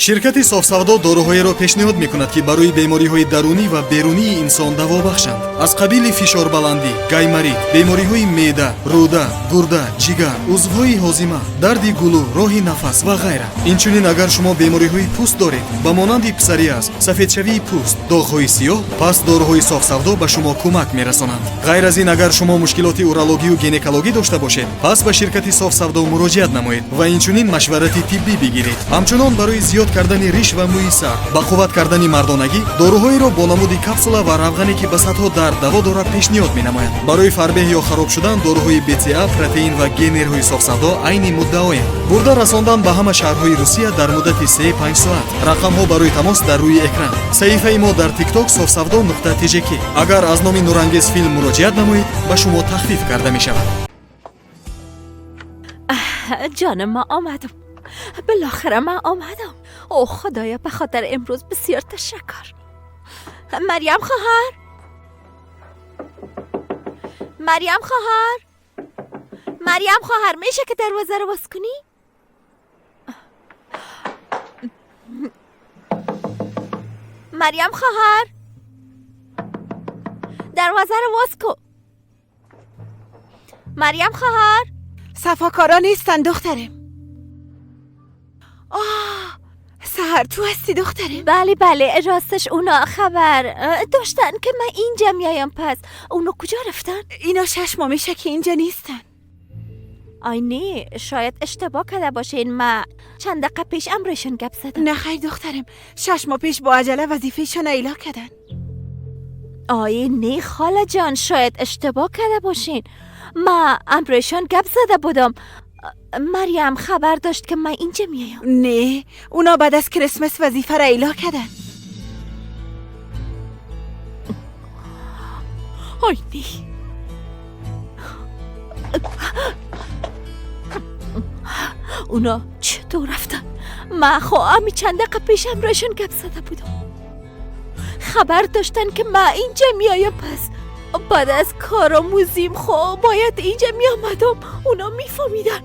شرکت صاف‌سودا داروهایی را پیشنهاد می‌کند که برای بیماری‌های درونی و بیرونی انسان دوا بخشند. از قبیل فشار بلندی، گایماریت، بیماری‌های معده، روده، گرده، جگر، عضوهای هاضمه، درد گلو، راه نفس و غیره. اینچنین اگر شما بیماری‌های پوست دارید، به مانند پسوریاز، سفیدشوی پوست، داغ‌های سیاه، پس داروهای صاف‌سودا به شما کمک می‌رسانند. غیر از این اگر شما مشکلات اورولوژی و گینکولوژی داشته باشید، پس به شرکت صاف‌سودا مراجعت نمایید و اینچنین مشورت طبی بگیرید. همچنان برای زیاد کردن ریش و موی سر، با قوت کردن مردانگی، داروهایی را با نمود کپسولا و روغنی که به صدها درد دوا دارد پیشنهاد می‌نمایند. برای فربه یا خراب شدن داروهای BCA، پروتئین و گنرهای صاف‌سودا عین مدعایند. برده رساندن به همه شهرهای روسیه در مدت 3-5 ساعت. رقم ها برای تماس در روی اکران. صحیفه ما در تیک تاک صاف‌سودا.tjk. اگر از نام نورانگیز فیلم مراجعت نمایید به شما تخفیف کرده می شود. جان ما آمدم، بالاخره من آمدم. او خدایا، به خاطر امروز بسیار تشکر. مریم خواهر، مریم خواهر، مریم خواهر، میشه که دروازه رو باز کنی؟ مریم خواهر، دروازه رو باز کن. مریم خواهر. صفاکارا نیستن دخترم. آه، سحر تو هستی دخترم؟ بله بله، راستش اونا خبر داشتن که من اینجا میایم. پس اونا کجا رفتن؟ اینا 6 ماه میشه که اینجا نیستن. آی نه، شاید اشتباه کرده باشین. من چند دقیقه پیش امرشون گپ زدم. نه خیر دخترم، 6 ماه پیش با عجله وظیفه‌شون اعلام کردن. آی نه خاله جان، شاید اشتباه کرده باشین. من امرشون گپ زده بودم. مریم خبر داشت که من اینجا میایم. نه، اونا بعد از کریسمس وظیفه را اعلام کردن. آی نه، اونا چطور رفتن؟ من خواهم چند دقیقه پیشم راشون گپ زده بودم. خبر داشتن که من اینجا میایم. پس بعد از کارآموزیم خب باید اینجا میامدم. اونا میفهمیدن.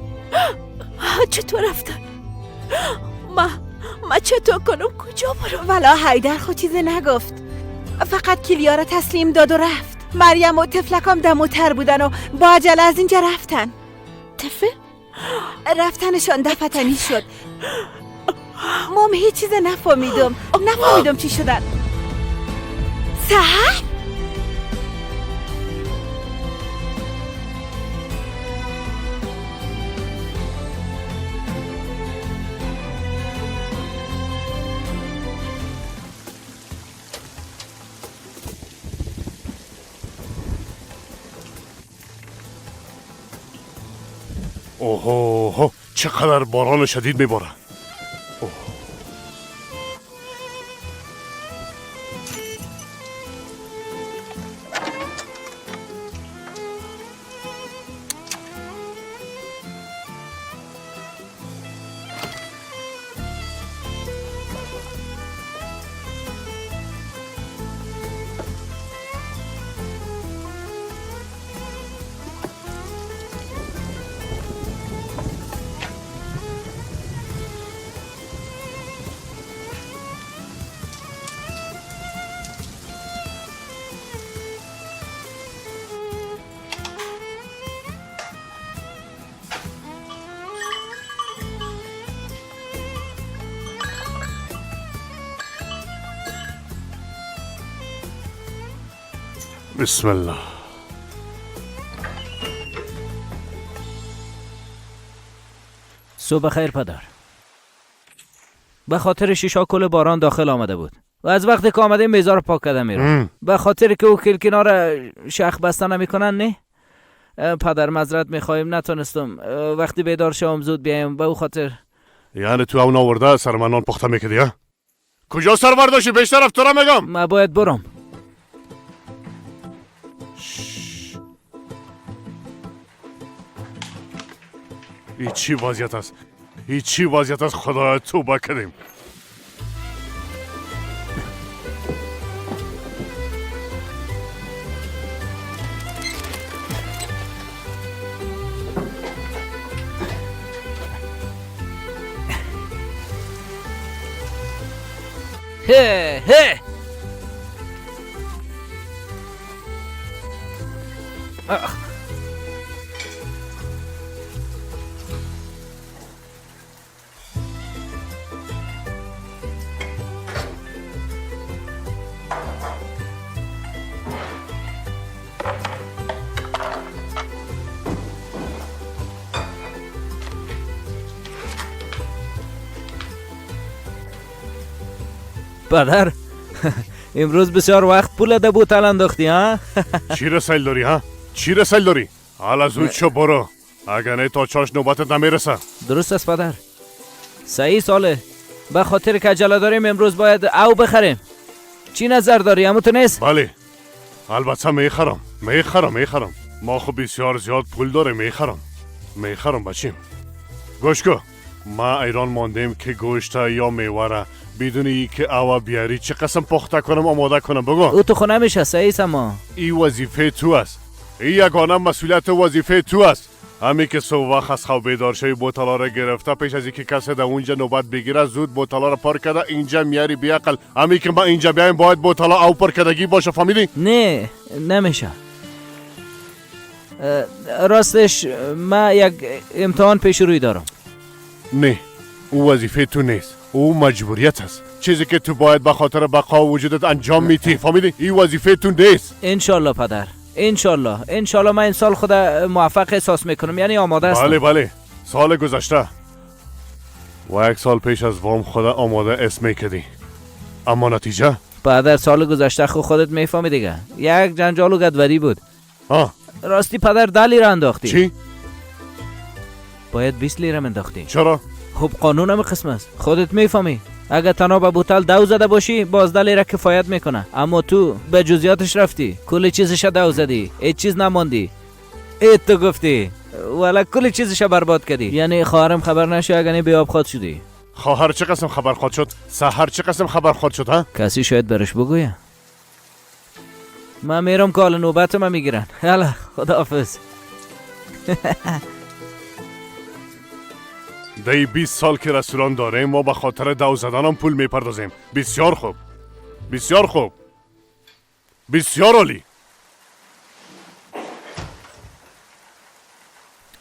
چطور رفتن؟ ما چطور کنم؟ کجا برم؟ ولا حیدر خود چیزی نگفت، فقط کلیا را تسلیم داد و رفت. مریم و طفلکام دموتر بودن و با عجله از اینجا رفتن. طفل؟ رفتنشان دفتنی شد. مام هیچ چیز نفهمیدم، نفهمیدم چی شدن. سحر؟ اوه، چقدر باران شدید میباره. بسم الله. صبح خیر پدر. به خاطر شیشا کل باران داخل آمده بود و از وقتی که آمده میزا رو پاک کرده میرم. به خاطر که او کلکینا را شخ بسته نمیکنن. نه پدر، معذرت میخوایم، نتونستم وقتی بیدار شوم زود بیایم به او خاطر. یعنی تو اون آورده سر من نان پخته میکردی؟ کجا سر برداشتی؟ بیشتر رفت تو را میگم. من باید برم. این چی وضعیت است؟ این چی وضعیت است؟ خدایا توبه کردیم. هه هه. پدر امروز بسیار وقت پول ده بوتل انداختی ها؟ چی رسایل داری ها؟ چی رسایل داری؟ حالا زود شو برو، اگر نه تا چاش نوبتت نمیرسه. درست است پدر، صحیح ساله. به خاطر که عجله داریم امروز باید او بخریم. چی نظر داری؟ همو تو نیست؟ بله البته میخرم میخرم میخرم. ما خب بسیار زیاد پول داره، میخرم میخرم بچیم. گوش کو، ما ایران ماندیم که گوشت یا میوه را بدون ای که اوا بیاری چه قسم پخته کنم آماده کنم. بگو او تو خونه میشه صحیح. اما ای وظیفه تو است، ای یگانه مسئولیت و وظیفه تو است. همی که صبح وقت از خواب بیدار شوی بوتلا را گرفته، پیش از اینکه کسی در اونجا نوبت بگیره زود بوتلا را پار کرده اینجا میاری بیعقل. همی که ما اینجا بیایم باید بوتلا او پر کردگی باشه، فهمیدی؟ نه نمیشه. راستش ما یک امتحان پیش روی دارم. نه او وظیفه تو نیست، او مجبوریت است، چیزی که تو باید به خاطر بقا وجودت انجام میتی، فهمیدی؟ این وظیفه تو نیست. انشالله پدر، انشالله انشالله من این سال خود موفق احساس میکنم، یعنی آماده هستم. بله بله، سال گذشته و یک سال پیش از وام خود آماده اسم میکردی، اما نتیجه؟ پدر سال گذشته خودت میفهمی دیگه، یک جنجال و گدوری بود. راستی پدر 10 لیره انداختی. چی؟ باید 20 لیره انداختی. چرا؟ خب قانون هم قسم است، خودت میفهمی. اگه تنها به بوتل دو زده باشی باز 10 لیره کفایت میکنه، اما تو به جزئیاتش رفتی، کل چیزش دو زدی، هیچ چیز نماندی. ای تو گفتی ولی کل چیزش برباد کردی. یعنی خواهرم خبر نشه اگه نه بیاب خواد شدی. خواهر چه قسم خبر خواد شد؟ سحر چه قسم خبر خواد شد؟ ها؟ کسی شاید برش بگویه. من میرم که حال نوبت من میگیرن. یالا خداحافظ. دی 20 سال که رستوران داریم ما به خاطر دو زدنم پول میپردازیم. بسیار خوب، بسیار خوب، بسیار عالی.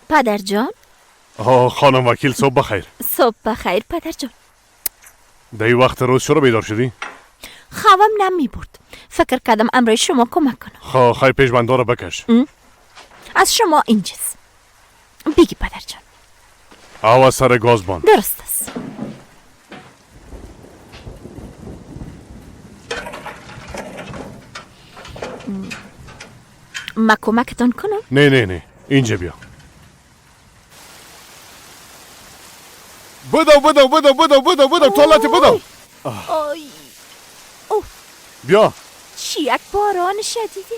پدر جان. خانم وکیل صبح بخیر. صبح بخیر پدر جان. دی وقت روز چرا بیدار شدی؟ خوابم نمی برد، فکر کردم امرای شما کمک کنم. خواهی پیشبنده رو بکش. از شما اینجاست. بگی پدر جان. آوا سر گازبان. درست است. ما کمکتان کنم؟ نه نه نه، اینجا بیا. بدو بدو بدو بدو بدو بدو توالت بدو. آی اوه. بیا. چی یک باران شدیدی.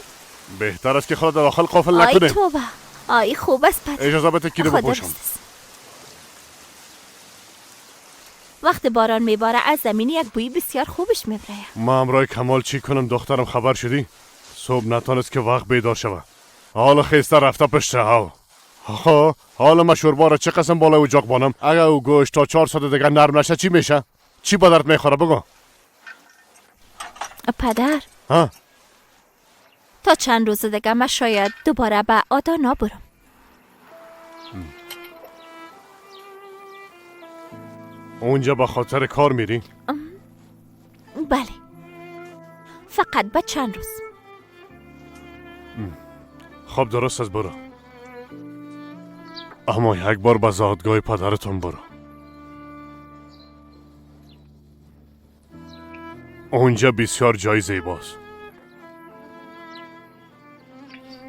بهتر است که خود داخل قافل نکنیم. آی توبه. آی خوب است پدر. اجازه بده کیلو بپوشم. وقت باران میباره از زمین یک بوی بسیار خوبش میبره. ما همراه کمال چی کنم دخترم؟ خبر شدی؟ صبح نتانست که وقت بیدار شوه. حالا خیسته رفته پشت ها. حالا ما شوربا را چه قسم بالای اجاق بانم؟ اگه او گوشت تا 4 ساعت دیگه نرم نشه چی میشه؟ چی به درد میخوره بگو؟ پدر ها؟ تا چند روز دیگه من شاید دوباره به آدانا برم. اونجا به خاطر کار میری؟ بله، فقط به چند روز. خب درست است، برو. اما یک بار به زادگاه پدرتون برو. اونجا بسیار جای زیباست.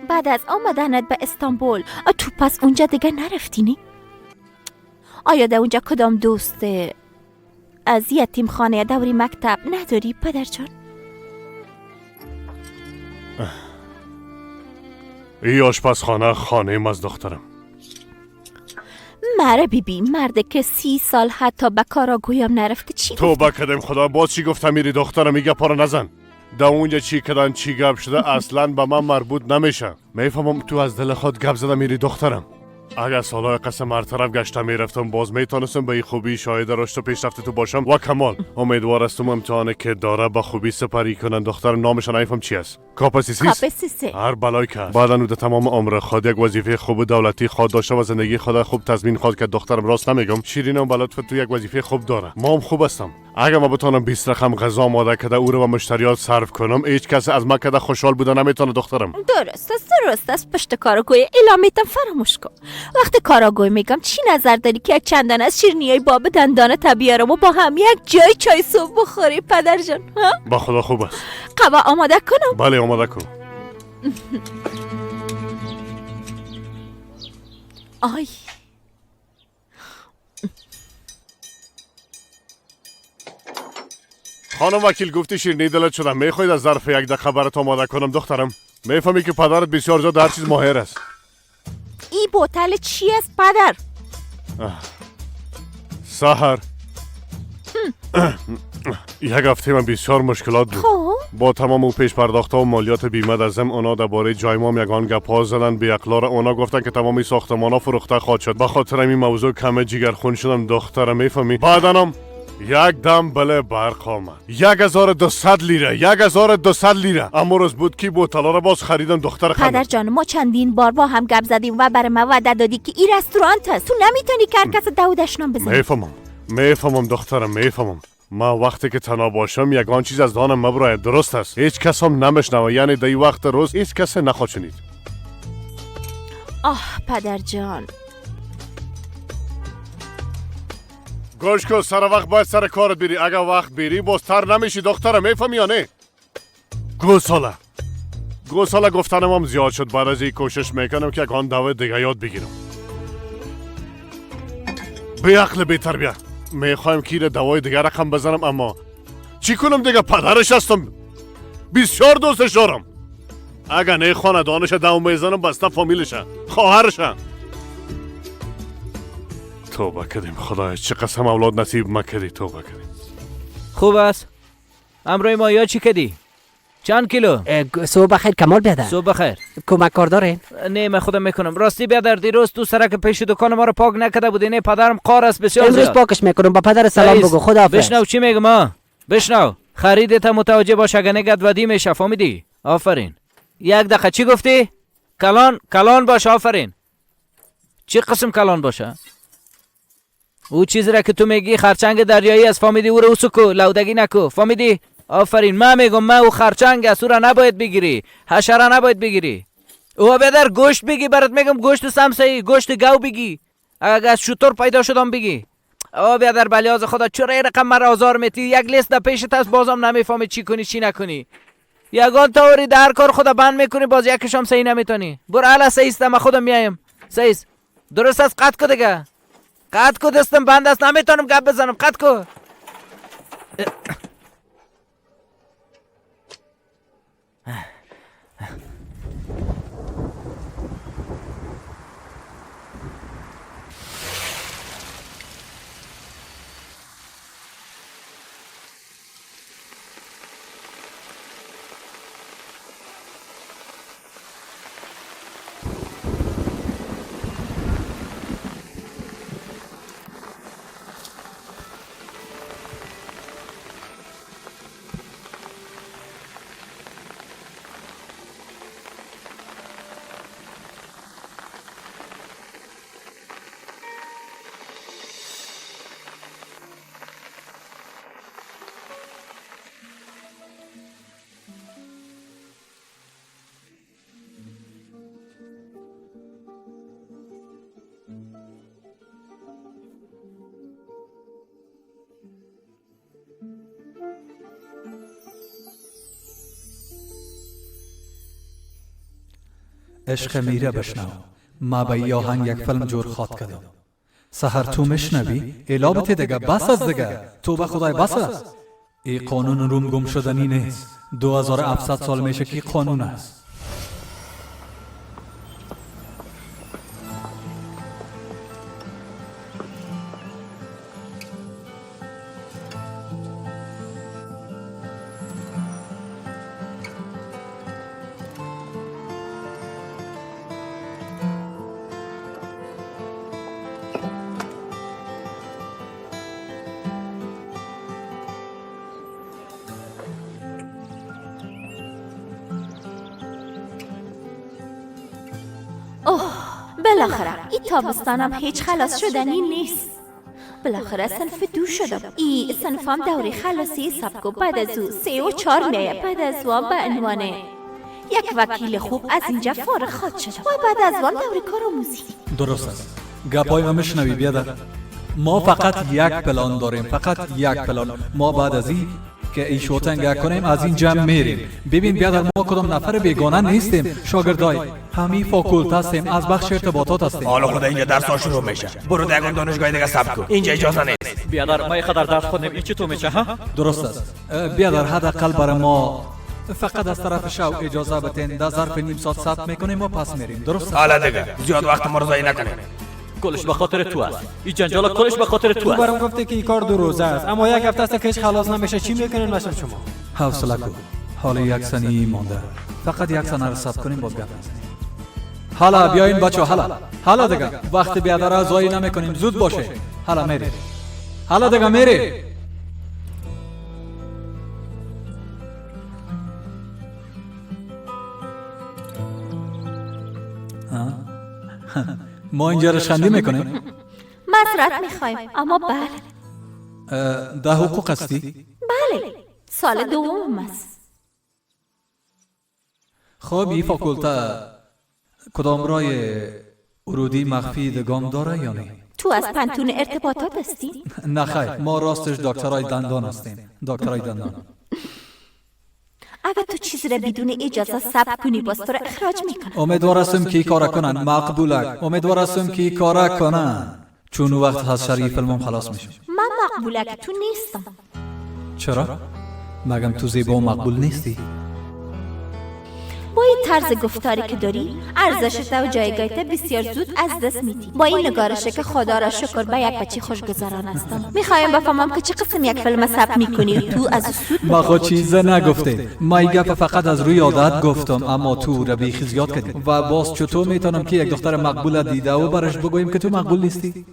بعد از آمدنت به استانبول تو پس اونجا دیگه نرفتی نی؟ آیا در اونجا کدام دوست از یتیم خانه دوری مکتب نداری پدر جان؟ ای آشپزخانه خانه از دخترم. مره بیبی، مرد که 30 سال حتی به کاراگویم نرفته چی گفته؟ توبه کردم خدا، باز چی گفتم میری دخترم؟ میگه پارو نزن. در اونجا چی کردن چی گپ شده اصلا به من مربوط نمیشه. میفهمم تو از دل خود گپ زده میری دخترم. اگر سالهای قسم هر طرف گشته میرفتم باز میتونستم به این خوبی شاهد رشد و پیشرفت تو باشم و کمال. امیدوار هستم امتحانی که داره به خوبی سپری کنن. دخترم نامش نمیفهم چی است. کاپاسیسی. هر بلایی که بعدا او تمام عمر خود یک وظیفه خوب دولتی خود داشته و زندگی خود خوب تضمین خواهد کرد. دخترم راست نمیگم؟ شیرینم بلد تو یک وظیفه خوب داره. ما هم خوب هستم. اگر ما بتونم 20 رقم غذا آماده کرده او رو به مشتریات صرف کنم، هیچ کس از ما کده خوشحال بوده نمیتونه دخترم. درست است، درست است. پشت کاراگوی اعلامیتم فراموش کن. وقتی کاراگوی میگم چی نظر داری که یک چندان از شیرینیای باب دندان بیارم و با هم یک جای چای صبح بخوری پدر جان؟ ها؟ با خدا خوب است. قوا آماده کنم؟ بله آماده کن. آی خانم وکیل گفتی شیرینی دلت شدم، میخواید از ظرف یک دقیقه برات آماده کنم دخترم؟ میفهمی که پدرت بسیار زیاد در چیز ماهر است. این بوتل چی است پدر؟ سحر یک هفته من بسیار مشکلات بود. با تمام او پیش پرداخت ها و مالیات بیمه در ضمن اونا درباره جای ما یگان گپ ها زدن بی‌عقلا را. اونا گفتن که تمامی ساختمان ها فروخته خواهد شد. به خاطر این موضوع کم جیگرخون شدم دخترم، میفهمی؟ بعدنم یک دم بله برق آمد. 1200 لیره، 1200 لیره. اما روز بود که بوتلا را باز خریدم دختر خانم. پدر جان ما چندین بار با هم گپ زدیم و برای ما وعده دادی که این رستوران است، تو نمیتونی که هر کس داودش نام بزنی. میفهمم، میفهمم دخترم، میفهمم. ما وقتی که تنها باشم یگان چیز از دانم مبراید. درست است، هیچ کس هم نمشنوه، یعنی در وقت روز هیچ کس نخواهد شنید. آه پدر جان گوش کن، سر وقت باید سر کارت بری. اگر وقت بری باز تر نمیشی دخترم، میفهمی یا نه؟ گوساله گوساله گفتنم هم زیاد شد. بعد از این کوشش میکنم که یکان دوه دیگه یاد بگیرم. بی عقل بی تربیه میخوایم که دوای دیگه رقم بزنم، اما چی کنم دیگه؟ پدرش هستم، بسیار دوستش دارم. اگر نه خاندانش دو میزنم، بسته فامیلشه، خواهرشه. توبه کردیم خدای، چه قسم اولاد نصیب مکردی. توبه کردیم. خوب است. امروی ما یا چی کدی؟ چند کیلو؟ صبح بخیر کمال بیادر. صبح بخیر. کمک کار داره؟ نه من خودم میکنم. راستی بیادر دیروز تو سرک پیش دکان ما رو پاک نکرده بودی. نه پدرم قار است بسیار امروز پاکش میکنم. با پدر سلام بگو. خداحافظ. بشنو چی میگم ها؟ بشنو. خریدت متوجه باش، اگه نگد ودی میشه. فهمیدی؟ آفرین. یک دقیقه چی گفتی؟ کلان کلان باش. آفرین. چی قسم کلان باشه؟ او چیزی را که تو میگی خرچنگ دریایی است، فهمیدی؟ او رو اوسو کو، لودگی نکو، فهمیدی؟ آفرین. من میگم من او خرچنگ است، او را نباید بگیری، حشره نباید بگیری. او بیادر گوشت بگی، برات میگم گوشت سمسه‌ای، گوشت گاو بگی، اگر از شتر پیدا شدم بگی. او بیادر بلیاز خدا چرا این رقم مرا آزار میتی؟ یک لیست در پیشت هست بازم نمیفهمی چی کنی چی نکنی. یگان طوری در کار خدا بند میکنی، باز یکشم صحیح نمیتونی. برو الا صحیح است، من خودم میایم. صحیح درست است. قطع کو دیگه، قطع کو، دستم بند است نمیتونم گپ بزنم. قطع کو. عشق میره بشنو. ما به ای آهنگ یک فیلم جور خواد کردم. سحر تو مشنوی الا بته دیگه، بس از دیگه، توبه خدای بس است. ای قانون روم گم شدنی نیست. 2700 سال میشه که قانون است. بالاخره این تابستانم هیچ خلاص شدنی نیست. بالاخره صنف 2 شدم. ای صنفم دوره خلاصی حساب کو. بعد از او 3 و 4 میایه. بعد از او به عنوان یک وکیل خوب از اینجا فارغ خواهد شدم و بعد از آن دوره کارآموزی. درست است. گپای ما میشنوی بیادر؟ ما فقط یک پلان داریم، فقط یک پلان. ما بعد از این که ای shooting کنیم از این جمع میریم. ببین بیادر، ما کدام نفر بیگانه نیستیم، شاگردای همین فاکولته هستیم، از بخش ارتباطات هستیم. حالا خدا اینجا درس ها شروع میشه. برو در دانشگاه دیگه ثبت کن، اینجا اجازه نیست. بیادر ما اینقدر درس خوندیم، این چطور میشه ها؟ درست است بیادر، حداقل برای ما فقط از طرف شو اجازه بتین، در ظرف نیم ساعت ثبت میکنیم و پس میریم. درست؟ حالا دیگه زیاد وقت ما رو ضایع نکنیم. کلش به خاطر تو است. این جنجال کلش به خاطر تو است. تو برام گفتی که این کار 2 روزه است، اما یک هفته است که هیچ خلاص نمیشه. چی میکنین مثلا شما؟ حوصله کن، حالا یک ثانیه مانده، فقط یک ثانیه رو صبر کنیم باز گپ میزنیم. حالا بیاین بچه، حالا دیگه وقت بیادر ضایع نمیکنیم، زود باشه. حالا میری، حالا دیگه میری. ما اینجا رشخندی میکنیم؟ معذرت میخوایم اما بله. ده حقوق هستی؟ بله، سال دوم است. خب این فاکولته کدام رای ورودی مخفی دگام داره یا نه؟ تو از پنتون ارتباطات هستی؟ نه خیر، ما راستش دکترای دندان هستیم. دکترای دندان. اگر تو چیزی را بدون اجازه ثبت کنی باز تو را اخراج میکنم. امیدوار هستم که کار کنن مقبولک. امیدوار هستم که کار کنن، چون وقت از شر فیلمم خلاص میشم. من مقبولک تو نیستم. چرا؟ مگم تو زیبا و مقبول نیستی؟ با این طرز گفتاری که داری ارزشت و جایگاهت بسیار زود از دست میدی. با این نگارشه که خدا را شکر به یک بچه خوشگذران هستم. میخوایم بفهمم که چه قسم یک فیلم ثبت میکنی تو از سود. ما خود چیز نگفته، ما این گپ فقط از روی عادت گفتم، اما تو را بیخی زیاد کردی. و باز چطور میتونم که یک دختر مقبول دیده و برش بگویم که تو مقبول نیستی؟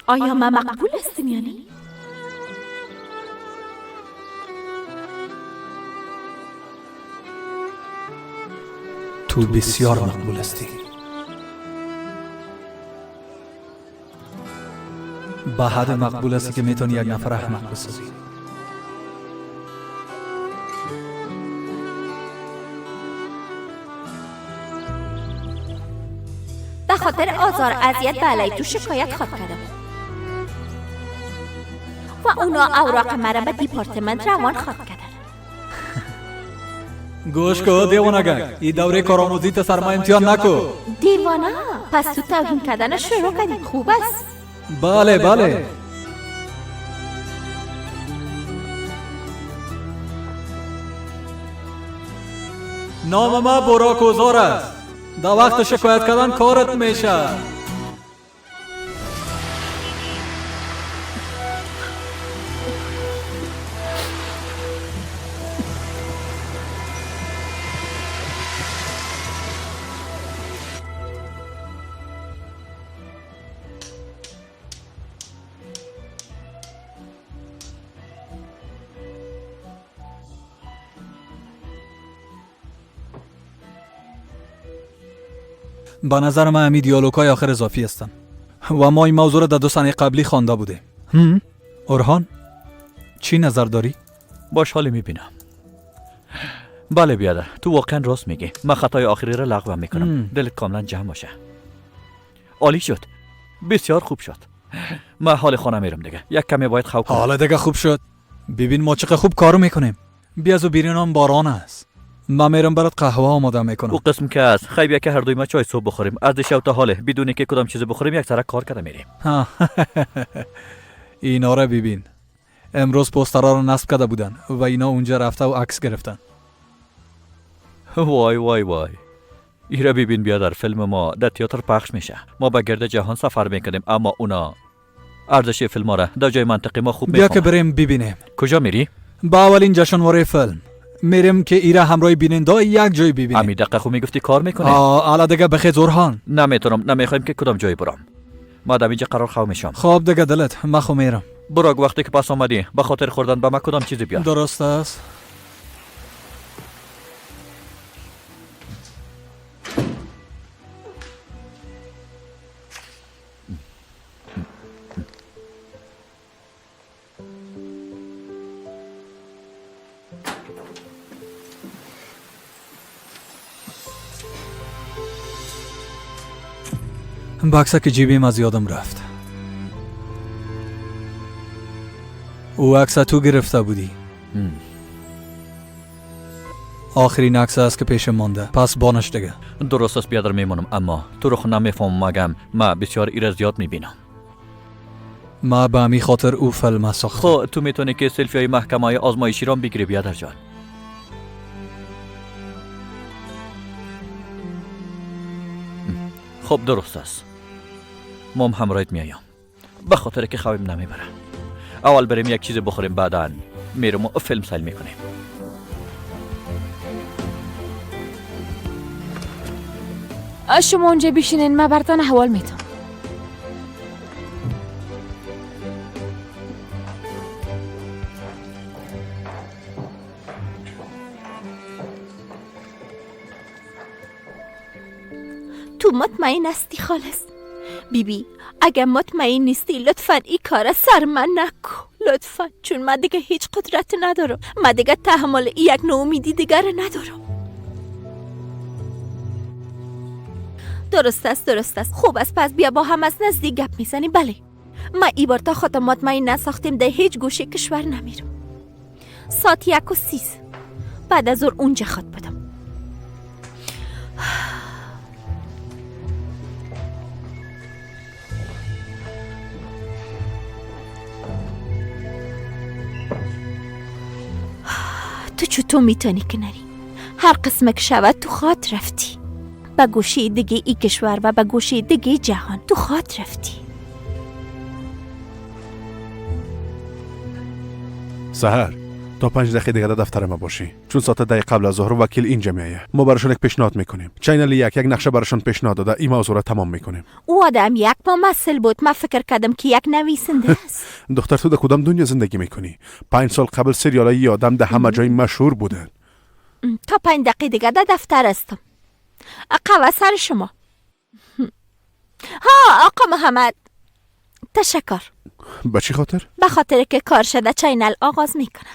آیا من مقبول هستم یعنی؟ تو بسیار مقبول هستی. به حد مقبول هستی که میتونی یک نفر احمق بسازی. به خاطر آزار اذیت به علیه تو شکایت خواد کردم و اونا اوراق مرا به دیپارتمنت روان خواد کردن. گوش کو دیوانه گنگ، این دوره کارآموزی تا سرما امتحان نکو. دیوانه؟ پس تو توهین کردن شروع کردی. خوب است. بله بله. نام ما براکوزار است. در وقت شکایت کردن کارت میشه. به نظر من همین دیالوگ‌های آخر اضافی هستند و ما این موضوع را در 2 سنه قبلی خوانده بودیم. اورهان چی نظر داری؟ باش حالی میبینم. بله بیادر، تو واقعا راست میگی. من خطای آخری را لغو میکنم. دلت کاملا جمع باشه. عالی شد، بسیار خوب شد. من حال خانه میرم دیگه، یک کمی باید خواب کنم. حالا دیگه خوب شد. ببین ما چقدر خوب کارو میکنیم. بیا از بیرون باران است. من میرم برات قهوه آماده میکنم. او قسم که است. خیلی بیا که هر دوی ما چای صبح بخوریم. از دیشب تا حاله بدون که کدام چیز بخوریم یک سره کار کرده میریم. اینا را ببین. امروز پوسترها رو نصب کرده بودن و اینا اونجا رفته و عکس گرفتن. وای وای وای. ایرا ببین بیادر، فیلم ما در تئاتر پخش میشه. ما به گرد جهان سفر میکنیم، اما اونا ارزش فیلم را در جای منطقه ما خوب میفهمن. بیا که بریم ببینیم. کجا میری؟ با اولین جشنواره فیلم میریم که ایره همراه بیننده یک جای ببینیم. امی دقیقه خو میگفتی کار میکنه. حالا دیگه بخیر اورهان. نمیتونم، نمیخوایم که کدام جای برام. ما در اینجا قرار خو میشم. خب دیگه دلت، من خو میرم. براگ وقتی که پس آمدی به خاطر خوردن به ما کدام چیزی بیار. درست است. بکسک جیبیم از یادم رفت. او عکس تو گرفته بودی. آخرین عکس است که پیش مانده، پس بانش دیگه. درست است بیادر، میمانم، اما تو رو خو نمیفهمم. مگم ما بسیار ایره زیاد میبینم. ما به همی خاطر او فیلم ساختم. خب تو میتونی که سلفی های محکمه آزمایشی را بگیری بیادر جان. خب درست است، ما هم همراهت میایم، به خاطر که خوابم نمیبره. اول بریم یک چیز بخوریم، بعدا میرم و فیلم سیل میکنیم. شما اونجا بشینین، من براتون احوال میتم. تو مطمئن هستی خالص؟ بیبی اگه مطمئن نیستی لطفا این کار سر من نکن، لطفا، چون من دیگه هیچ قدرت ندارم، من دیگه تحمل یک ناامیدی دیگر ندارم. درست است، درست است، خوب است، پس بیا با هم از نزدیک گپ میزنیم. بله، من ای بار تا خودم مطمئن نساختیم در هیچ گوشه کشور نمیرم. ساعت 1:30 بعد از ظهر اونجا خواد بودم. تو چطور میتونی که نری؟ هر قسم که شود تو خواد رفتی به گوشه دیگه ای کشور و به گوشه دیگه جهان، تو خواد رفتی. سحر تا 5 دقیقه دیگه در دفتر ما باشی، چون ساعت 10 قبل از ظهر وکیل اینجا میایه. ما براشون یک پیشنهاد میکنیم. channel یک نقشه براشون پیشنهاد داده، این موضوع را تمام میکنیم. او آدم یک ممثل بود، من فکر کردم که یک نویسنده است. دختر تو در کدام دنیا زندگی میکنی؟ 5 سال قبل سریال های آدم در همه جای مشهور بودن. تا 5 دقیقه دیگه در دفتر هستم. قهوه سر شما. ها آقا محمد، تشکر. به چی خاطر؟ به خاطر که کار شده channel آغاز میکنه.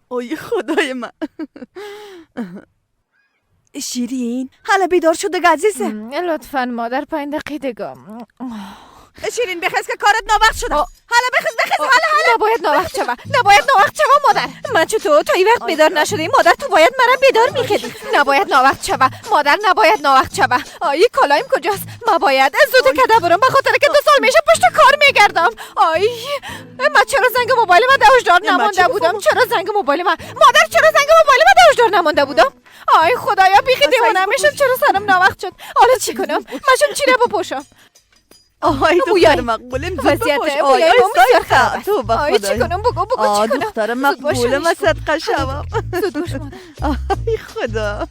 اوی خدای من. شیرین حالا بیدار شده عزیزم؟ لطفا مادر 5 دقیقه دیگه. شیرین بخیز که کارت ناوقت شده. حالا بخیز بخیز، حالا حالا. نباید ناوقت شوه، نباید ناوقت شوه مادر. من چطور تا این وقت بیدار نشدی؟ مادر تو باید مرا بیدار میکردی. نباید ناوقت شوه مادر، نباید ناوقت شوه. آی کالایم کجاست؟ من باید زود کده برم، به خاطر که 2 سال میشه پشت کار میگردم. آی من چرا زنگ موبایل من هشدار نمانده بودم؟ چرا زنگ موبایل من مادر، چرا زنگ موبایل من هشدار نمانده بودم؟ آی خدایا بیخی دیوانه میشم، چرا سرم ناوقت شد؟ حالا چی کنم؟ ماشم چی رو بپوشم؟ آی دختر مقبولم زود بپوش. آی آی تو به آی چی کنم؟ بگو بگو چی کنم؟ دختر مقبولم صدقه شوم. زود باش مادر. آی خدا.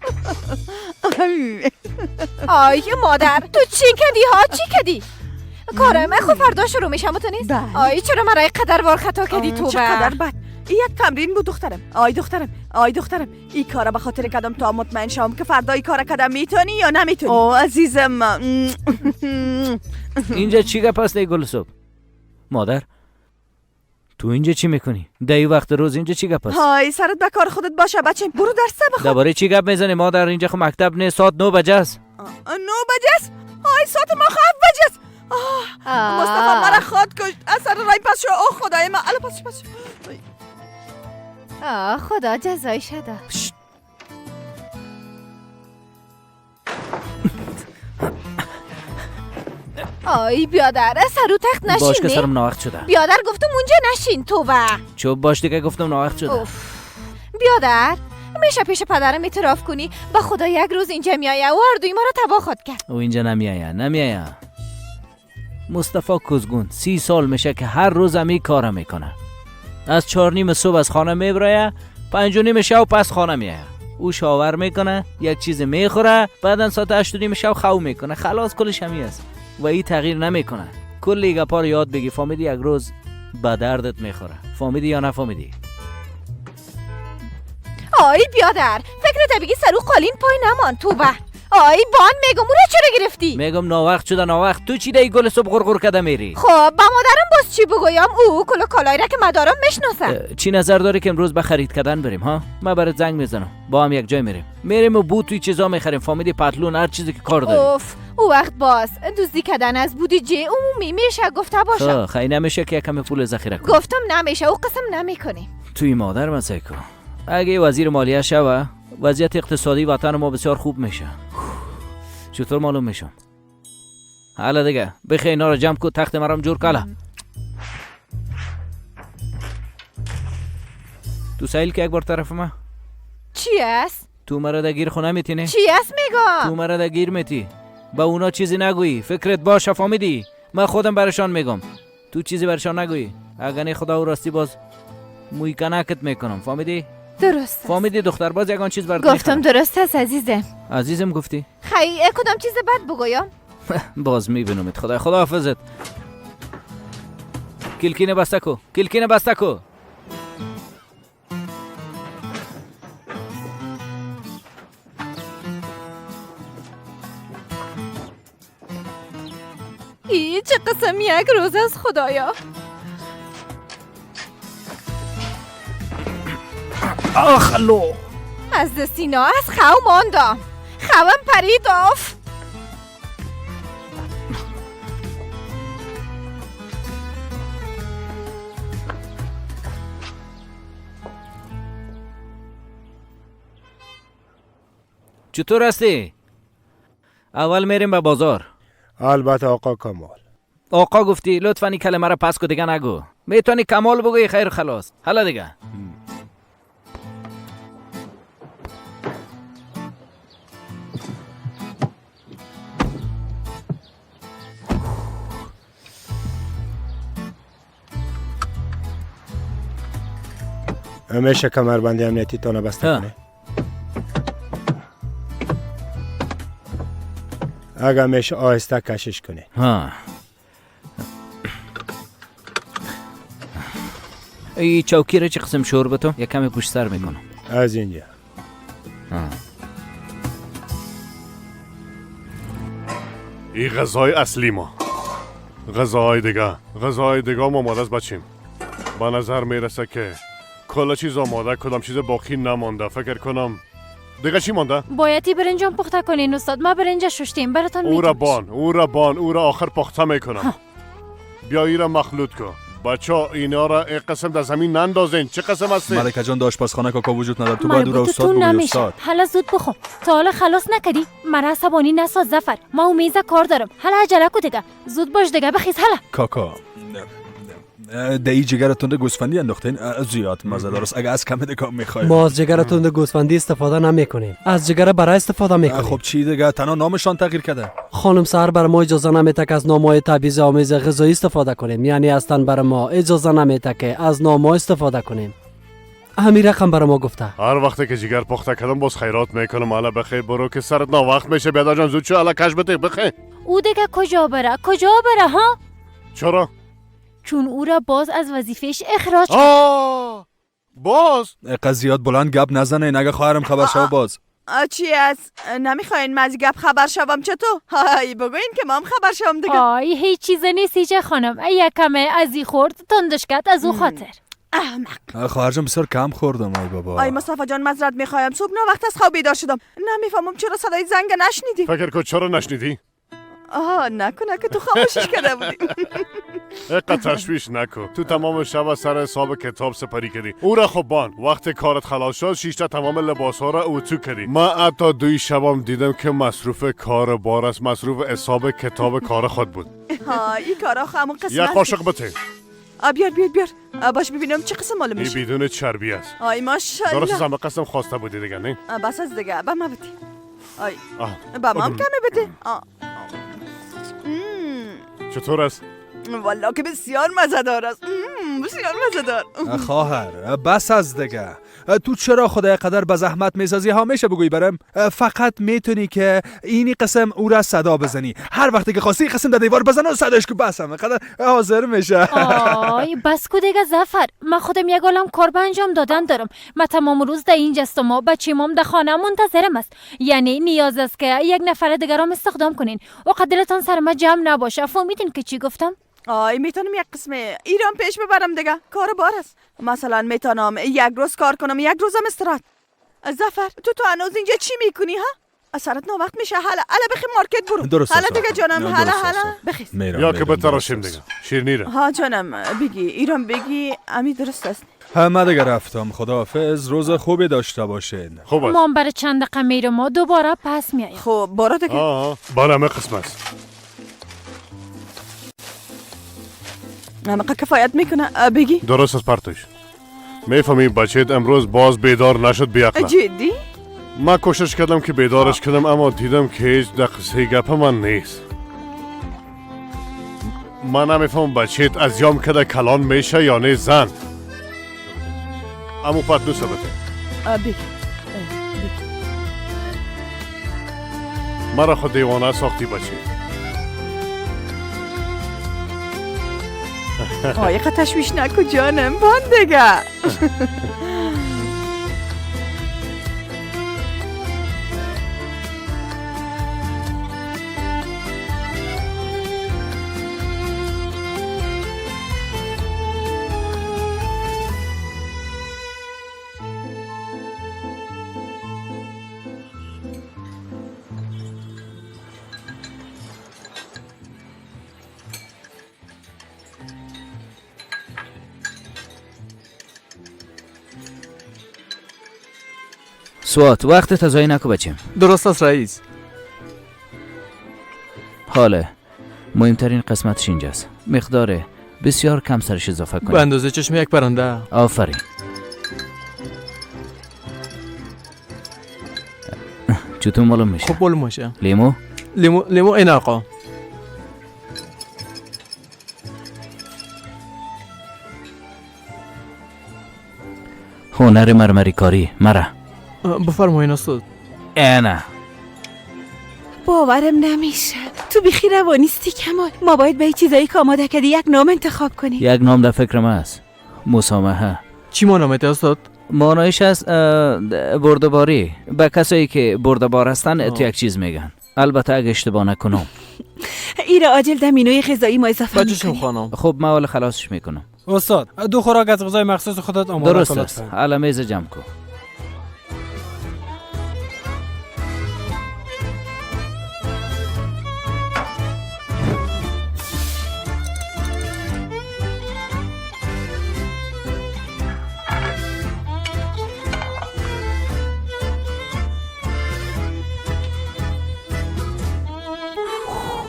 آی مادر تو چی کدی ها؟ چی کدی؟ کارم خب فردا شروع میشم تو نیست؟ آی چرا مرا قدر وار خطا کدی تو؟ چقدر بد. این یک تمرین بود دخترم. آی دخترم، آی دخترم، این کارا به خاطر کدام تا مطمئن شوم که فردا این کارا کدام میتونی یا نمیتونی. او عزیزم اینجا چی گپ است گل صبح؟ مادر تو اینجا چی میکنی؟ در این وقت روز اینجا چی گپ است؟ های سرت به کار خودت باشه بچه، برو درس بخون. درباره چی گپ میزنی مادر؟ اینجا خب مکتب نه، ساعت 9 بجه است. 9 بجه است؟ های ساعت ما 7 بجه است. مصطفی مرا خواد کشت. اثر رای پس شو. او خدای من، الا پس پس. خدا جزای شده. آی بیادر سر و تخت نشین. باش که سرم ناوقت شده. بیادر گفتم اونجا نشین تو و چوب باش دیگه، گفتم ناوقت شده. بیادر میشه پیش پدرم اعتراف کنی؟ به خدا یک روز اینجا میآید و هر دوی ما را تباه خواد کرد. او اینجا نمیآید. مصطفی کزگون 30 سال میشه که هر روز همی کار میکنه. از 4:30 صبح از خانه میبرایه، 5:30 شب پس خانه میآید. او شاور میکنه، یک چیز میخوره، بعدا ساعت 8:30 شب خو میکنه. خلاص کلش همی است و این تغییر نمیکنه. کلی گپا رو یاد بگی، فهمیدی؟ یک روز به دردت میخوره. فهمیدی یا نفهمیدی؟ آی بیادر، فکرت بگی سرو قالین پای نمان. توبه. آی بان میگم او را چرا گرفتی؟ میگم ناوقت شده، ناوقت. تو چی دی گل صبح غرغر کده میری؟ خب با مادرم باز چی بگویم؟ او کل کالایی را که مدارم میشناسم. چی نظر داری که امروز به خرید کردن بریم؟ ها من برات زنگ میزنم، با هم یک جای میریم و بو توی چیزا میخریم. فهمیدی؟ پتلون هر چیزی که کار داری. اوف، او وقت باز دزدی کردن از بودجه عمومی میشه گفته باشم. خیلی نمیشه که کمی پول ذخیره کنی. گفتم نمیشه، او قسم نمیکنی. توی مادر مسای کو. اگه وزیر مالیه شوه وضعیت اقتصادی وطن ما بسیار خوب میشه. چطور معلوم میشم؟ حالا دیگه بخی اینا رو جمع کو، تخت مرام جور کلا. تو سایل که یک بار طرف ما. چی است؟ تو مرا دگیر خونه میتینی؟ چی است میگم؟ تو مرا دگیر میتی. با اونا چیزی نگویی، فکرت باشه، فهمیدی؟ من خودم برشان میگم. تو چیزی برشان نگویی. اگه نه خدا و راستی باز موی کنکت میکنم، فهمیدی؟ درست. فهمیدی دختر؟ باز یگان چیز برات گفتم. درست است عزیزم. عزیزم گفتی؟ خیلی کدام چیز بد بگویم؟ باز میبینمت. خدای خدا حافظت. کلکینه بسته کو، کلکینه بسته کو. ای چه قسم یک روز از خدایا. آخ لو از سینا از خو ماندم، خوم پرید. آف چطور هستی؟ اول میریم به بازار. البته آقا کمال. آقا گفتی؟ لطفا این کلمه را پس کو دیگه نگو. میتونی کمال بگویی خیر خلاص. حالا دیگه میشه کمربند امنیتی تانه بسته کنه؟ اگر میشه آهسته کشش کنه. ها ای چوکی را چه قسم شور بتو؟ یک کمی پشت سر میکنم از اینجا. این غذای اصلی ما، غذای دیگه ما آماده است بچیم. به نظر میرسه که کل چیز آماده، کدام چیز باقی نمانده. فکر کنم دیگه چی مانده؟ باید برنجم پخته کنین استاد. ما برنج ششتیم براتون میدم. او را آخر پخته میکنم. بیا ای را مخلوط کن. بچه اینا را یک قسم در زمین نندازین. چه قسم هستی؟ ملکه جان در آشپزخانه کاکا وجود نداره. تو باید او را استاد بگویی. استاد حالا زود بخو تا حالا خلاص نکدی. مرا عصبانی نساز ظفر، ما او میزه کار دارم. حالا عجله کو دیگه، زود باش دیگه، بخیز حالا. کاکا دهی جگرتون ده گوسفندی انداختین، زیاد مزه دارست. اگه از کم دیگه میخوایم. ما از جگرتون ده گوسفندی استفاده نمیکنیم، از جگر برای استفاده میکنیم. خب چی دیگه؟ تنها نامشان تغییر کرده. خانم سحر بر ما اجازه نمیده که از نامهای تبعیض آمیز غذایی استفاده کنیم. یعنی اصلا بر ما اجازه نمیده که از نامها استفاده کنیم. همین رقم برای ما گفته. هر وقت که جگر پخته کردم باز خیرات میکنم. حالا بخیر برو که سرت ناوقت میشه. بیادر جان زود شو، حالا کش بده بخیر. او دیگه کجا بره؟ کجا بره ها؟ چرا؟ چون او را باز از وظیفهش اخراج کرد. باز؟ قضیات بلند گپ نزنین اگه خواهرم خبر شوه باز. چی است؟ نمیخواین من از گپ خبر شوم چطور؟ های بگوین که ما هم خبر شوم دیگه. آی هیچ چیز نیست هیچ خانم. یک کمه از ای خورد تندش کرد از او خاطر. احمق. خواهر جان بسیار کم خوردم. آی بابا. آی مصطفی جان معذرت میخوایم، صبح وقت از خواب بیدار شدم. نمیفهمم چرا صدای زنگ نشنیدی. فکر کن چرا نشنیدی؟ آها نکنه که تو خاموشش کرده بودی. اقا تشویش نکن، تو تمام شب سر حساب کتاب سپری کردی. او را خب بان وقت کارت خلاص شد شیشتا تمام لباس ها را اتو کردی. ما حتی دوی شبم دیدم که مصروف کار بار است، مصروف حساب کتاب کار خود بود. ها این کارا همون قسمت. یک قاشق بده. بیار بیار بیار، باش ببینم چه قسم معلوم میشه. این بدون چربی است. آی ماشاءالله. درست از قسم خواسته بودی دیگه نه؟ بس از دیگه به ما بده. آی به ما هم کمی بده. چطور است؟ والله که بسیار مزه‌دار است. بسیار مزه‌دار. خواهر بس از دیگه، تو چرا خدای قدر به زحمت میسازی؟ ها میشه بگویی برم؟ فقط میتونی که اینی قسم او را صدا بزنی، هر وقتی که خواستی قسم در دیوار بزن و صداش کو، بس هم قدر حاضر میشه. آی بس کو دیگه ظفر، من خودم یک عالم کار به انجام دادن دارم. من تمام روز در اینجا هستم و بچه‌مام در خانه منتظرم است. یعنی نیاز است که یک نفر دیگر هم استخدام کنین و قدرتان سر ما جمع نباشه. فهمیدین که چی گفتم؟ آی میتونم یک قسم ایران پیش ببرم دیگه، کار بار است. مثلا میتونم یک روز کار کنم، یک روزم استراحت. ظفر تو هنوز اینجا چی میکنی ها؟ اثرت ناوقت میشه. حالا حالا بخی مارکت برو. حالا دیگه جانم، حالا حالا بخیز یا که بتراشیم دیگه شیرینی را. ها جانم بگی ایران بگی امی درست است. همه دیگه رفتم، خداحافظ، روز خوبی داشته باشین. خوب است. ما برای چند دقیقه میرم و دوباره پس میایم. خب برو دیگه. بله همه قسم است. همه کفایت میکنه بگی. درست است پرتوش. میفهمی بچه‌ت امروز باز بیدار نشد بیعقل. جدی؟ من کوشش کردم که بیدارش کردم اما دیدم که هیچ دقیقه گپ من نیست. من نمیفهمم بچه‌ت از یام کده کلان میشه یا نه زن. امو پتنوس بده. بگی. مرا خود دیوانه ساختی بچه. آی تشویش نکن جانم، بان دیگه. سوات وقت تضایع نکو بچیم. درست است رئیس. حاله مهمترین قسمتش اینجاست. مقدار بسیار کم سرش اضافه کنیم. به اندازه چشم یک پرنده. آفرین. چطور معلوم میشه؟ خوب معلوم میشه. لیمو؟ لیمو لیمو این آقا. هنر مرمری کاری مرا. بفرمایین استاد. نه باورم نمیشه تو بیخی روانیستی کمال. ما باید به چیزایی که آماده کردی یک نام انتخاب کنیم. یک نام در فکرم هست. مسامحه. چی معنی استاد؟ معنایش است بردباری. به کسایی که بردبار هستن تو یک چیز میگن. البته اگه اشتباه نکنم. ایره عاجل در مینوی غذایی ما اضافه میکنیم. خب من اول خلاصش میکنم. استاد دو خوراک از غذای مخصوص خودت آماده کن. درست است. حالا میز جمع کن.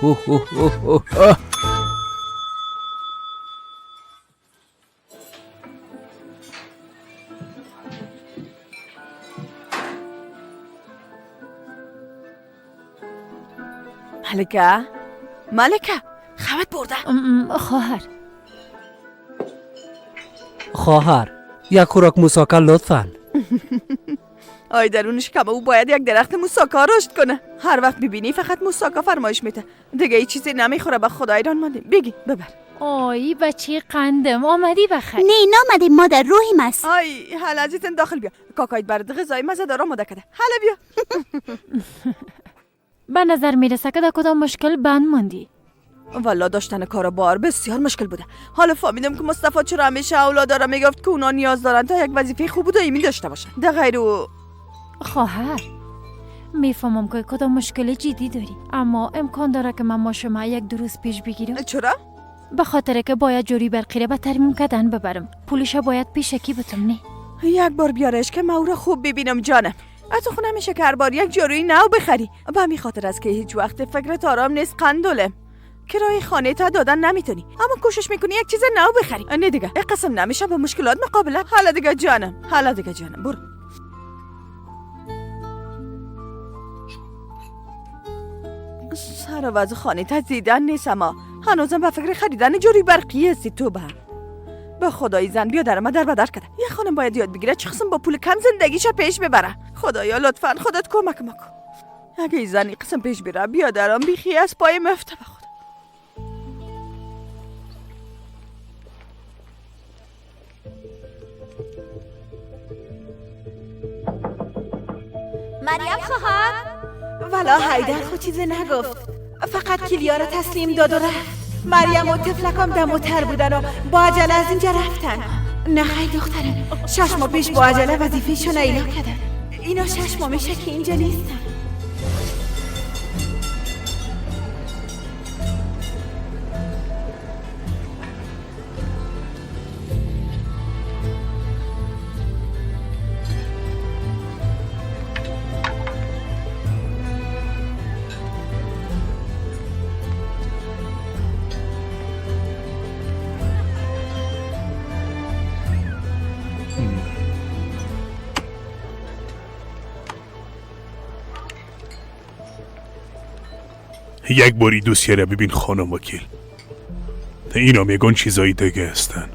اوه اوه اوه اوه اوه. ملکه ملکه خبت برده. خواهر خواهر یک خوراک موساکا لطفاً. آی درونش کم او باید یک درخت موساکا رشد کنه. هر وقت ببینی فقط موساکا فرمایش میده دیگه ای چیزی نمیخوره. به خدا ایران ماندیم. بگی ببر. آی بچه قندم آمدی بخیر. نه نامدیم مادر، روحیم است. آی حالا عزیزم داخل بیا. کاکایت برات غذای مزه دار آماده کرده. حالا بیا. به نظر میرسه که در کدام مشکل بند ماندی. والا داشتن کار بار بسیار مشکل بوده. حالا فهمیدم که مصطفی چرا همیشه اولادا را میگفت که اونا نیاز دارن تا یک وظیفه خوب و دائمی داشته باشن. در غیر او خواهر میفهمم که کدام مشکل جدی داری، اما امکان داره که من ما شما یک دو روز پیش بگیرم. چرا؟ به خاطر که باید جوری برقی را به ترمیم کردن ببرم. پولش باید پیشکی بتم. نه یک بار بیارش که من او را خوب ببینم جانم. از خونه میشه که هر بار یک جاروی نو بخری. به همین خاطر است که هیچ وقت فکرت آرام نیست قندولم. کرایه خانه تا دادن نمیتونی، اما کوشش میکنی یک چیز نو بخری. نه دیگه یک قسم نمیشه با مشکلات مقابله. حالا دیگه جانم، حالا دیگه جانم، برو. سر وضع خانه تا دیدن نیست، اما هنوزم به فکر خریدن جوری برقی هستی تو. به خدای زن بیا در ما در بدر کرده. یه خانم باید یاد بگیره چه قسم با پول کم زندگیش پیش ببره. خدایا لطفا خودت کمک ما کن. اگه این زنی قسم پیش بره بیا درام بیخی از پای مفته به خدا. مریم خواهر. ولا حیدر خود چیزی نگفت، فقط کلیا را تسلیم داد و رفت. مریم و طفلکام دموتر بودن و با عجله از اینجا رفتن. نه خیلی دخترم، 6 ماه پیش با عجله وظیفه‌شون اعلام کردن. اینا 6 ماه میشه که اینجا نیستن. یک باری دوسیه را ببین خانم وکیل. اینا میگن چیزایی دیگه هستن.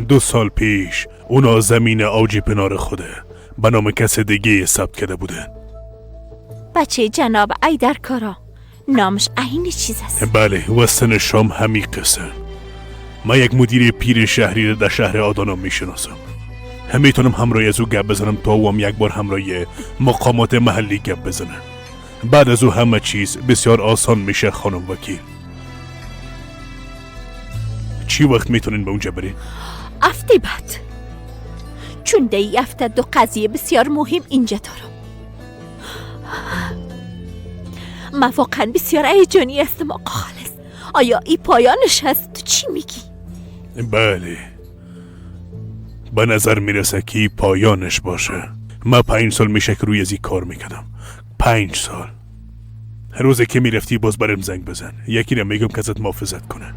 2 سال پیش اونا زمین اوجی پنار خوده به نام کس دیگه ثبت کرده بودن. بچه جناب ایدر کارا نامش عین چیز است. بله و سن شام همی قصه. من یک مدیر پیر شهری را در شهر آدانا میشناسم. میتونم همراه از او گپ بزنم تا او هم یک بار همراه مقامات محلی گپ بزنه. بعد از او همه چیز بسیار آسان میشه خانم وکیل. چی وقت میتونین به اونجا برین؟ هفته بعد، چون دی هفته 2 قضیه بسیار مهم اینجا دارم. من واقعا بسیار هیجانی هستم آقا خالص. آیا ای پایانش هست؟ تو چی میگی؟ بله به نظر میرسه که پایانش باشه. من 5 سال میشه که روی از این کار میکردم. 5 سال. هر روزی که میرفتی باز برم زنگ بزن. یکی را میگم که ازت محافظت کنه.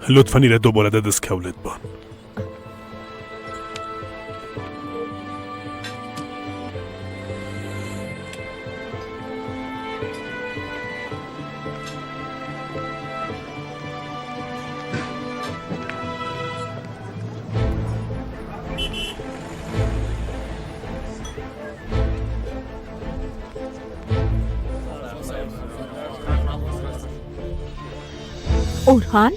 لطفاً ایره دوباره دست کولت بان. اورهان؟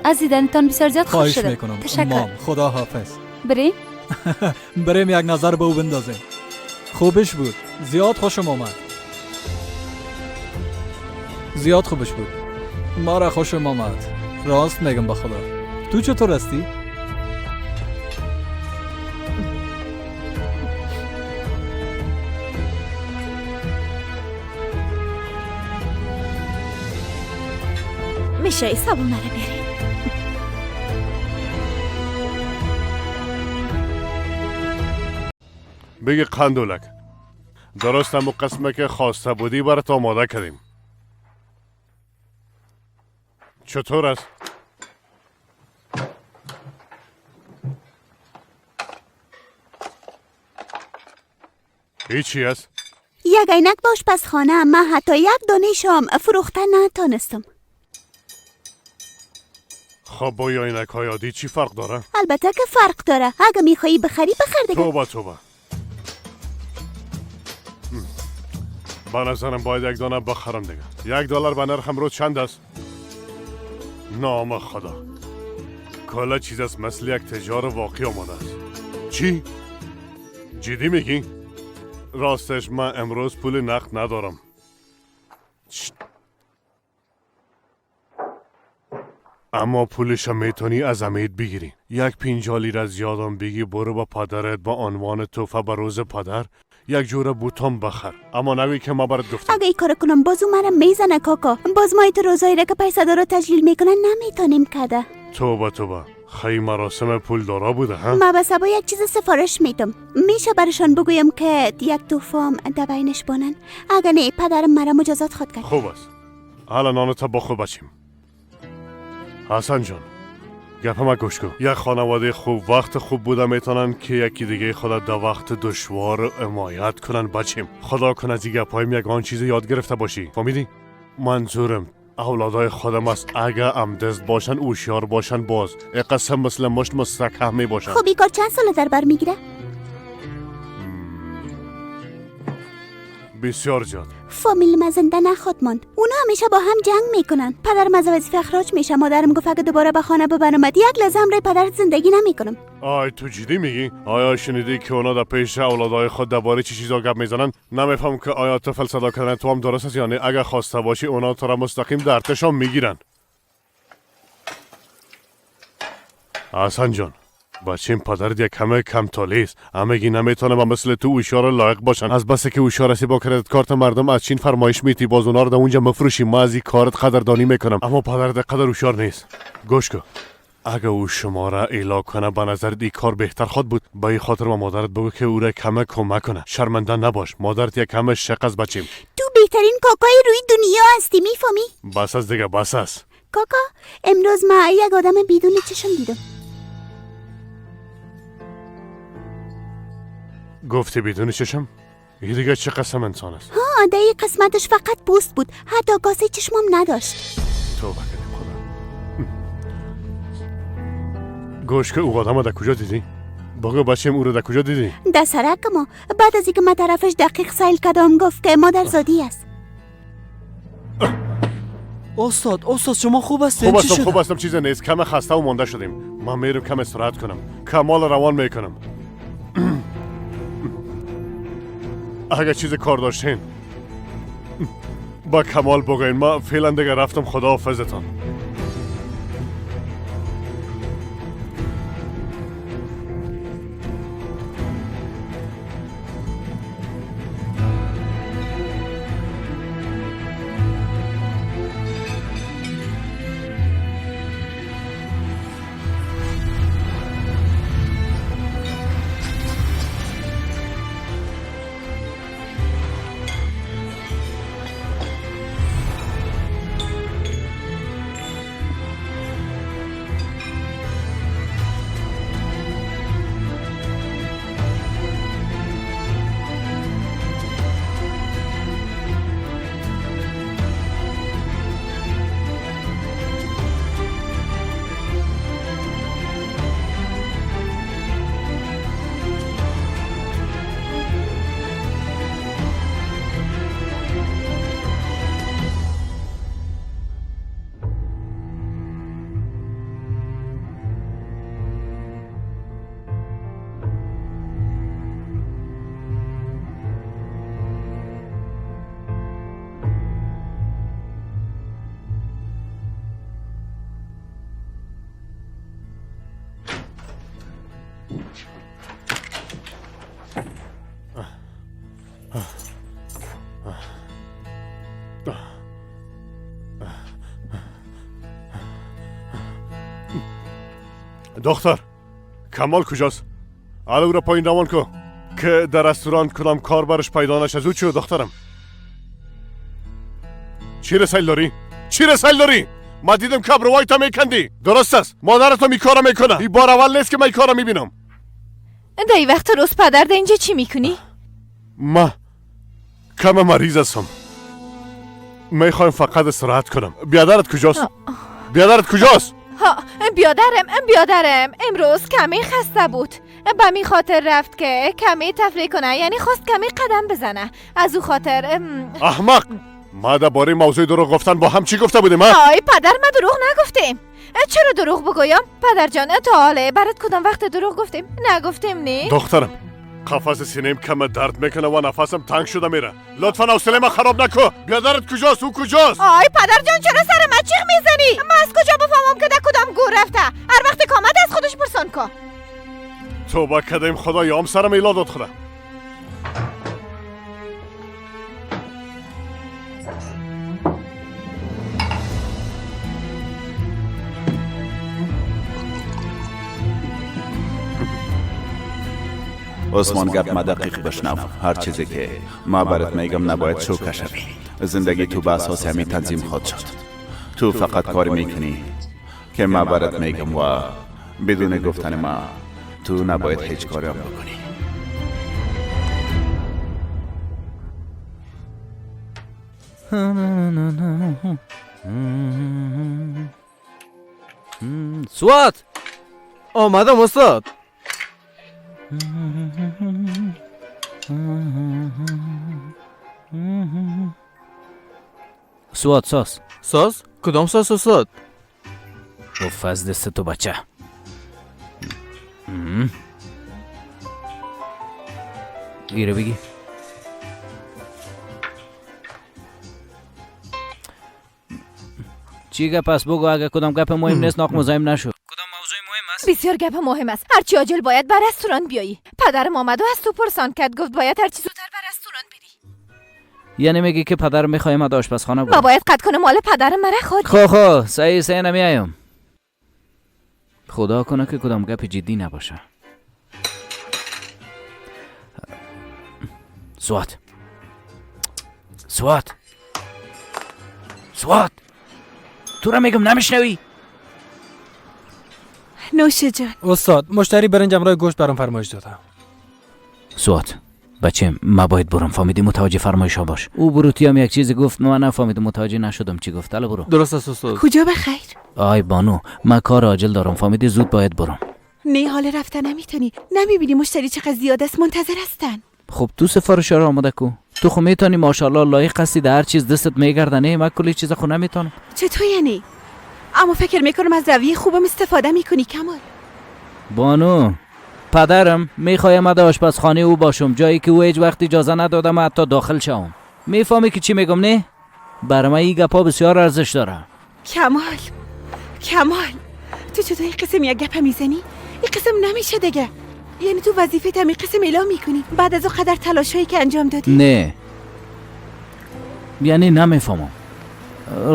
از دیدنتان بسیار زیاد خوش شدم. خواهش میکنم. تشکر. مام خدا حافظ. بریم؟ بریم یک نظر به او بندازیم. خوبش بود. زیاد خوشم آمد. زیاد خوبش بود. ما را خوشم آمد. راست میگم به خدا. تو چطور هستی؟ میشه حساب مرا بیارید؟ بگه قندولک، درست همون قسمه که خواسته بودی برات آماده کردیم. چطور است؟ هیچی است؟ یک عینک باش پس خانه من حتی یک دانه شام فروخته نتانستم. خب با عینک های عادی چی فرق داره؟ البته که فرق داره. اگه میخوایی بخری بخر دیگه. توبه توبه. به نظرم باید یک دانه بخرم دیگه. $1 به نرخ امروز چند است؟ نام خدا، کلا چیز است مثل یک تجار واقعی آماده است. چی؟ جدی میگی؟ راستش من امروز پول نقد ندارم. اما پولش میتونی از امید بگیری. یک 50 لیره زیادم بگی برو با پدرت با عنوان تحفه به روز پدر یک جوره بوتان بخر. اما نگوی که ما برات گفتم. اگه این کار کنم باز او مرا میزنه کاکا. باز ما ایت روزایی را که پیسه دارا تجلیل میکنن نمیتونیم کده. توبه توبه، خیلی مراسم پولدارا بوده ها؟ ما به سبا یک چیز سفارش میدم. میشه برشان بگویم که یک تحفه در بینش بانن؟ اگه نه پدرم مرا مجازات خود کرد. خوب است. حالا نانو تا بخور بچیم. حسن جان، گپ ما گوش کن. یک خانواده خوب وقت خوب بوده میتونن که یکی دیگه خدا در وقت دشوار حمایت کنن بچیم. خدا کنه از این گپایم یگان چیز یاد گرفته باشی. فهمیدی؟ منظورم اولادای خودم است. اگه امدست باشن هوشیار باشن باز قسم مثل مشت مستکه می باشن. خب این کار چند سال در بر میگیره؟ بسیار زیاد. فامیل ما زنده نخواد ماند. اونا همیشه با هم جنگ میکنن. پدرم از وظیفه اخراج میشه. مادرم گفت اگه دوباره به خانه ببرمت یک لحظه هم روی پدرت زندگی نمیکنم. آی تو جدی میگی؟ آیا شنیدی که اونا در پیش اولادای خود درباره چه چیزا گپ میزنن؟ نمیفهم که آیا طفل صدا کردن تو هم درست است یا نه. اگه خواسته باشی اونا تو را مستقیم در ارتشام میگیرن. حسن جان، بچیم پدرت یک کمه کم تالی است. همگی نمیتونه با مثل تو هوشیار لایق باشن. از بس که هوشیار هستی با credit card مردم از چین فرمایش میتی باز اونا رو در اونجا مفروشی. ما از این کارت قدردانی میکنم، اما پدرت قدر هوشیار نیست. گوش کن، اگه او شما را ایلا کنه به نظر این کار بهتر خواد بود. به این خاطر با مادرت بگو که او را کمه کمک کنه. شرمنده نباش، مادرت یک کمه شق از بچیم. تو بهترین کاکای روی دنیا هستی، میفهمی؟ بس از دیگه، بس است. کاکا امروز ما یک آدم بدون چشم دیدم. گفتی بدون چشم؟ این دیگه چه قسم انسان است؟ ها، در این قسمتش فقط پوست بود، حتی کاسه چشمم نداشت. توبه کردیم خدا. گوش که او آدم در کجا دیدی؟ بگو بچیم او رو در کجا دیدی؟ در سرک ما. بعد از اینکه من طرفش دقیق سیل کردم گفت که مادر زادی است. استاد، استاد شما خوب هستین؟ خوب هستم، خوب هستم، چیز نیست. کم خسته و مانده شدیم. من میرم کم استراحت کنم. کمال روان میکنم. اگه چیز کار داشتین با کمال بگوین. ما فعلا دیگه رفتم. خداحافظتان. دختر، کمال کجاست؟ حالا او را پایین روان کن. که در رستوران کدام کار برش پیدا نشه. زود چه دخترم؟ چی رسایل داری؟ چی رسایل داری؟ ما دیدم که ابروهای تا میکندی. درست است، مادرت هم این کارو میکنه. این بار اول نیست که من این کارو میبینم. در این وقت روز پدر در اینجا چی میکنی؟ ما کم مریض هستم، میخوایم فقط استراحت کنم. بیادرت کجاست؟ بیادرت کجاست؟ ها بیادرم امروز کمی خسته بود، به می خاطر رفت که کمی تفریح کنه، یعنی خواست کمی قدم بزنه، از او خاطر. احمق، ما درباره موضوع دروغ گفتن با هم چی گفته بودیم؟ آی پدر، ما دروغ نگفتیم. چرا دروغ بگویم؟ پدر جان تا حالا برات کدام وقت دروغ گفتیم؟ نگفتیم نی؟ دخترم قفس سینه‌م کم درد میکنه و نفسم تنگ شده میره. لطفا حوصله من خراب نکن. بیادرت کجاست؟ او کجاست؟ آی پدر جان چرا سر من چیغ میزنی؟ من از کجا بفهمم که در کدام گور رفته؟ هر وقت که آمد از خودش پرسان کن. توبه کردیم خدایا، هم سرم ایلا داد خدا. عثمان گپ ما دقیق بشنو. هر چیزی که ما برات میگم نباید شوکه شوی. زندگی تو به اساس همین تنظیم خواهد شد. تو فقط کار میکنی که ما برات میگم و بدون گفتن ما تو نباید هیچ کاری هم بکنی. سوات آمدم استاد. سوات ساز. ساز؟ کدام ساز استاد؟ گفت از دست تو بچه. گیره بگی. چی گپ است بگو، اگه کدام گپ مهم نیست ناق مزاحم نشو. بسیار گپ مهم است. هرچی عاجل باید بر رستوران بیایی. پدرم آمد و از تو پرسان کرد، گفت باید هرچی زودتر بر رستوران بری. یعنی میگی که پدر میخوایم از آشپزخانه برم؟ ما باید قد کنه مال پدرم مرا خود. خو صحیح نمیایم. خدا کنه که کدام گپ جدی نباشه. سوات سوات سوات، تو را میگم نمیشنوی؟ نوش جان. استاد مشتری برنج امرای گوشت برام فرمایش داده. سوات بچه ما باید برم، فهمیدی؟ متوجه فرمایش ها باش. او بروتی هم یک چیزی گفت من نفهمیدم، متوجه نشدم چی گفت. حالا برو. درست است استاد. کجا بخیر؟ آی بانو من کار عاجل دارم، فهمیدی؟ زود باید برم. نه حال رفتن نمیتونی. نمیبینی مشتری چقدر زیاد است، منتظر هستن. خب تو سفارش را آماده کو. تو خو میتونی ماشاءالله لایق هستی، در هر چیز دستت میگرده. نه من کلی چیز خو نمیتونم. چطور یعنی؟ اما فکر میکنم از رویه خوبم استفاده میکنی کمال. بانو پدرم میخوایم از آشپزخانه او باشم، جایی که او هیچ وقت اجازه ندادم حتی داخل شوم. میفهمی که چی میگم؟ نه برای من این گپا بسیار ارزش داره. کمال کمال تو چطور این قسم یک گپ میزنی؟ این قسم نمیشه دیگه. یعنی تو وظیفه این قسم اعلام میکنی بعد از اون قدر تلاشایی که انجام دادی؟ نه یعنی نمیفهمم.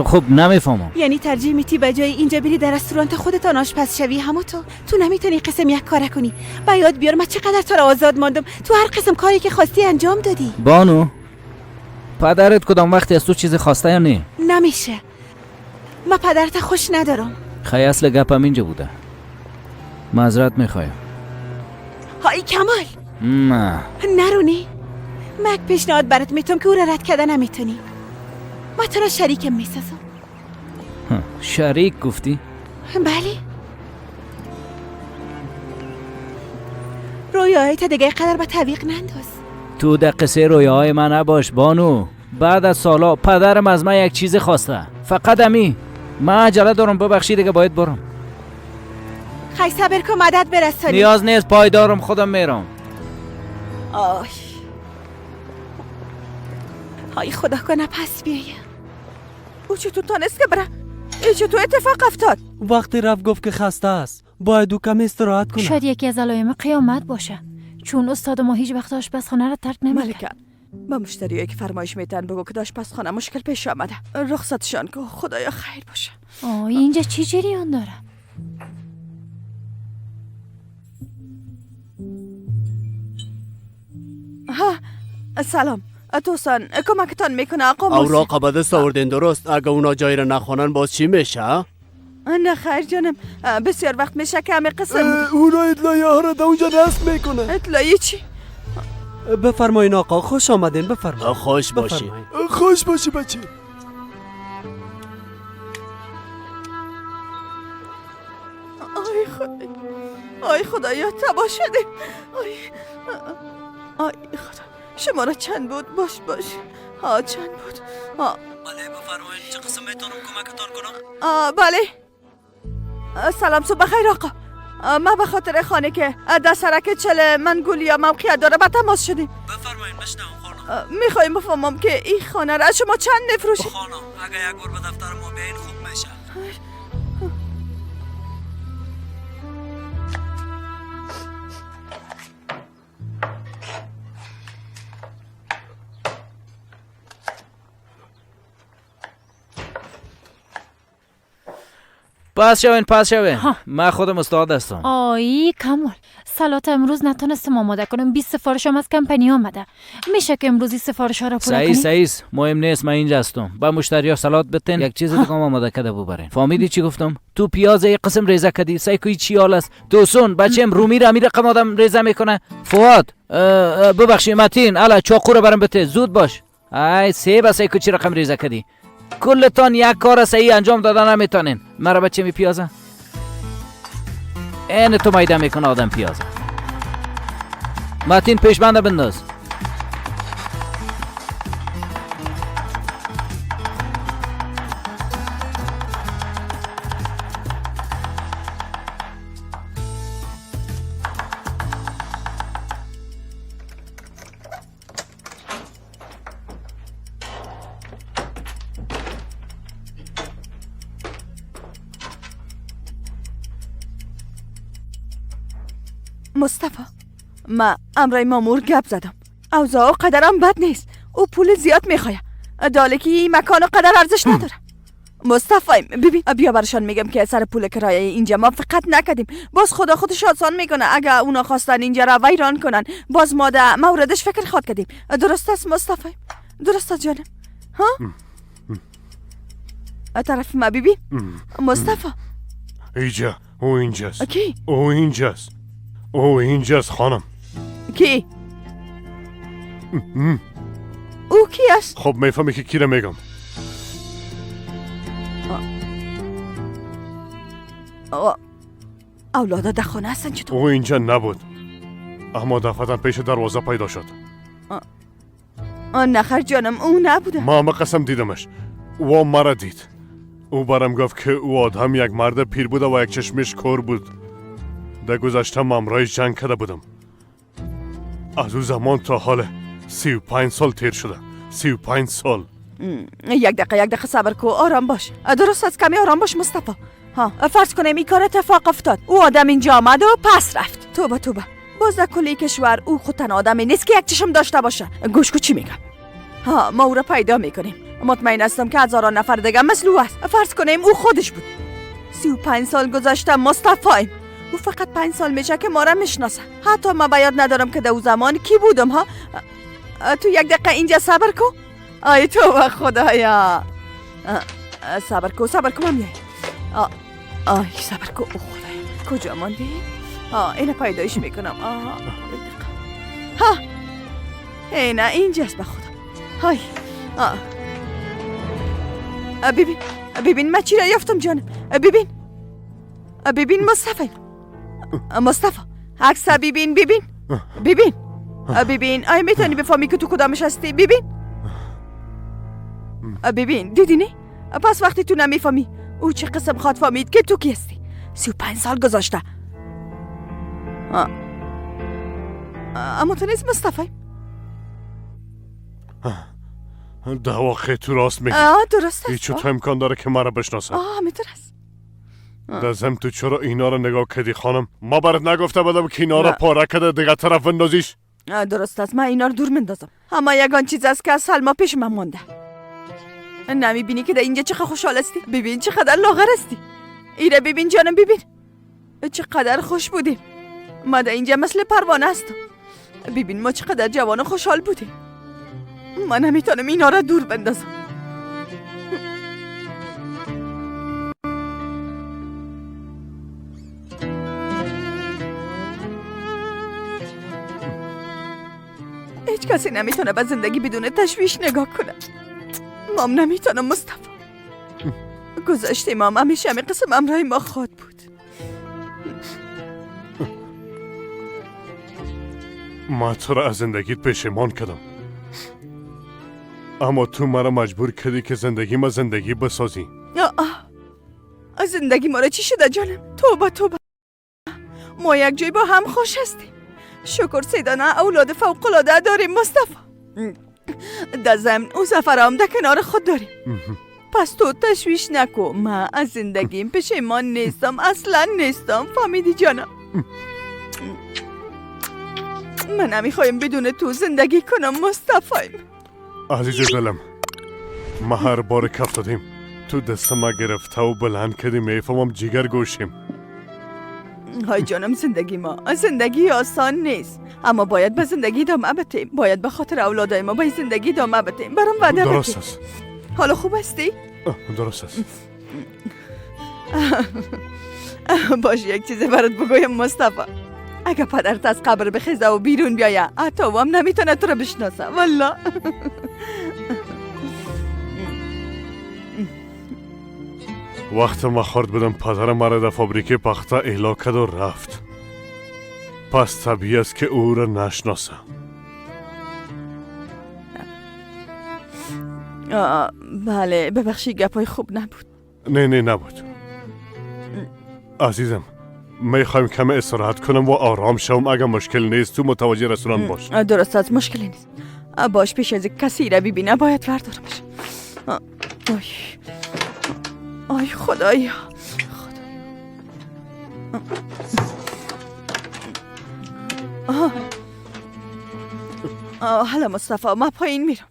خب نمیفهمم. یعنی ترجیح میتی به جای اینجا بری در رستوران خودتان آشپز شوی؟ همو تو نمیتونی قسم یک کاره کنی. به یاد بیار من چقدر تو را آزاد ماندم. تو هر قسم کاری که خواستی انجام دادی. بانو پدرت کدام وقتی از تو چیزی خواسته یا نه؟ نمیشه، من پدرت خوش ندارم. خیلی اصل گپم اینجا بوده. معذرت میخوایم. های کمال نه نرونی. من یک پیشنهاد برات میتونم که او را رد کرده نمیتونی. ما تو را شریکم میسازم. شریک گفتی؟ بله. رویاهای تا دیگه قدر به تعویق ننداز. تو در قصه رویاهای من نباش بانو. بعد از سالا پدرم از من یک چیز خواسته، فقط امی. من عجله دارم، ببخشید دیگه باید برم. خی صبر کن مدد برسانی. نیاز نیست، پای دارم خودم میرم. آی های خدا کنه پس بیایه. او چطور تانست که بره؟ ای چطور اتفاق افتاد؟ وقتی رفت گفت که خسته است، باید او کم استراحت کنه. شاید یکی از علایم قیامت باشه، چون استاد ما هیچ وقت آشپزخانه را ترک نمی‌کرد. ملکه با مشتریایی که فرمایش میتن بگو که آشپزخانه مشکل پیش آمده، رخصتشان که خدایا خیر باشه. آه اینجا چی جریان داره؟ ها سلام توسان کمکتان میکنه آقا موسی. اوراق به دست آوردین درست؟ اگه اونا جایی را نخوانن باز چی میشه؟ نه خیر جانم، بسیار وقت میشه که همه قسم اونا اطلاعیه ها را در اونجا رسم میکنه. اطلاعیه چی؟ بفرمایین آقا، خوش آمدین. بفرمایین. خوش باشی. خوش باشی بچه. آی خدای، آی خدایا تباه شده. آی خدا، شما را چند بود؟ باش باش. ها چند بود؟ ها بله بفرمایید، چه قسم میتونم کمکتان کنم؟ بله. سلام، صبح بخیر آقا. ما به خاطر خانه که در سرک 40 منگولیا موقعیت داره به تماس شدیم. بفرمایید بشنوم خانم. میخوایم بفهمم که این خانه را از شما چند میفروشید؟ خانم اگه یک بار به دفتر ما بیاین خوب میشه. پس شوین پس شوین، من خودم استاد هستم. آی کمال، سلات امروز نتونستم آماده کنم. 20 سفارش هم از کمپانی آمده. میشه که امروز این سفارش ها را پوره کنی؟ صحیح مهم نیست، من اینجا هستم. با مشتری ها سلات بتن، یک چیز دیگه آماده کرده ببرین. فهمیدی چی گفتم؟ تو پیاز یک قسم ریزه کدی، سعی کوی چی حال است. دوستون بچم رومی را می رقم آدم ریزه میکنه. فواد ببخشید متین، الا چاقو رو برام بده، زود باش. ای سه بس کو چی رقم ریزه کدی. کلتان یک کار صحیح انجام دادن نمیتونین. مرا بچه می پیازه این تو میده میکنه آدم پیازه. متین پیشبنده بنداز. مصطفی، ما امرای مامور گپ زدم. اوضاع قدرم بد نیست. او پول زیاد میخواه. داله که این مکان قدر ارزش نداره. مصطفی ببین، بیا برشان میگم که سر پول کرایه اینجا ما فقط نکردیم. باز خدا خودش آسان میکنه. اگه اونا خواستن اینجا را ویران کنن، باز ما در موردش فکر خواد کردیم. درست است مصطفی؟ درست است جانم؟ ها؟ طرف ما ببین مصطفی. اینجا او اینجاست. کی؟ او اینجاست. او اینجاست خانم. کی؟ او کی است؟ خب میفهمی که کی را میگم. اولادا در خانه هستن چطور؟ او اینجا نبود، اما دفعتا پیش دروازه پیدا شد. نخیر جانم، او نبوده. ما همه قسم دیدمش. او مرا دید. او برم گفت که او آدم یک مرد پیر بوده و یک چشمش کور بود. در گذشته مامرای جنگ کرده بودم. از او زمان تا حال 35 سال تیر شده. 35 سال. یک دقیقه صبر کو، آرام باش. درست از کمی آرام باش مصطفی. ها فرض کنیم این کار اتفاق افتاد. او آدم اینجا آمد و پس رفت. توبه توبه. باز در کلی کشور او خود تنها آدمی نیست که یک چشم داشته باشه. گوش کو چی میگم. ها ما او را پیدا میکنیم. مطمئن هستم که هزاران نفر دیگه مثل او است. فرض کنیم او خودش بود. 35 سال گذشته مصطفی. او فقط 5 سال میشه که ما را میشناسه. حتی ما به یاد ندارم که در او زمان کی بودم. ها تو یک دقیقه اینجا صبر کو. آی تو و خدایا صبر کو صبر کو من میای. آی صبر کو. او خدایا کجا ماندی؟ اینو پیدایش میکنم. یک دقیقه. ها اینا اینجاست به خدا. های ببین ببین من چی را یافتم جانم. ببین ببین مصطفی. مصطفی عکس ببین ببین ببین ببین. آیا میتونی بفهمی که تو کدامش هستی؟ ببین ببین دیدی نه؟ پس وقتی تو نمیفهمی او چه قسم خواد فهمید که تو کی هستی؟ 35 سال گذاشته. اما تو نیست مصطفی. در واقع تو راست میگی. درست است. چطور امکان داره که مرا بشناسه؟ همینطور است. دزم تو چرا اینا رو نگاه کردی خانم؟ ما برات نگفته بودم که اینا رو پاره کرده دیگه طرف بندازیش؟ درست است، من اینا رو دور مندازم. اما یگان چیز است که از سلما پیش من مانده. نمیبینی که در اینجا چقدر خوشحال هستی؟ ببین چقدر لاغر هستی. ایره ببین جانم، ببین چقدر خوش بودیم. ما در اینجا مثل پروانه هستم. ببین ما چقدر جوان و خوشحال بودیم. من نمیتونم اینا را دور بندازم. هیچ کسی نمیتونه به زندگی بدون تشویش نگاه کنه. مام نمیتونم مصطفی. گذشته مام همیشه همین قسم امرای ما خواد بود. ما تو را از زندگیت پشیمان کردم، اما تو مرا مجبور کردی که زندگی ما زندگی بسازی. از زندگی ما را چی شده جانم؟ توبه توبه، ما یک جای با هم خوش هستیم. شکر سیدانه اولاد فوق العاده داریم مصطفی. در ضمن او ظفر هم در کنار خود داریم. پس تو تشویش نکو، من از زندگیم پشیمان نیستم، اصلا نیستم. فهمیدی جانم؟ من نمیخوایم بدون تو زندگی کنم مصطفی. عزیز دلم، ما هر بار کف دادیم تو دست ما گرفته و بلند کردیم، میفهمم جیگر گوشیم. های جانم، زندگی ما زندگی آسان نیست، اما باید به زندگی ادامه بدیم. باید به خاطر اولادای ما به زندگی ادامه بدیم. برام وعده بدیم. درست است. حالا خوب هستی؟ درست است. باش یک چیز برات بگویم مصطفی. اگه پدرت از قبر بخیزه و بیرون بیایه، حتی او هم نمیتونه تو رو بشناسه والله. وقت ما خورد بودم پدرم مرا در فابریکه پخته اهلا کرد و رفت. پس طبیعی است که او را نشناسم. بله ببخشید، گپای خوب نبود. نه نه نبود عزیزم. میخوایم کم استراحت کنم و آرام شوم. اگر مشکل نیست تو متوجه رستوران باش. درست است، مشکلی نیست. باش پیش از کسی را ببینه باید وردارمش. آی آی خدایا، خدایا. حالا مصطفی ما پایین میرم.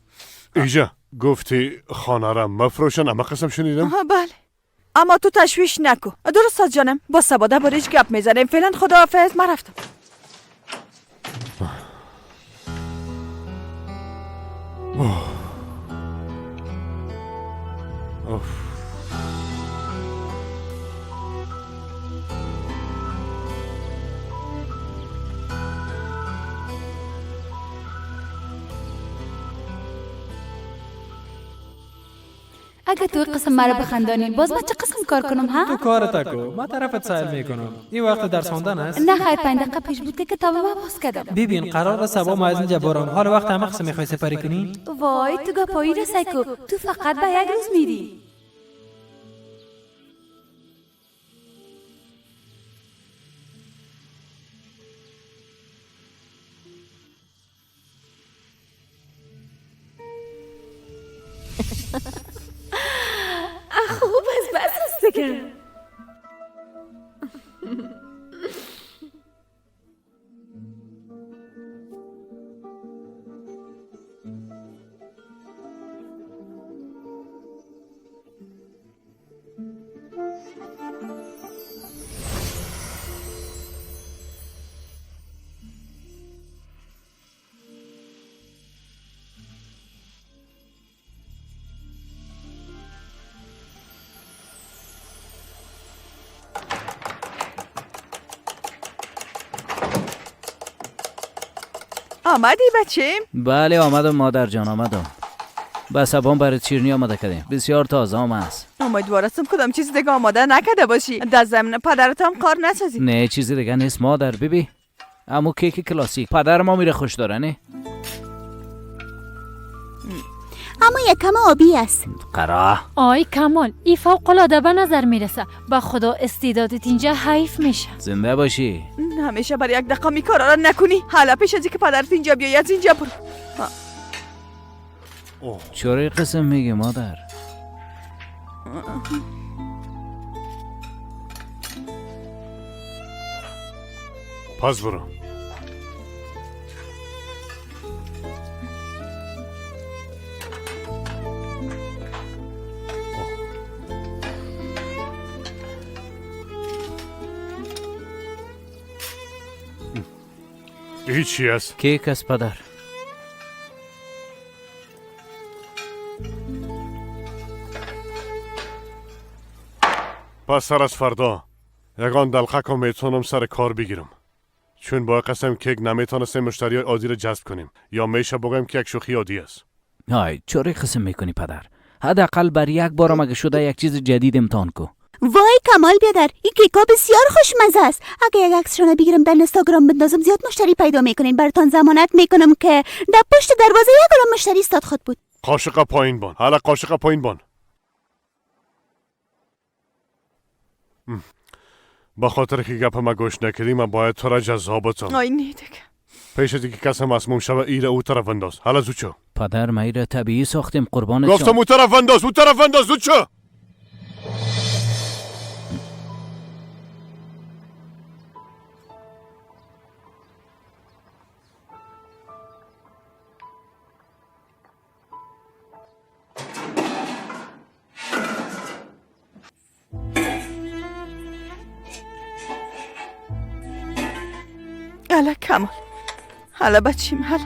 ایجا گفتی خانه را مفروشن، اما قسم شنیدم. بله، اما تو تشویش نکو. درست است جانم، با سباده بارش گپ میزنیم. فعلا خداحافظ، من رفتم. اگه تو قسم مرا بخندانی باز من چه قسم کار کنم ها؟ تو کارت کو، ما طرفت سایل میکنم. این وقت درس خواندن است؟ نه خیر، 5 دقیقه پیش بود که کتاب ما باز کردم. ببین قرار است صبح ما از اینجا برم. حالا وقت هم قسم میخوای سپری کنی؟ وای تو گپایی را سعی کو، تو فقط به یک روز میری. خوب از بس است دیگه. آمدی بچه؟ بله آمدم مادر جان، آمدم. بس صبحان برای چیرنی آماده کردیم، بسیار تازه هم است. امیدوارم کدام چیز دیگه آماده نکرده باشی. در ضمن پدرت هم کار نسازی. نه چیز دیگه نیست مادر. ببی امو کیک کلاسیک پدر ما میره خوش داره. نه اما یکم آبی است. قرا آی کمال، ای فوق العاده به نظر میرسه. با خدا استعدادت اینجا حیف میشه. زنده باشی. همیشه برای یک دقیقه می کارا را نکنی. حالا پیش از اینکه پدرت اینجا بیای از اینجا برو. چرا قسم میگه مادر؟ پس برو. این چی است؟ کیک است پدر. پس سر از فردا یگان دلقک رو میتونم سر کار بگیرم، چون با قسم کیک نمیتونستیم مشتری عادی رو جذب کنیم، یا میشه بگم که یک شوخی عادی است. های چرا قسم میکنی پدر؟ حداقل بر یک بارم اگه شده یک چیز جدید امتحان کو. وای کمال بیادر، این کیکا بسیار خوشمزه است. اگه یک عکسشون بگیرم در اینستاگرام بندازم زیاد مشتری پیدا میکنین. براتان ضمانت میکنم که در پشت دروازه یک عالم مشتری استاد خود بود. قاشق پایین بان. حالا قاشق پایین بان. با خاطر که گپ ما گوش نکردی من باید تو را جزا بتم. آی نه دیگه. پیش از اینکه کس مسموم شوه ایره او طرف انداز. حالا زود شو. پدر ما ایره طبیعی ساختیم قربانت. گفتم او طرف انداز، او طرف انداز، زود شو. هلا کمال، هلا بچیم، هلا.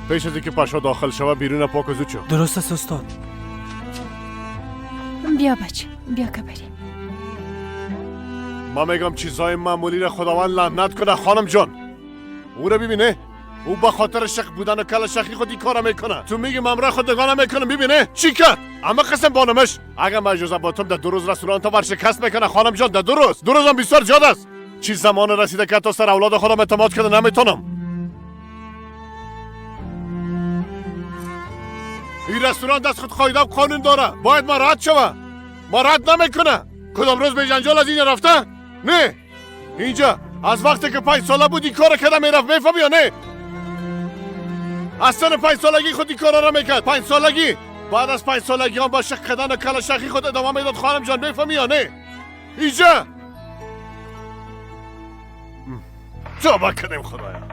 پیش از اینکه پاشا داخل شوه بیرون پاک و زود شو. درست است استاد. بیا بچه، بیا که بریم. ما میگم چیزای معمولی را خداوند لعنت کنه خانم جان. او را ببینه، او به خاطر شک بودن و کل شخی خود این کارا میکنه. تو میگی ممره خود دگانه میکنه، میبینه چی کرد؟ اما قسم بانمش اگه من اجازه باتم در 2 روز رستوران تا ورشکست میکنه خانم جان. در 2 روز، 2 روزم بسیار زیاد است. چی زمان رسیده که تا سر اولاد خودم اعتماد کنه نمیتونم. این رستوران دست خود قاعده و قانون داره، باید ما رد شوه. ما رد نمیکنه. کدام روز به جنجال از اینجا رفته؟ نه. اینجا از وقتی که 5 ساله بود این کار کرده میرفت، میفهمی یا نه؟ از سن 5 سالگی خود این کارا را میکرد. 5 سالگی، بعد از 5 سالگی هم با شک کردن و کل شخی خود ادامه میداد خانم جان، میفهمی یا نه؟ اینجا توبه کنیم خدایا.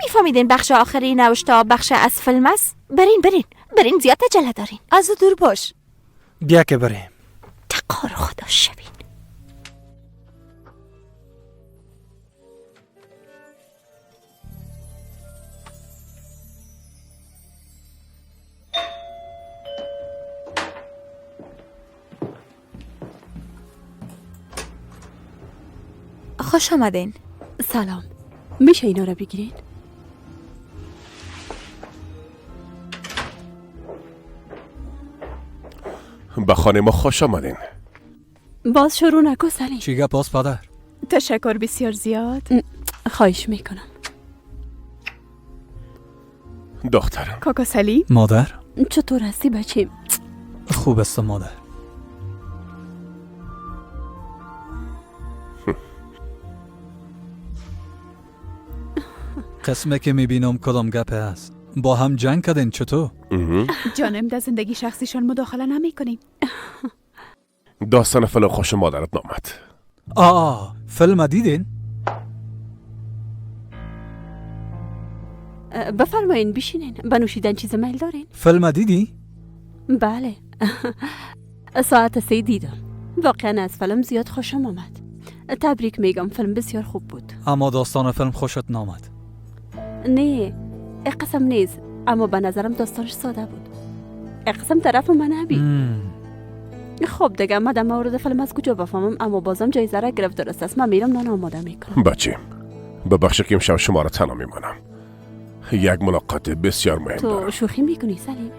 میفهمیدین بخش آخری نوشته بخش از فیلم است؟ برین برین برین، زیاد عجله دارین. از دور باش. بیا که بریم. تقار خدا شبین. خوش آمدین. سلام. میشه اینا رو بگیرین؟ به خانه ما خوش آمدین. باز شروع نکن سلیم. چی گپ باز پدر؟ تشکر بسیار زیاد. خواهش میکنم. دخترم. کاکا سلیم. مادر. چطور هستی بچیم؟ خوب است مادر. قسمه که میبینم کدام گپه است. با هم جنگ کردین چطور؟ جانم در زندگی شخصیشان مداخله نمی کنیم. داستان فیلم خوش مادرت نامد. آه فیلم دیدین؟ بفرمایین بشینین. به نوشیدن چیز میل دارین؟ فیلم دیدی؟ بله. ساعت 3 دیدم. واقعا از فیلم زیاد خوشم آمد. تبریک میگم، فیلم بسیار خوب بود. اما داستان فیلم خوشت نامد؟ نه، قسم نیست، اما به نظرم داستانش ساده بود. قسم طرف من نبی. خب دیگه من در مورد فیلم از کجا بفهمم، اما بازم جایزه را گرفت. درست است، من میرم نان آماده میکنم. بچه ببخش که امشب شما را تنها میمانم. یک ملاقات بسیار مهم دارم. تو شوخی میکنی سلیم؟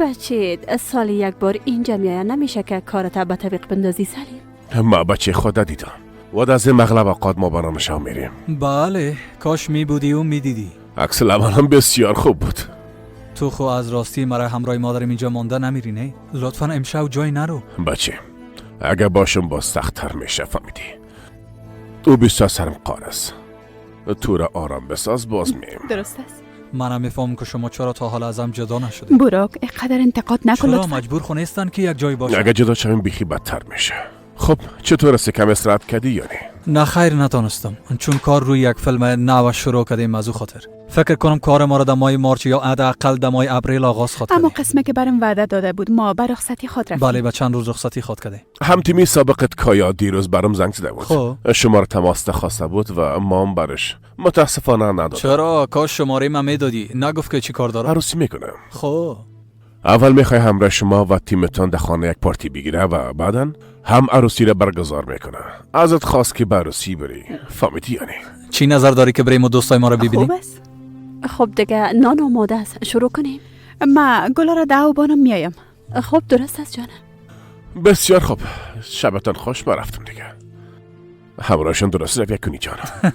بچه سال یک بار اینجا میآید، نمیشه که کارت به تعویق بندازی سلیم. ما بچه خود دیدم و از مغلب اوقات ما برام شام میریم. بله، کاش می بودی و میدیدی. عکس العملم بسیار خوب بود. تو خو از راستی مرا همراه مادرم اینجا مانده نمیری نه؟ لطفا امشب جای نرو. بچه اگه باشم باز سخت‌تر میشه، فهمیدی؟ تو بسیار سرم قار است. تو را آرام بساز، باز میم. درست است. منم میفهمم که شما چرا تا حالا ازم جدا نشدید. براک اینقدر انتقاد نکن لطفا. چرا مجبور خو نیستن که یک جای باشن؟ اگه جدا شویم بیخی بدتر میشه. خب چطور است کم استراحت کردی یا نه؟ نه خیر نتانستم، چون کار روی یک فیلم نو شروع کردیم. از او خاطر فکر کنم کار ما را در ماه مارچ یا حداقل در ماه اپریل آغاز خواهد اما قسمه که برم وعده داده بود ما به رخصتی خود رفتیم. بله، به چند روز رخصتی خود کردیم. هم تیمی سابقت کایا دیروز برام زنگ زده بود. خب شما را تماس خواسته بود و ما هم برش متاسفانه ندادم. چرا؟ کاش شماره ما میدادی. نگفت که چی کار دارم؟ عروسی میکنم. خب اول میخوای همراه شما و تیمتان در خانه یک پارتی بگیره و بعدا هم عروسی را برگزار میکنه. ازت خواست که به عروسی بری، فهمیدی یعنی؟ چی نظر داری که بریم و دوستای ما را ببینیم؟ خوب است. خب دیگه نان آماده است، شروع کنیم. ما گلا را ده و بانم میایم. خب درست است جانم. بسیار خوب، شبتان خوش. ما رفتم دیگه. همراهشان درست رویه کنی جانم.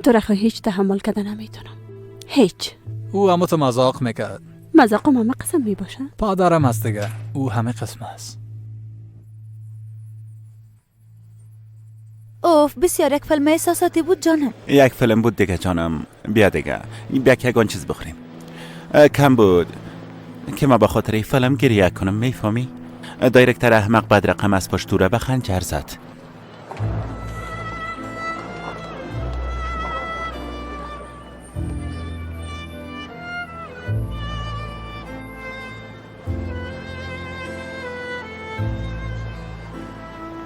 تو را هیچ تحمل کردن نمیتونم، هیچ. او اما تو مذاق میکرد. مذاقم همه قسم میباشه؟ پادرم است دیگه، او همه قسم است. اوف بسیار یک فیلم احساساتی بود جانم. یک فیلم بود دیگه جانم. بیا دیگه، بیا که یگان چیز بخوریم. کم بود که ما به خاطر فیلم گریه کنم، میفهمی؟ director احمق بد رقم از پشت توره به خنجر زد.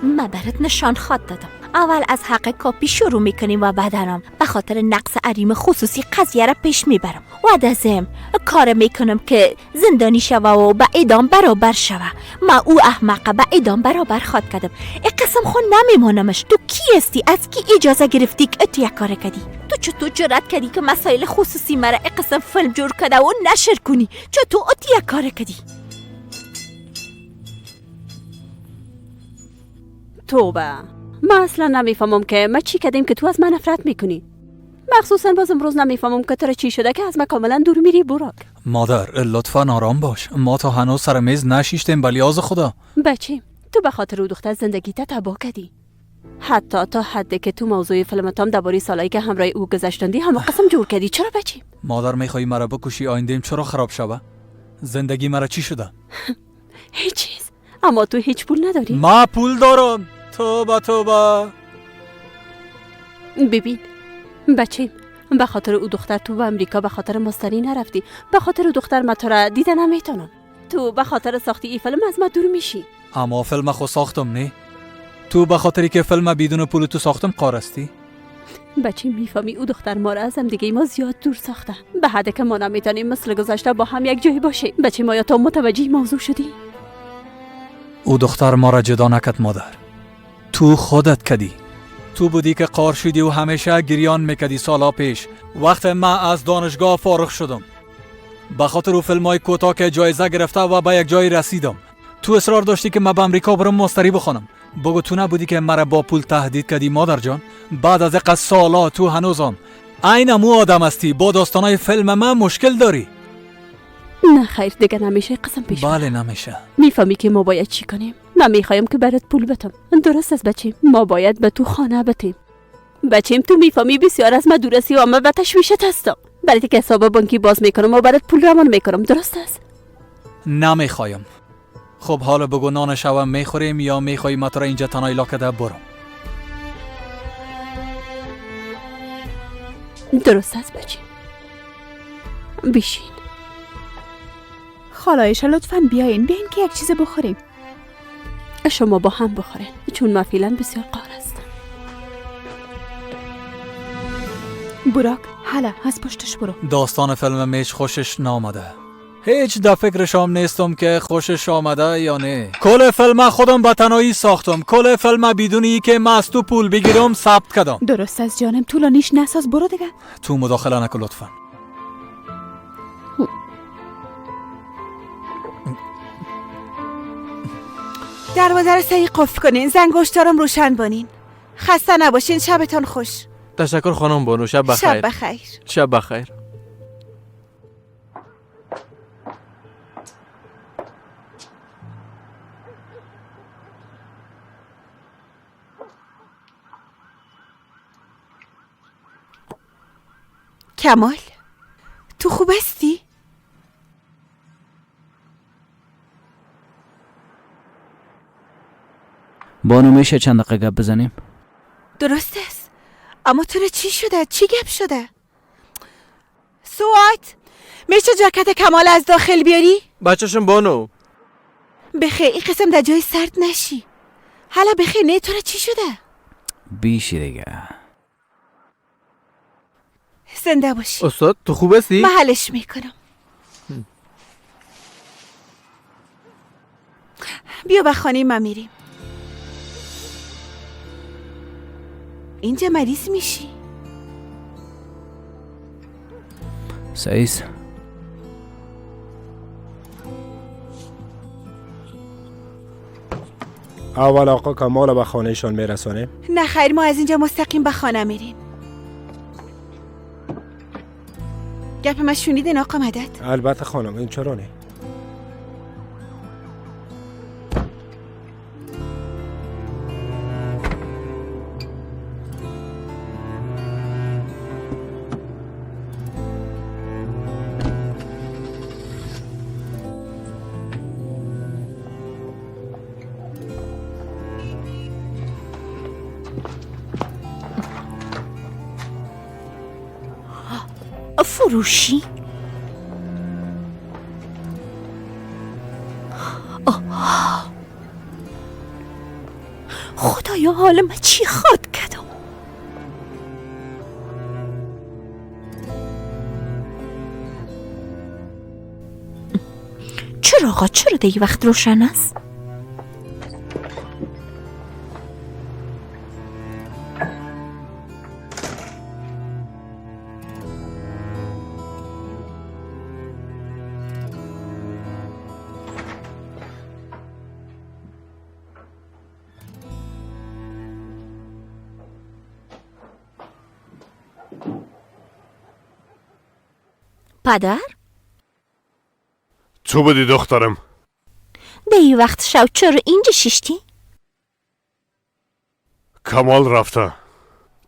من برات نشان خواد دادم. اول از حق کاپی شروع میکنیم و بعدنم به خاطر نقص عریم خصوصی قضیه را پیش میبرم و ازم کار میکنم که زندانی شوه و به اعدام برابر شوه. ما او احمقه به اعدام برابر خواد کردم. ای قسم خون نمیمانمش. تو کی هستی؟ از کی اجازه گرفتی که تو یک کار کردی؟ تو چطور جرأت کردی که مسائل خصوصی مرا ای قسم فیلم جور کرده و نشر کنی؟ چطور تو یک کار کردی؟ توبه، من اصلا نمیفهمم که ما چی کردیم که تو از من نفرت میکنی. مخصوصا باز امروز نمیفهمم که تو چی شده که از من کاملا دور میری براک. مادر لطفا آرام باش، ما تا هنوز سر میز نشیشتیم. بلیاز خدا بچه، تو به خاطر او دختر زندگی تا تباه کردی، حتی تا حدی که تو موضوع فیلمتام درباره سالایی که همراه او گذشتندی هم قسم جور کردی. چرا بچه؟ مادر میخوای مرا بکشی؟ آینده‌ام چرا خراب شوه؟ زندگی مرا چی شده؟ هیچ چیز. اما تو هیچ پول نداری. ما پول دارم. توبه توبه. ببین بچه، به خاطر او دختر تو به امریکا به خاطر مستری نرفتی. به خاطر او دختر ما تو را دیده نمیتونم. تو به خاطر ساختی ای فیلم از ما دور میشی. اما فیلم خو ساختم نه؟ تو به خاطری که فیلم بدون پول تو ساختم قارستی؟ بچه میفهمی او دختر ما را از هم دیگه ما زیاد دور ساخته، به حد که ما نمیتونیم مثل گذشته با هم یک جای باشیم. بچه ما یا تو متوجه موضوع شدی؟ او دختر ما را جدا نکرد مادر، تو خودت کدی. تو بودی که قار شدی و همیشه گریان میکدی. سالا پیش وقت ما از دانشگاه فارغ شدم، به خاطر او فیلم های کوتاه که جایزه گرفته و به یک جای رسیدم، تو اصرار داشتی که من به امریکا برم ماستری بخوانم. بگو تو نبودی که مرا با پول تهدید کردی مادر جان؟ بعد از اینقدر سالا تو هنوزم عین مو آدم هستی. با داستانای فیلم من مشکل داری. نه خیر دیگه نمیشه قسم پیش. بله نمیشه. میفهمی که ما باید چی کنیم؟ من میخوایم که برات پول بدم. درست است بچیم، ما باید به تو خانه بتیم. بچیم تو میفهمی بسیار از ما دور هستی و من به تشویشت هستم. برات که حساب بانکی باز میکنم و برات پول روان میکنم. درست است؟ نمیخوایم. خب حالا بگو نان شوم میخوریم یا میخوایی ما تو را اینجا تنها لاکده برم؟ درست است بچیم، بشین. خالایشا لطفاً بیاین که یک چیز بخوریم. شما با هم بخورین چون من فعلا بسیار قار هستم. براک حالا از پشتش برو. داستان فیلم میش خوشش نامده. هیچ در فکرشام نیستم که خوشش آمده یا نه. کل فیلم خودم به تنهایی ساختم. کل فیلم بدون ای که من از تو پول بگیرم ثبت کردم. درست از جانم، طولانیش نساز، برو دیگه. تو مداخله نکن لطفا. دروازه رو سریع قفل کنین، زنگشتارم روشن بانین. خسته نباشین، شبتان خوش. تشکر خانم بانو، شب بخیر. شب بخیر. شب بخیر. کمال تو خوب هستی؟ بانو میشه چند دقیقه گپ بزنیم؟ درست است، اما تو چی شده؟ چی گپ شده؟ سوات میشه جاکت کمال از داخل بیاری؟ بچه‌شم بانو بخیر، این قسم در جای سرد نشی. حالا بخیر، نه تو چی شده؟ بیشی دیگه. زنده باشی. استاد تو خوب هستی؟ من حلش میکنم. بیا به خانه ما میریم. اینجا مریض میشی. سعیس اول آقا کمال به خانهشان میرسانیم؟ نه خیر، ما از اینجا مستقیم به خانه میریم. گپ ما شنیدین آقا مدد؟ البته خانم، این چرا نه؟ فروشی؟ آه. خدایا حال من چی خواد کردم؟ چرا آقا چرا دیگه وقت روشن است؟ پدر؟ تو بودی دخترم. دی وقت شو چرا اینجا ششتی؟ کمال رفته،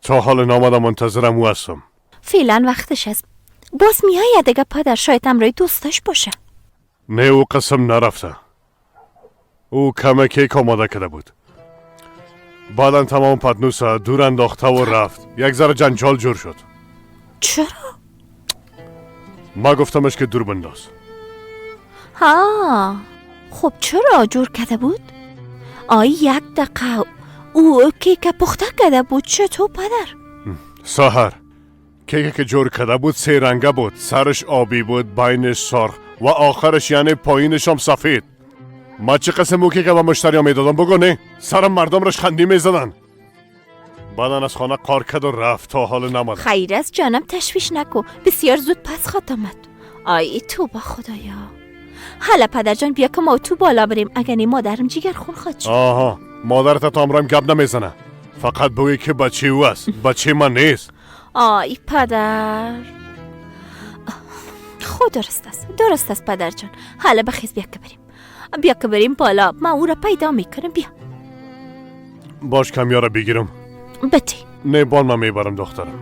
تا حال نامدم، منتظرم او هستم. فعلا وقتش است، باز میآید دیگه پدر، شاید امرای دوستش باشه. نه او قسم نرفته، او کمه کیک آماده کرده بود، بعدا تمام پتنوس دور انداخته و رفت. یک ذره جنجال جور شد. چرا؟ ما گفتمش که دور بنداز. ها خب چرا جور کرده بود؟ آی یک دقیقه، او کیک پخته کرده بود. چطور پدر؟ سحر کیک که جور کرده بود سه رنگه بود، سرش آبی بود، بینش سرخ و آخرش یعنی پایینش هم سفید. ما چه قسم او کیک به مشتری میدادم بگو نه؟ سرم مردم رش خندی میزدن. بعدن از خانه قار کرد و رفت، تا حال نمد. خیر است جانم، تشویش نکو، بسیار زود پس خواهد آمد. آی تو با خدایا. حالا پدر جان بیا که ما تو بالا بریم، اگر نه مادرم جیگر خون خواهد شد. آها مادرت تا امرم گپ نمیزنه، فقط بگوی که بچه او است، بچه من نیست. آی پدر خود درست است، درست است پدر جان. حالا بخیز بیا که بریم، بیا که بریم بالا، من او را پیدا میکنم. بیا باش کمیارا بگیرم. بتی نه بال من میبرم دخترم.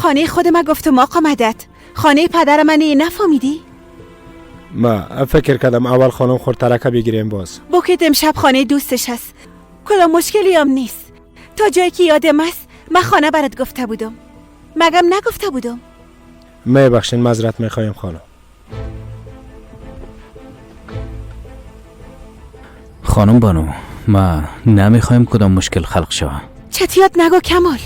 خانه خود ما گفتم آقا مدد، خانه پدر من نفهمیدی؟ ما فکر کردم اول خانم خورترکه بگیریم باز. بوکت امشب خانه دوستش هست، کدام مشکلی هم نیست. تا جایی که یادم است من خانه برات گفته بودم، مگم نگفته بودم؟ میبخشین، معذرت میخوایم خانم. خانم بانو، ما نمیخوایم کدام مشکل خلق شوه. چتیات نگو کمال.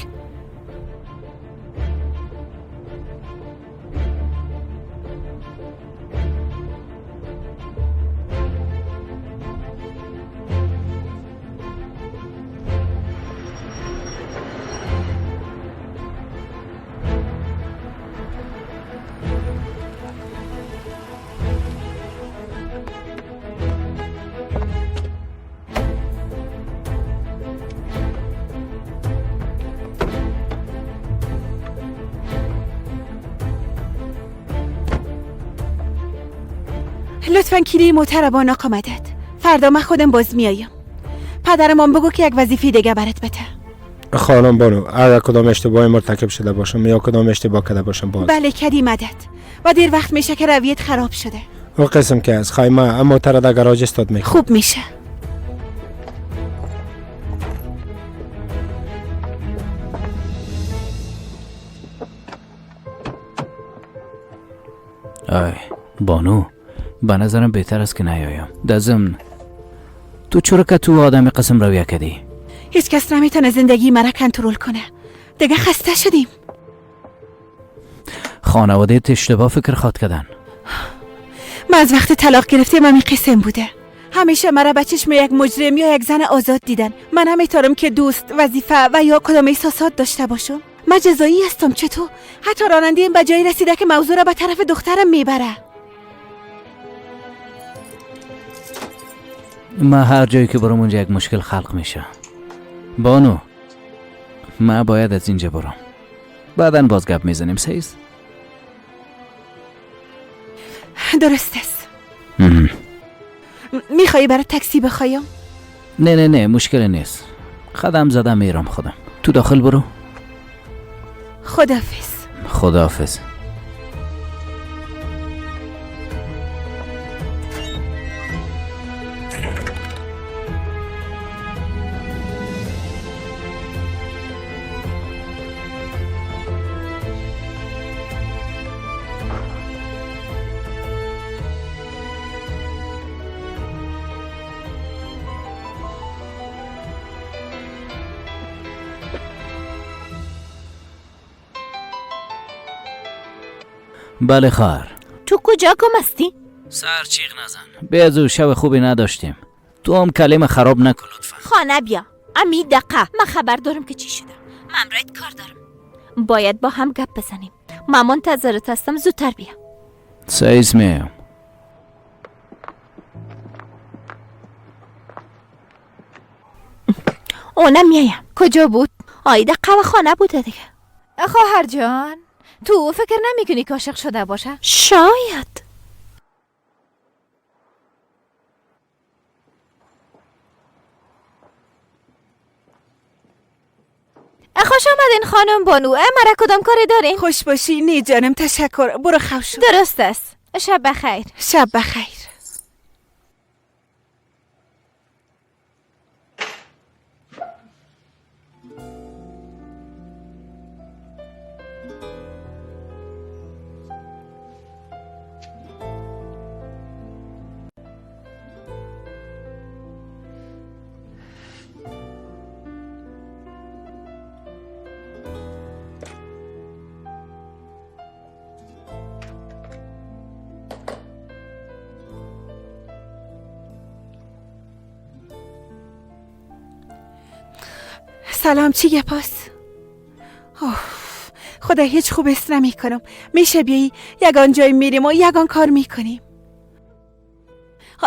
لطفاً کلیه موتر با آقا مدد. فردا من خودم باز میایم. پدرمان بگو که یک وظیفه دیگه برات بده. خانم بانو، اگر کدام اشتباهی مرتکب شده باشم یا کدام اشتباه کرده باشم باز. بله کدی مدد. و دیر وقت میشه که رویت خراب شده. او قسم که از خیمه موتر در گراج استاد میکنم. خوب میشه. آی بانو، به نظرم بهتر است که نیایم. در ضمن تو چرا که تو آدم قسم رویه کردی؟ هیچ کس نمیتونه زندگی مرا کنترل کنه. دیگه خسته شدیم. خانواده اشتباه فکر خواد کردن. من از وقت طلاق گرفتیم همین قسم بوده. همیشه مرا به چشم یک مجرم یا یک زن آزاد دیدن. من نمیتونم که دوست، وظیفه و یا کدام احساسات داشته باشم. من جزایی هستم. چطور؟ حتی راننده‌ام به جایی رسیده که موضوع را به طرف دخترم میبره. ما هر جایی که برم اونجا یک مشکل خلق میشه. بانو، ما باید از اینجا برم. بعدا باز گپ میزنیم. سیز؟ درست است. میخوایی برای تاکسی بخوایم؟ نه نه نه، مشکل نیست. قدم زدم میرم خودم. تو داخل برو. خداحافظ. خداحافظ. بله خواهر. تو کجا گم هستی؟ سر چیغ نزن. به از او شب خوبی نداشتیم. تو هم کلمه خراب نکن لطفا. خانه بیا. امی دقه من خبر دارم که چی شده. من برایت کار دارم. باید با هم گپ بزنیم. من منتظرت هستم، زودتر بیا. سعیز میم. اونم میایم. کجا بود؟ آیده قوه خانه بوده دیگه. خواهر جان، تو فکر نمی کنی که عاشق شده باشه؟ شاید. خوش آمدین خانم بانو. مرا کدام کاری دارین؟ خوش باشی. نه جانم تشکر، برو خوش. درست است. شب بخیر. شب بخیر. سلام، چی گپاس؟ خدا هیچ خوب حس نمی کنم. میشه بیایی یگان جای میریم و یگان کار میکنیم.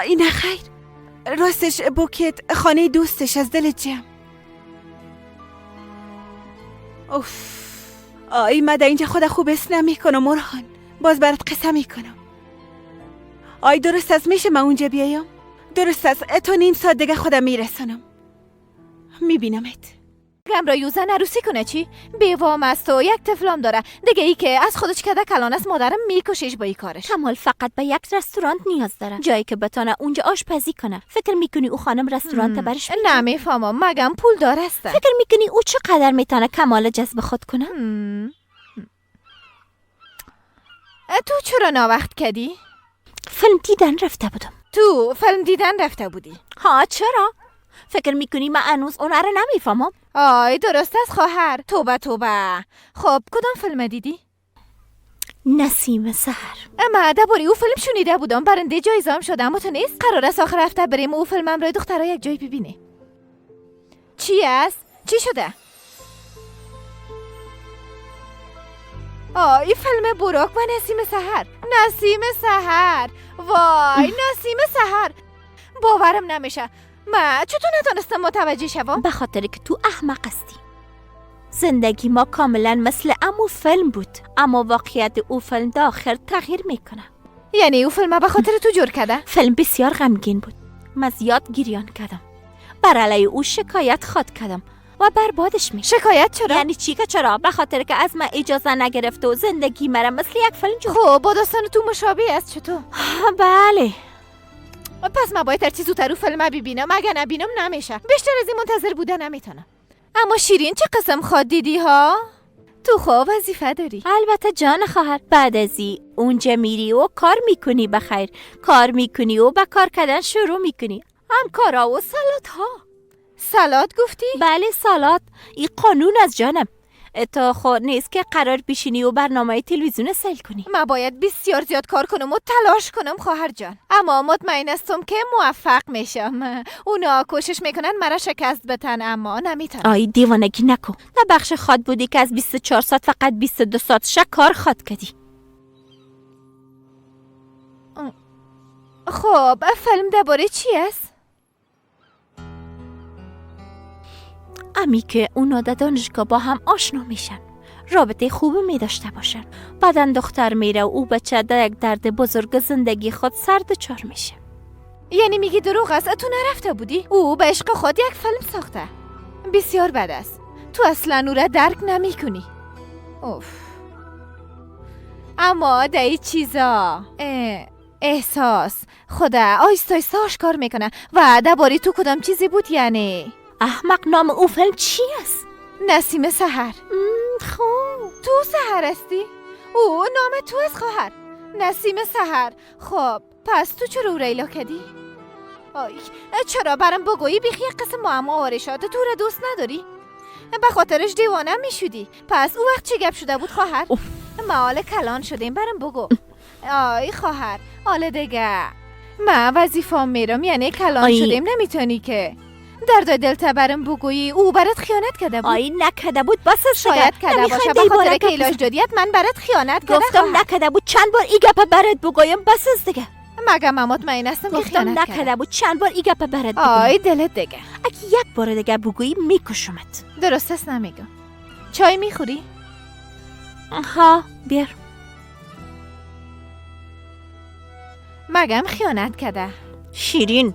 این خیر، راستش بوکت خانه دوستش از دل جمع. آی من در اینجا خدا خوب حس نمی کنم مرهان. باز برات قصه میکنم. آی درست است، میشه من اونجا بیایم؟ درست است، تا نیم ساعت دیگه خودم میرسانم. میبینمت. همراه زن عروسی کنه چی؟ بیوام است و یک طفلام داره دیگه. ای که از خودش کده کلان است، مادرم میکشش با این کارش. کمال فقط به یک رستوران نیاز داره، جایی که بتانه اونجا آشپزی کنه. فکر میکنی او خانم رستوران برش نمیفهمم، مگم پول داره است. فکر میکنی او چقدر میتونه کمال جذب خود کنه؟ تو چرا ناوقت کردی؟ فیلم دیدن رفته بودم. تو فیلم دیدن رفته بودی؟ ها چرا؟ فکر میکنی من هنوز اون رو نمیفهمم؟ آی درست است خواهر، توبه توبه. خب کدام فیلم دیدی؟ نسیم سحر. اما درباره او فیلم شنیده بودم، برنده جایزه هم شده. اما تو نیست قرار است آخر هفته بریم او فیلم همراه دخترها یک جای ببینیم. چی است؟ چی شده؟ آی فیلم براک و نسیم سحر. نسیم سحر، وای نسیم سحر، باورم نمیشه. ما چطور نتونستم متوجه شوم؟ به خاطر که تو احمق هستی. زندگی ما کاملا مثل امو فیلم بود، اما واقعیت او فیلم در آخر تغییر میکنه. یعنی او فیلم به خاطر تو جور کرده؟ فیلم بسیار غمگین بود. من زیاد گریان کردم، بر علیه او شکایت خواد کردم و بربادش می. شکایت چرا؟ یعنی چی که چرا؟ به خاطر که از من اجازه نگرفت و زندگی مرا مثل یک فیلم جور. خب با داستان تو مشابه است چطور؟ بله. پس من باید هرچی زودتر او فیلم ببینم، اگه نبینم نمیشه. بیشتر از این منتظر بوده نمیتونم. اما شیرین چه قسم خواد دیدی ها؟ تو خب وظیفه داری. البته جان خواهر، بعد از این اونجا میری و کار میکنی، بخیر کار میکنی و به کار کردن شروع میکنی، هم کارا و سالاد ها. سالاد گفتی؟ بله سالاد. این قانون از جانم. تا خود نیست که قرار بشینی و برنامه تلویزیون سیل کنی. من باید بسیار زیاد کار کنم و تلاش کنم خواهر جان، اما مطمئن هستم که موفق میشم. اونا کوشش میکنن مرا شکست بتن اما نمیتونن. آی دیوانگی نکن. در بخش خواد بودی که از 24 ساعت فقط 22 ساعت کار خواد کردی. خب فیلم درباره چی است؟ امی که اونا در دانشگاه با هم آشنا میشن، رابطه خوبی می داشته باشن. بعدن دختر میره و او بچه در یک درد بزرگ زندگی خود سر دچار میشه. یعنی میگی دروغ است؟ تو نرفته بودی؟ او به عشق خود یک فیلم ساخته. بسیار بد است. تو اصلا او را درک نمی کنی. اوف. اما در این چیزا احساس خدا آیسته آیسته آشکار میکنه. و درباره تو کدام چیزی بود یعنی؟ احمق، نام او فیلم چی است؟ نسیم سحر. خب تو سحر هستی؟ او نام تو است خواهر، نسیم سحر. خب پس تو چرا او را ایلا کردی؟ آی چرا برام بگویی؟ بیخی قسم معما آرشات تو را دوست نداری؟ به خاطرش دیوانه میشدی. پس او وقت چی گپ شده بود خواهر؟ ما حال کلان شدیم، برام بگو. آی خواهر حال دیگه من وظیفه‌ام میرم، یعنی کلان شدیم نمیتونی که دردای دلت برم بگویی. او برات خیانت کرده بود. آی نکرده بود. بس شاید کرده باشه، به خاطر که علاج دادیت من برات خیانت کرده. گفتم نکرده بود. چند بار ای گپ برات بگویم بس از دیگه. مگه من مطمئن هستم که خیانت گفتم نکرده بود. چند بار ای گپ برات بگویم. آی دلت دیگه. اگه یک بار دیگه بگویی میکشمت. درست است نمیگم. چای میخوری؟ ها بیار. مگم خیانت کرده. شیرین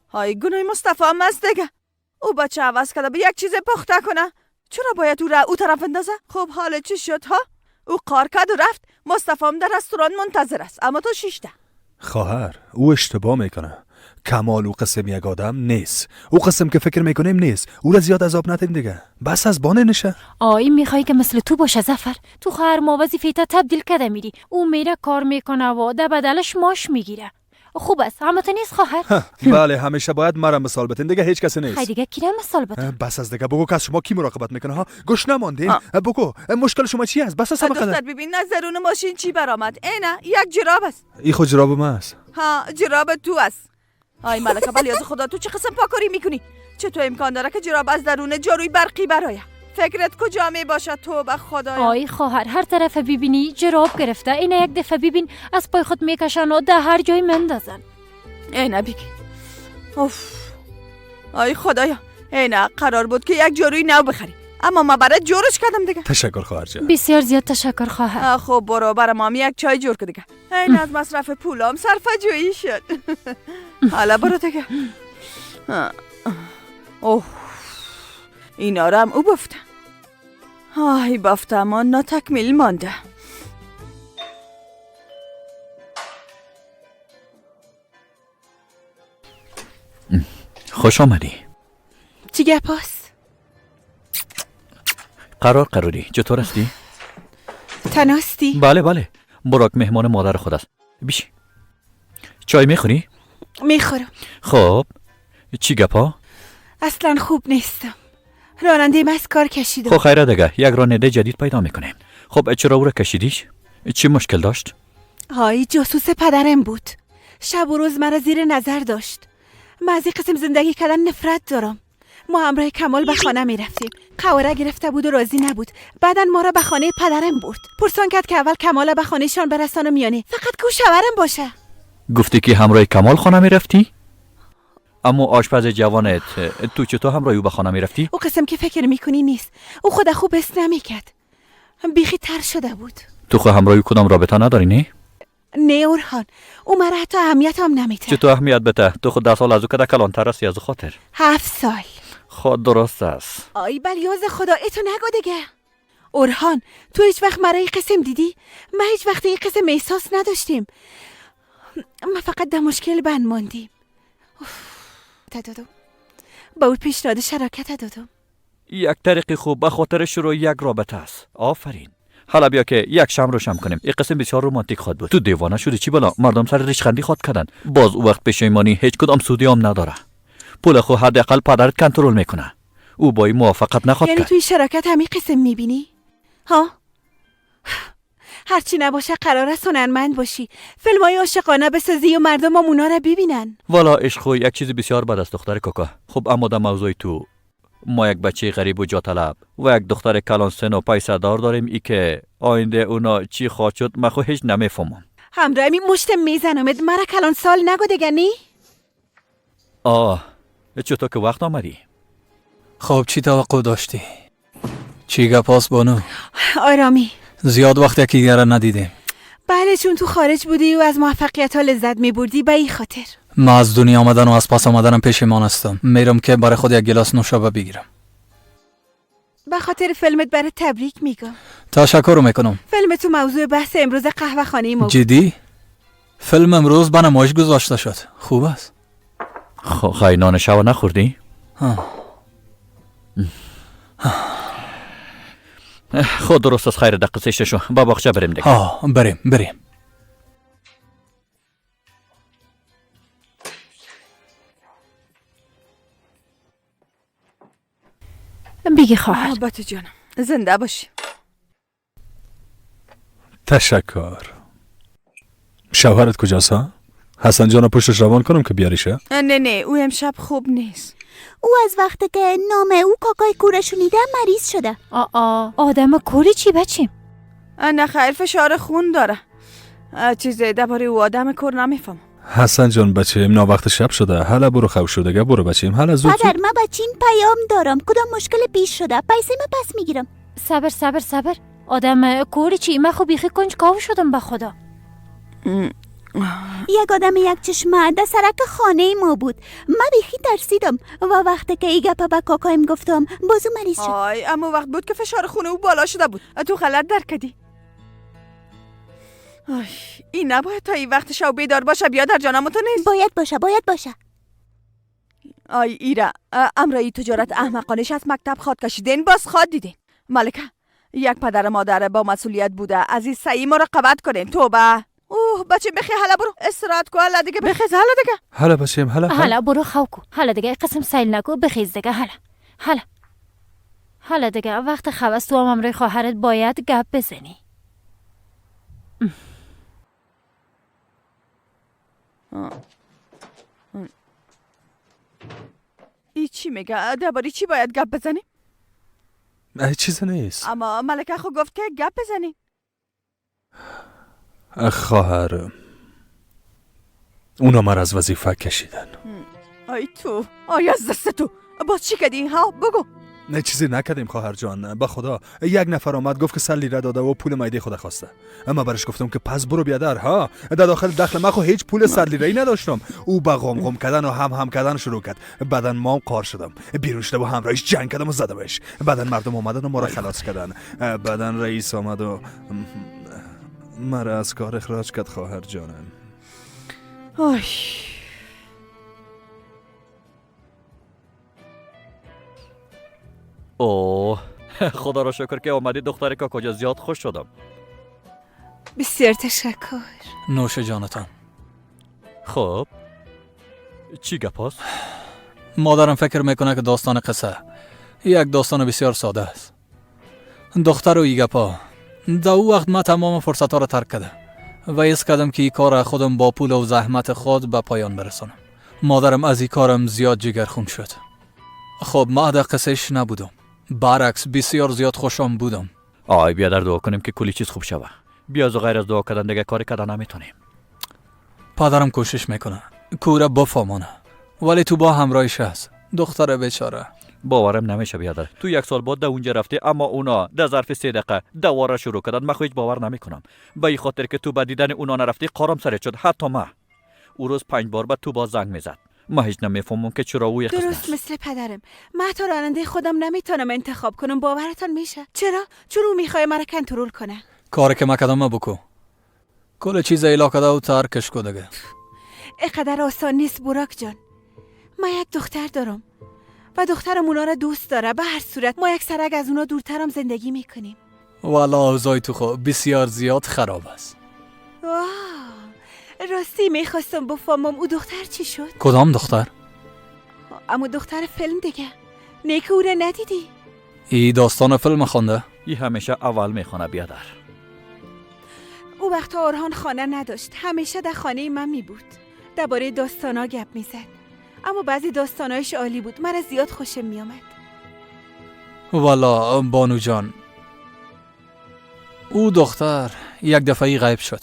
های گناه مصطفی هم است دیگه. او بچه عوض کرده به یک چیز پخته کنه. چرا باید او را او طرف اندازه؟ خب حال چی شد ها؟ او کار کرد و رفت. مصطفی هم در رستوران منتظر است، اما تو شیشته. خواهر او اشتباه میکنه. کمال او قسم یک آدم نیست. او قسم که فکر میکنیم نیست. او را زیاد عذاب ندیم دیگه. بس از بانه نشه. آی میخوای که مثل تو باشه ظفر. تو خواهر ما وظیفه تا تبدیل کرده میری. او میره کار میکنه و در بدلش ماش میگیره. خوب است، همه تو نیست خواهر؟ بله همیشه باید مرا مثال بتین دیگه، هیچ کسی نیست. خیلی دیگه کی را مثال بتین؟ بس از دیگه بگو که از شما کی مراقبت میکنه ها؟ گوش نماندین. بگو مشکل شما چی است؟ بس از همه دختر ببین از درون ماشین چی برآمد. اینه یک جراب است. این خود جراب ما است. ها جراب تو است. آی ملکه بلی از خدا تو چه قسم پاکاری میکنی؟ چطور امکان داره که جراب از درون جاروی برقی برآید؟ فکرت کجا می باشد؟ توبه خدایا. آی خواهر هر طرف ببینی جراب گرفته. اینه یک دفعه ببین از پای خود میکشن و در هر جای مندازن. اینه بگی. اوف آی خدایا، اینه قرار بود که یک جاروی نو بخری، اما ما برات جورش کردم دیگه. تشکر خواهر جان. بسیار زیاد تشکر خواهر. خب برو برا مامی یک چای جور کن دیگه. این از مصرف پولام صرفه جویی شد. حالا برو دیگه. اوه اینا رو هم او بافته. آی بافته اما ناتکمیل مانده. خوش آمدی. چی گپ هست؟ قراری. چطور هستی؟ تناستی؟ بله بله. براک مهمان مادر خود است. بیش چای میخوری؟ میخورم. خب چی گپ ها؟ اصلا خوب نیستم. راننده من از کار کشیدم. خب خیره دیگه، یک راننده جدید پیدا میکنیم. خب چرا او را کشیدیش؟ چی مشکل داشت؟ های جاسوس پدرم بود. شب و روز مرا زیر نظر داشت. من از این قسم زندگی کردن نفرت دارم. ما همراه کمال به خانه می رفتیم. قواره گرفته بود و راضی نبود. بعدا ما را به خانه پدرم برد. پرسان کرد که اول کمال به خانهشان برسان و میانه. فقط کو شوهرم باشه. گفتی که همراه کمال خانه می رفتی؟ اما آشپز جوانت تو چطور همراه او به خانه می رفتی؟ او قسم که فکر میکنی نیست. او خود خوب حس نمیکرد. بیخی تر شده بود. تو خو همراه کدام رابطه نداری نه؟ نه اورهان، او مرا حتی اهمیت هم نمیته. چطور اهمیت بته؟ تو خود 10 سال از او کده کلانتر هستی از خاطر. 7 سال. خود درست است. آی بلیاز خدا ای تو نگو دیگه. اورهان تو هیچ وقت مرا این قسم دیدی؟ من هیچ وقت این قسم احساس نداشتیم. ما فقط در مشکل بند ماندیم. دادم با او پیشنهاد شراکت دادم. یک طریق خوب به خاطر شروع یک رابطه است. آفرین. حالا بیا که یک شم رو شم کنیم. این قسم بسیار رمانتیک خواد بود. تو دیوانه شدی چی بلا؟ مردم سر ریشخندی خواد کردن. باز او وقت پشیمانی هیچ کدام سودی هم نداره. پول خو حداقل پدرت کنترل میکنه. او با این موافقت نخواد یعنی کرد. توی شراکت همین قسم میبینی؟ ها؟ هرچی نباشه قرار است هنرمند باشی، فیلمای عاشقانه بسازی و مردم اونا را ببینن. والا عشق یک چیز بسیار بد است دختر کاکا. خب اما در موضوع تو ما یک بچه غریب و جاطلب و یک دختر کلان سن و پیسه دار داریم، ای که آینده اونا چی خواهد شد من خو هیچ نمیفهمم. همراه می مشت میزنمت، مرا کلان سال نگو دیگه نی؟ آه چطور که وقت آمدی؟ خب چی توقع داشتی؟ چی گپ هست بانو؟ آرامی. زیاد وقت یکی دیگر را ندیدیم. بله چون تو خارج بودی و از موفقیت ها لذت می بردی به این خاطر. ما از دنیا آمدن و از پس آمدنم پشیمان هستم. میرم که برای خود یک گلاس نوشابه بگیرم. به خاطر فیلمت برای تبریک میگم. تشکر میکنم. فیلم تو موضوع بحث امروز قهوه خانه ما. جدی؟ فیلم امروز به نمایش گذاشته شد. خوب است. خب نان شب نخوردی؟ خود درست از خیر دقیقه شو با باغچه بریم دیگه. بریم بریم. بگی خواهر. بچه جانم زنده باشی. تشکر. شوهرت کجاست ها؟ حسن جان پشتش روان کنم که بیاریشه؟ نه نه او امشب خوب نیست. او از وقتی که نام او کاکای کوره شنیده مریض شده. آ آدم کوری چی بچیم؟ نه خیر فشار خون داره. چیز درباره او آدم کور نمیفهم. حسن جان بچه نا وقت شب شده، حالا برو خواب شو دیگه، برو بچیم حالا زود. پدر من بچیم پیام دارم، کدام مشکل پیش شده، پیسه ما پس میگیرم. صبر صبر صبر، آدم کوری چی؟ من خب بیخی کنجکاو شدم به خدا. یک آدم یک چشمه در سرک خانه ما بود. من بیخی ترسیدم و وقتی که ای گپ به کاکایم گفتم بازو مریض شد. آی اما وقت بود که فشار خون او بالا شده بود. تو غلط درک کردی. آی این نباید تا این وقت شب بیدار باشه. بیادر جانم تو نیست. باید باشه باید باشه. آی ایرا امرای تجارت احمقانش از مکتب خواد کشیدین باز خواد دیدین. ملکه یک پدر مادر با مسئولیت بوده عزیز سعی مراقبت کنین. توبه. اوه بچه بخی حالا برو استراحت کو، حالا دیگه بخیز، حالا دیگه حالا بچیم، حالا حالا برو خو کو، حالا دیگه قسم سیل نکو، بخیز دیگه، حالا حالا حالا دیگه وقت خواست تو هم امروی خواهرت باید گپ بزنی. ای چی میگه؟ درباره چی باید گپ بزنی؟ چیزی نیست. اما ملکه خو گفت که گپ بزنی. خواهر اونا مرا از وظیفه کشیدن. آی تو، آی از دست تو باز چی کردی ها؟ بگو. نه چیزی نکردیم خواهر جان، به خدا. یک نفر آمد گفت که 100 لیره داده و پول مایده خود خواسته. اما برش گفتم که پس برو بیادر ها، در داخل دخل من خو هیچ پول 100 لیره ای نداشتم. او به غم غم کردن و هم کردن شروع کرد. بعدن ما قار شدم، بیرون شدم و همراهش جنگ کردم و زدمش. بعدن مردم آمدن و ما را خلاص کردن. بعدن رئیس آمد و مرا از کار اخراج کرد خواهر جانم. آی اوه خدا را شکر که آمدی دختر کاکاجا، زیاد خوش شدم. بسیار تشکر. نوش جانتان. خب چی گپ هست؟ مادرم فکر میکنه که داستان قصه یک داستان بسیار ساده است. دختر و ای گپا. در او وقت من تمام فرصت ها را ترک کردم و حس کردم که این کار خودم با پول و زحمت خود به پایان برسانم. مادرم از این کارم زیاد جگرخون شد. خب ما در قصهش نبودم، برعکس بسیار زیاد خوشم بودم. آی بیا در دعا کنیم که کلی چیز خوب شوه. بیا از غیر از دعا کردن دیگه کاری کردن نمیتونیم. پدرم کوشش میکنه کوره بفهمانه، ولی تو با همراهش هست. دختر بیچاره. باورم نمیشه بیادر، تو یک سال بعد در اونجا رفتی اما اونا در ظرف 3 دقیقه دواره شروع کردن. من هیچ باور نمیکنم. به این خاطر که تو به دیدن اونا نرفتی قارم سرت شد. حتی ما او روز 5 بار به تو باز زنگ میزد. ما هیچ نمیفهمم که چرا او درست مثل پدرم. من تا راننده خودم نمیتونم انتخاب کنم. باورتان میشه؟ چرا؟ چون او میخواد مرا کنترل کنه. کاری که من بکو. کل چیز ایلا کده و ترکش کو دیگه. اینقدر آسان نیست براک جان. من یک دختر دارم و دخترم اونا را دوست داره. به هر صورت ما یک سرک از اونا دورترم زندگی میکنیم. والا اوضاع تو خو بسیار زیاد خراب است. واه راستی میخواستم بفهمم او دختر چی شد؟ کدام دختر؟ اما دختر فیلم دیگه. نیک او را ندیدی؟ ای داستان فیلم خوانده؟ ای همیشه اول میخوانه بیادر. او وقتا آرهان خانه نداشت، همیشه در خانه من می بود. درباره داستانا گپ میزد. اما بعضی داستانایش عالی بود، مرا زیاد خوشم میآمد. والا بانو جان، او دختر یک دفعه غیب شد.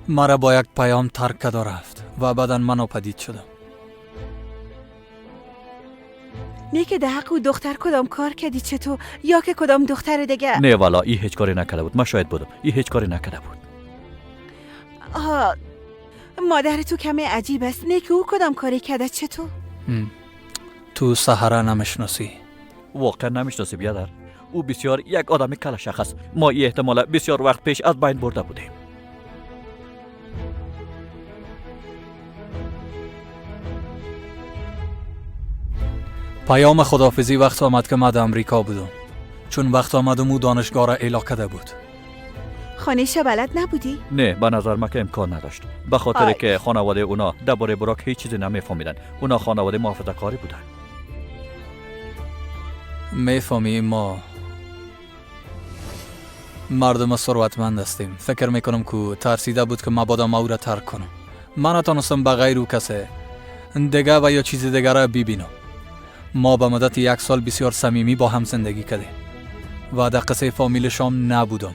مرا با یک پیام ترک کرد و رفت و بعدا من ناپدید شدم. نه که در حق او دختر کدام کار کردی چطور یا که کدام دختر دیگه؟ نه والا ای هیچ کاری نکرده بود. من شاید بودم. ای هیچ کاری نکرده بود. آه مادر تو کمی عجیب است. نه که او کدام کاری کرده چطور؟ تو سحره نمیشناسی. واقعا نمیشناسی بیادر. او بسیار یک آدم کلشخ است. ما ای احتمال بسیار وقت پیش از بین برده بودیم. پیام خداحافظی وقت آمد که من در امریکا بودم. چون وقت آمدم او دانشگاه را اعلا کرده بود. خانه‌ش بلد نبودی؟ نه به نظر من که امکان نداشت. به خاطر که خانواده اونا درباره براک هیچ چیزی نمیفهمیدن. اونا خانواده محافظه‌کاری بودن. میفهمی ما مردم ثروتمند هستیم. فکر میکنم که ترسیده بود که مبادا ما او را ترک کنم. من نتانستم به غیر او کسی دیگه و یا چیز دیگه را ببینم. ما به مدت 1 سال بسیار صمیمی با هم زندگی کردیم و در قصه فامیل شام نبودم.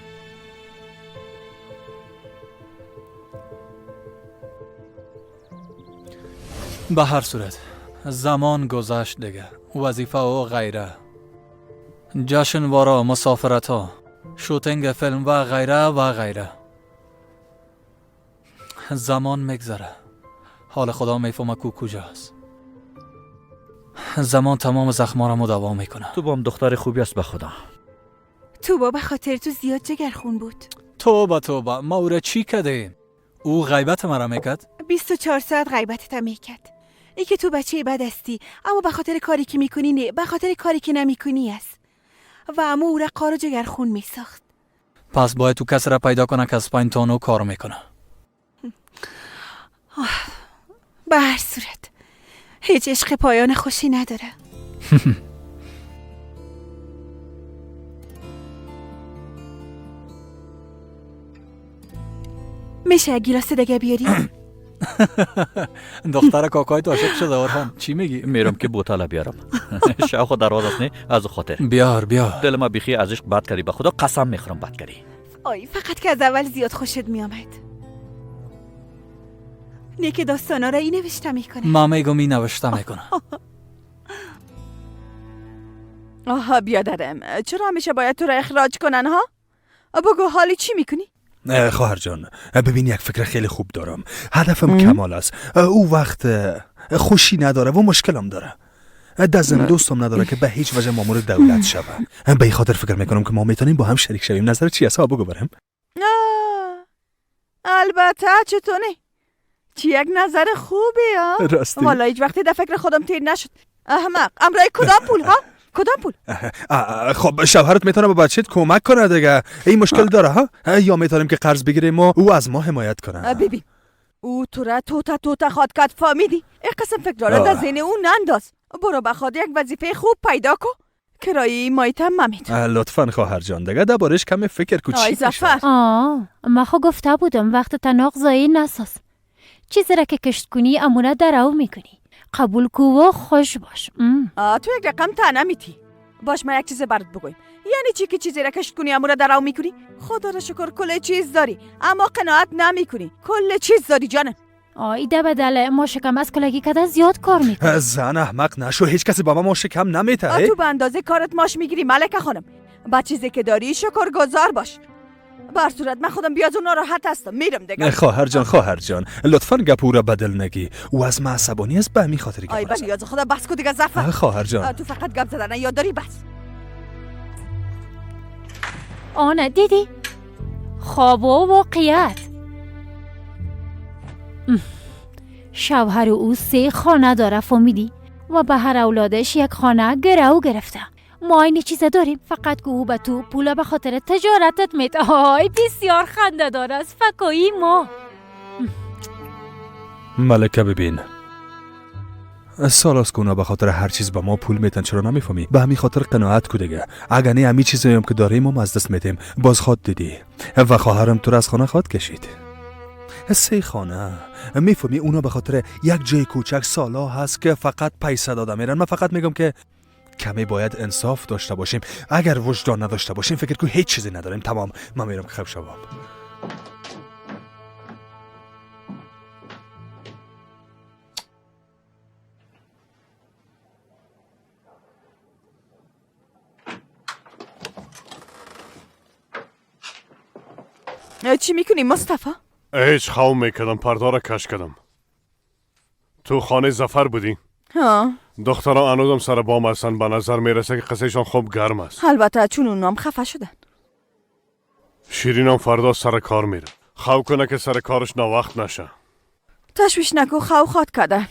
به هر صورت زمان گذشت دیگه، وظیفه و غیره، جشنواره، مسافرت ها، shooting فیلم و غیره و غیره. زمان میگذره. حال خدا میفهمه کو کجاست. زمان تمام زخما را مداوا میکنه. تو با هم دختر خوبی است به خدا. تو با به خاطر تو زیاد جگرخون بود. توبه توبه، ما او را چی کردیم؟ او غیبت مرا میکرد؟ 24 ساعت غیبتت میکرد. ای که تو بچه بد هستی، اما به خاطر کاری که میکنی نه، به خاطر کاری که نمیکنی است. و اما او را قار و جگرخون میساخت. پس باید تو کسی را پیدا کنه که از پایین تانو کار میکنه. به هر صورت هیچ عشق پایان خوشی نداره. میشه گیلاس دیگه بیاری؟ دختر کاکای تو عاشق شده آرهان. چی میگی؟ میرم که بوتل بیارم. شاخ دروازه است نه از خاطر. بیار بیار. دل ما بیخی از عشق بد کردی، به خدا قسم میخورم بد کردی. آی فقط که از اول زیاد خوشت میآمد. نه که داستانا را ای نوشته میکنه. ما میگم ای نوشته میکنه. آها بیادرم، چرا همیشه باید تو را اخراج کنن ها؟ بگو حالی چی میکنی؟ خواهر جان ببین، یک فکر خیلی خوب دارم. هدفم کمال است. او وقت خوشی نداره و مشکلم داره. دزم دوستم نداره که به هیچ وجه مامور دولت شوه. به این خاطر فکر میکنم که ما میتونیم با هم شریک شویم. نظر چی است؟ بگو برم. البته چطونه؟ چی یک نظر خوبی ها؟ راستی والا هیچ وقتی در فکر خودم تیر نشد. احمق، امرای کدام پول ها؟ کدام پول؟ خب شوهرت میتونه با بچه‌ت کمک کنه دیگه. این مشکل داره ها؟ یا میتونیم که قرض بگیریم و او از ما حمایت کنه. ببین او تو را توته توته خواد کد، فهمیدی؟ این قسم فکر را در ذهن او ننداز. برو به خود یک وظیفه خوب پیدا کو، کرایه مایتم ممید. لطفا خواهر جان دیگه دربارش کمی فکر کو. چی ظفر؟ ما خو گفته بودم وقت تناق ضایع نساز. چیزی را که کشت کنی امونه درو میکنی. قبول کو و خوش باش. تو یک رقم تنه میتی. باش من یک چیز برات بگویم. یعنی چی که چیزی را کشت کنی امونه درو میکنی؟ خدا را شکر کل چیز داری، اما قناعت نمیکنی. کل چیز داری جانم. ایده بدل ما شکم از کلگی کده زیاد کار میکنه. زن احمق نشو، هیچ کسی با ما ماش کم نمیته. تو به اندازه کارت ماش میگیری ملکه خانم. با چیزی که داری شکرگزار باش. بر صورت من خودم بیاز و ناراحت هستم، میرم دیگه. خواهر جان خواهر جان لطفا گپ او را بدل نگی. او از ما عصبانی است به همین خاطر گپ. آی بلی یاد خدا بس کو دیگه ظفر. خواهر جان تو فقط گپ زدن یاد داری بس. آنه دیدی؟ خواب و واقعیت. شوهر او 3 خانه داره فهمیدی؟ و به هر اولادش یک خانه گرو گرفته. ما این چیزا داریم، فقط که او به تو پول به خاطر تجارتت میده. آی بسیار خنده داره از فکایی ما. ملکه ببین، سال است که اونا به خاطر هر چیز به ما پول میتن، چرا نمیفهمی؟ به همین خاطر قناعت کو دیگه. اگر نه همین چیزایی هم که داریم ما از دست میدیم. باز خواد دیدی و خواهرم تو را از خانه خواد کشید. 3 خانه میفهمی؟ اونا به خاطر یک جای کوچک سالا هست که فقط پیسه داده میرن. من فقط میگم که کمی باید انصاف داشته باشیم. اگر وجدان نداشته باشیم فکر کو هیچ چیزی نداریم. تمام، من میرم که خب شوم. چی میکنی مصطفی؟ هیچ، خواهم میکردم پرده را کش کردم. تو خانه ظفر بودی؟ ها. دختران هنوزم سر بام هستن. به نظر میرسه که قصهشان خوب گرم است. البته چون اونام خفه شدن. شیرینم فردا سر کار میره. خو کنه که سر کارش ناوقت نشه. تشویش نکو، خو خواد کردن.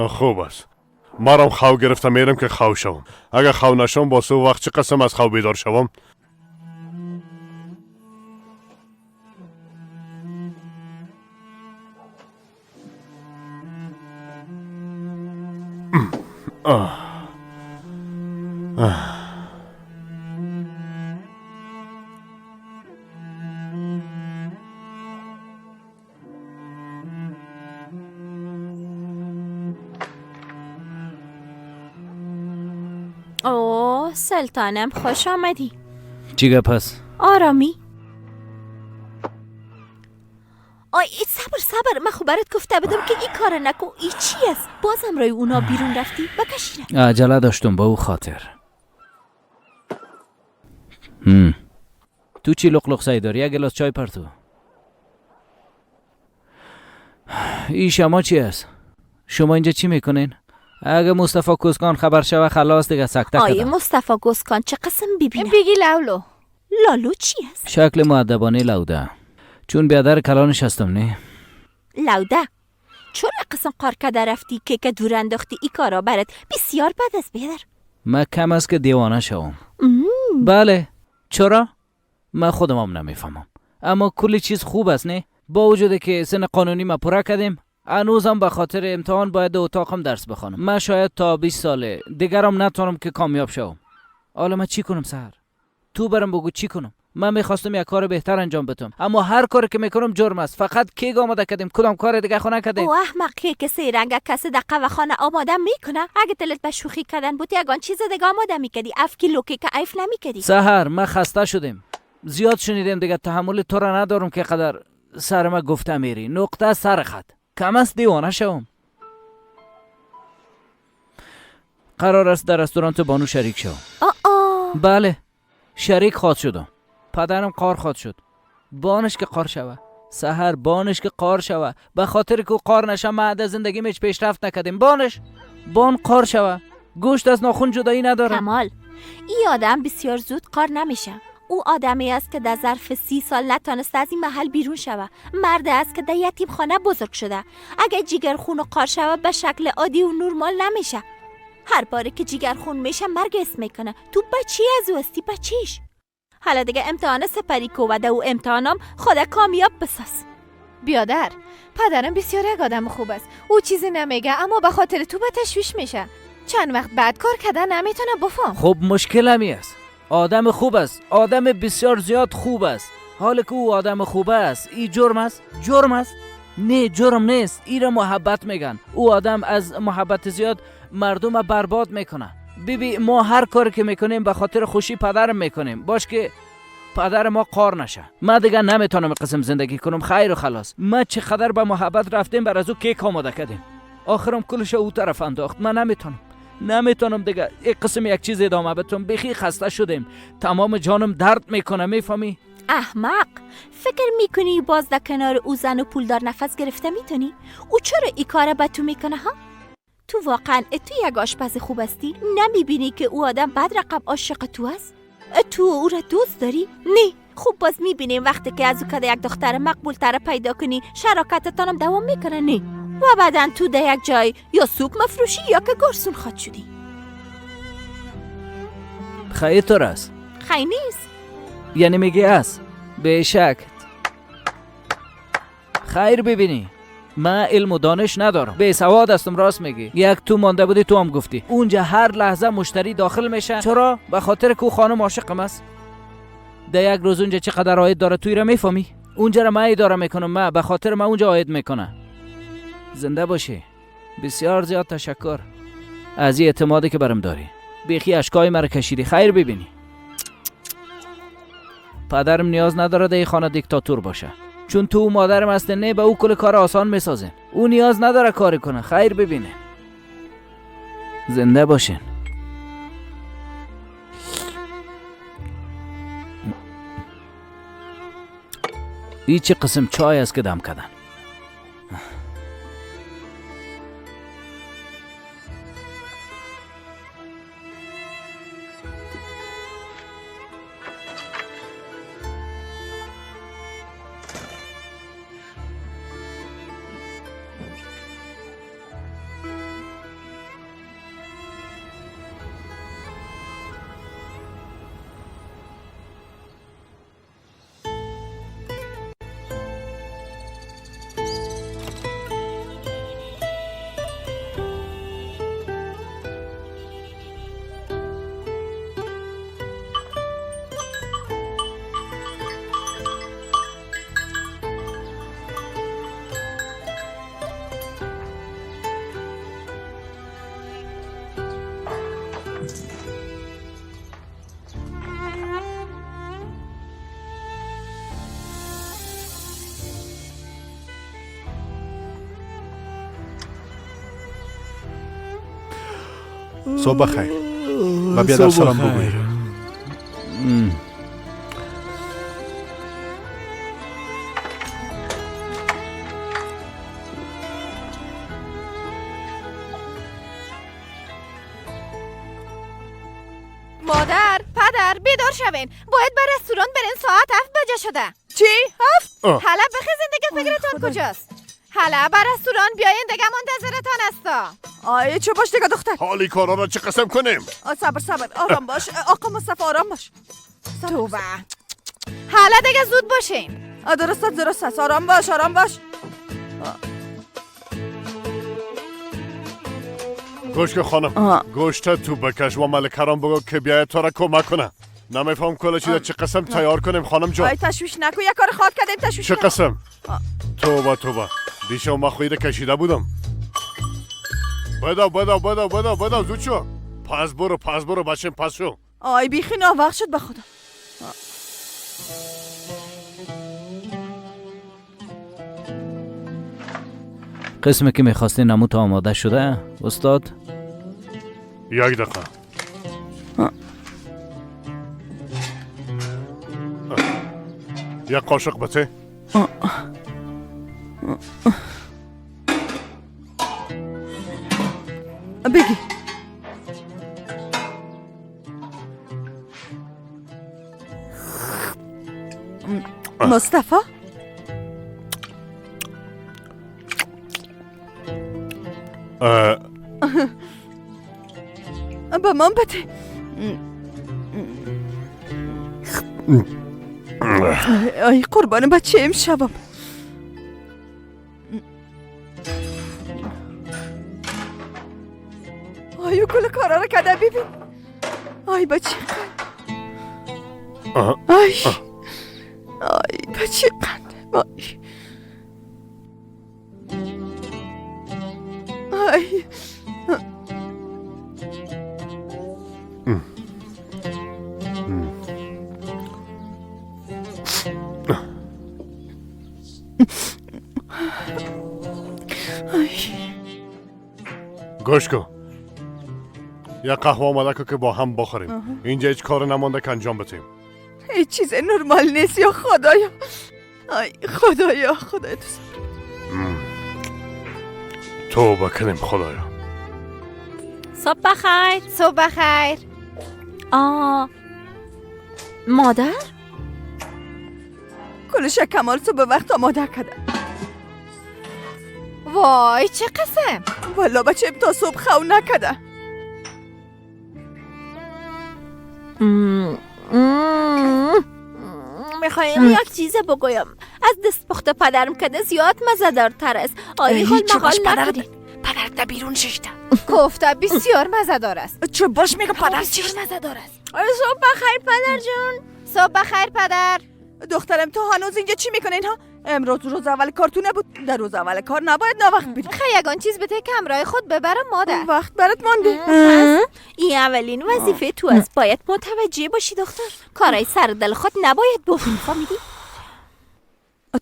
خوب است. مرام خو گرفتم میرم که خو شوم. اگر خو نشم با سو وقت چه قسم از خو بیدار شوم؟ اوه سلطانم خوش آمدی. چی گپ هست؟ آرامی. آی صبر صبر، من خب برات گفته بودم که این کار نکو. ای چی است؟ بازم روی اونا بیرون رفتی؟ بکشیره. عجله داشتم با او خاطر. تو چی لق لق سعی داری؟ یک گلاس چای پر تو. ای شما چی است؟ شما اینجا چی میکنین؟ اگه مصطفی کوسکان خبر شوه خلاص دیگه سکته آیه کدم. مصطفی گوسکان چه قسم ببینم؟ بگی لولو. لالو چی است؟ شکل مؤدبانه لوده. چون بیادر کلانش هستم نه؟ لوده چرا قسم قار کده رفتی که که دور انداختی؟ ای کارا برات بسیار بد است بیادر. من کم است که دیوانه شوم. بله چرا؟ من خودم هم نمیفهمم، اما کلی چیز خوب است نه؟ با وجود که سن قانونی ما پوره کردیم هنوزم به خاطر امتحان باید اتاقم درس بخوانم. من شاید تا 20 ساله دیگرم نتونم که کامیاب شوم. حالا من چی کنم سحر؟ تو برم بگو چی کنم؟ من میخواستم یک کار بهتر انجام بدم، اما هر کاری که میکنم جرم است. فقط کیک آماده کردیم، کدام کار دیگه خو نکردیم. او احمق، کیک سه رنگ کس دقه و خانه آماده میکنه. اگه دلت به شوخی کردن بود یگان چیز دیگه آماده میکردی. 7 کیلو کیک عیف نمیکردی. سحر من خسته شدیم. زیاد شنیدیم دیگه، تحمل تو را ندارم که قدر سر ما گفته میری. نقطه سر خط. کم است دیوانه شوم. قرار است در رستوران بانو شریک شوم. بله شریک خواد شدم. پدرم قار خواد شد. بانش که قار شوه سحر، بانش که قار شوه. به خاطر که قار نشه ما در زندگی هیچ پیشرفت نکردیم. بانش بان قار شوه. گوشت از ناخن جدایی نداره. کمال این آدم بسیار زود قار نمیشه. او آدمی است که در ظرف 30 سال نتانست از این محل بیرون شوه. مرد است که در یتیم خانه بزرگ شده. اگه جیگر خون و قار شوه به شکل عادی و نرمال نمیشه. هر باره که جیگر خون میشه مرگ اسم میکنه. تو بچی از او هستی، بچیش. حالا دیگه امتحان سپری کو و او امتحانم خدا کامیاب بساز. بیادر پدرم بسیار یک آدم خوب است. او چیزی نمیگه اما به خاطر تو به تشویش میشه. چند وقت بعد کار کردن نمیتونه بفهم. خب مشکل همی است. آدم خوب است، آدم بسیار زیاد خوب است. حال که او آدم خوب است ای جرم است؟ جرم است؟ نه جرم نیست. ای را محبت میگن. او آدم از محبت زیاد مردم برباد میکنه. بیبی ما هر کاری که میکنیم به خاطر خوشی پدرم میکنیم. باش که پدر ما قار نشه. ما دیگه نمیتونم قسم زندگی کنم. خیر و خلاص. ما چقدر به محبت رفتیم بر از او کیک آماده کردیم، آخرم کلش او طرف انداخت. من نمیتونم دیگه یک قسم یک چیز ادامه بتم. بیخی خسته شدیم. تمام جانم درد میکنه. میفهمی؟ احمق فکر میکنی باز در کنار او زن و پولدار نفس گرفته میتونی؟ او چرا ای کار به تو میکنه ها؟ تو واقعا تو یک آشپز خوب هستی؟ نمیبینی که او آدم بد رقم عاشق تو است؟ تو او را دوست داری؟ نه. خوب باز میبینیم وقتی که از او کده یک دختر مقبول تر پیدا کنی شراکتتانم دوام میکنه. نه و بعدا تو در یک جای یا سوپ مفروشی یا که گارسون خواد شدی. خیلی طور است. خیلی نیست. یعنی میگی است؟ به شک. خیر ببینی من علم و دانش ندارم، به سواد هستم. راست میگی. یک تو مانده بودی تو هم گفتی اونجا هر لحظه مشتری داخل میشه. چرا؟ به خاطر که خانم عاشقم است. در یک روز اونجا چقدر عاید داره توی را میفهمی؟ اونجا را من اداره میکنم. من به خاطر من اونجا عاید میکنه. زنده باشی. بسیار زیاد تشکر از این اعتمادی که برم داری. بیخی اشکای مرا کشیدی. خیر ببینی. پدرم نیاز نداره در خانه دیکتاتور باشه. چون تو مادرم هست نه به او کل کار آسان میسازن. او نیاز نداره کاری کنه. خیر ببینه. زنده باشین. ای چه قسم چای است که دم کردن. صبح بخیر. و بیادر سلام بگوی. مادر پدر بیدار شوین، باید به رستوران برین. ساعت 7 بجه شده. چی؟ 7؟ حالا بخیزین دیگه، فکرتان کجاست؟ حالا به رستوران بیاین دیگه، منتظرتان هستا. آی چه باش دیگه دختر؟ حالی کارا را چه قسم کنیم؟ صبر صبر، آرام باش آقا مصطفی، آرام باش. توبه. حالا دیگه زود باشین. درست درست است، آرام باش آرام باش. گوش خانم، گوشت تو بکش و ملکرام بگو که بیاید تو را کمک کنه. نمیفهم کل چیز چه قسم تیار کنیم خانم جان. آی تشویش نکن، یک کار خواد کردیم تشویش. چه قسم؟ توبه توبه، دیشب ما خویی کشیده بودم. بدا بدا بدا بدا بدا، زود شو. پس برو پس برو بچم، پس شو. آی بیخی ناوقت شد به خدا. قسمی که میخواستی نموت آماده شده استاد؟ یک دقیقه. یک قاشق بته. بگی. مصطفی؟ به من بده. ای قربان بچه امشبم. آیو کل کارا رو کده ببین. آی بچه قند. آی آی بچه قند. آی آی گوش کن، یک قهوه آماده کن که با هم بخوریم. اینجا هیچ کار نمانده که انجام بدیم. هیچ چیز نرمال نیست یا خدایا. آی خدایا، خدایا تو صبر. توبه کنیم خدایا. صبح بخیر. صبح بخیر. مادر؟ کلش کمال صبح وقت آماده کرده. وای چه قسم. والا بچه تا صبح خو نکده. میخوایم یک چیز بگویم. از دست پخت پدرم کده زیاد مزه دارتر است. آی خود مقال نکنید. پدرت در بیرون ششته. کوفته بسیار مزه دار است. چه باش میگه پدر بسیار مزه دار است. صبح بخیر پدر جون. صبح بخیر پدر. دخترم تو هنوز اینجا چی میکنه اینها؟ امروز روز اول کار تو نبود. در روز اول کار نباید ناوقت بری. خیلی یگان چیز بده که همراه خود ببرم مادر. وقت برات مانده. این اولین وظیفه تو است. باید متوجه باشی دختر. کارای سر دل خود نباید بکنی، فهمیدی؟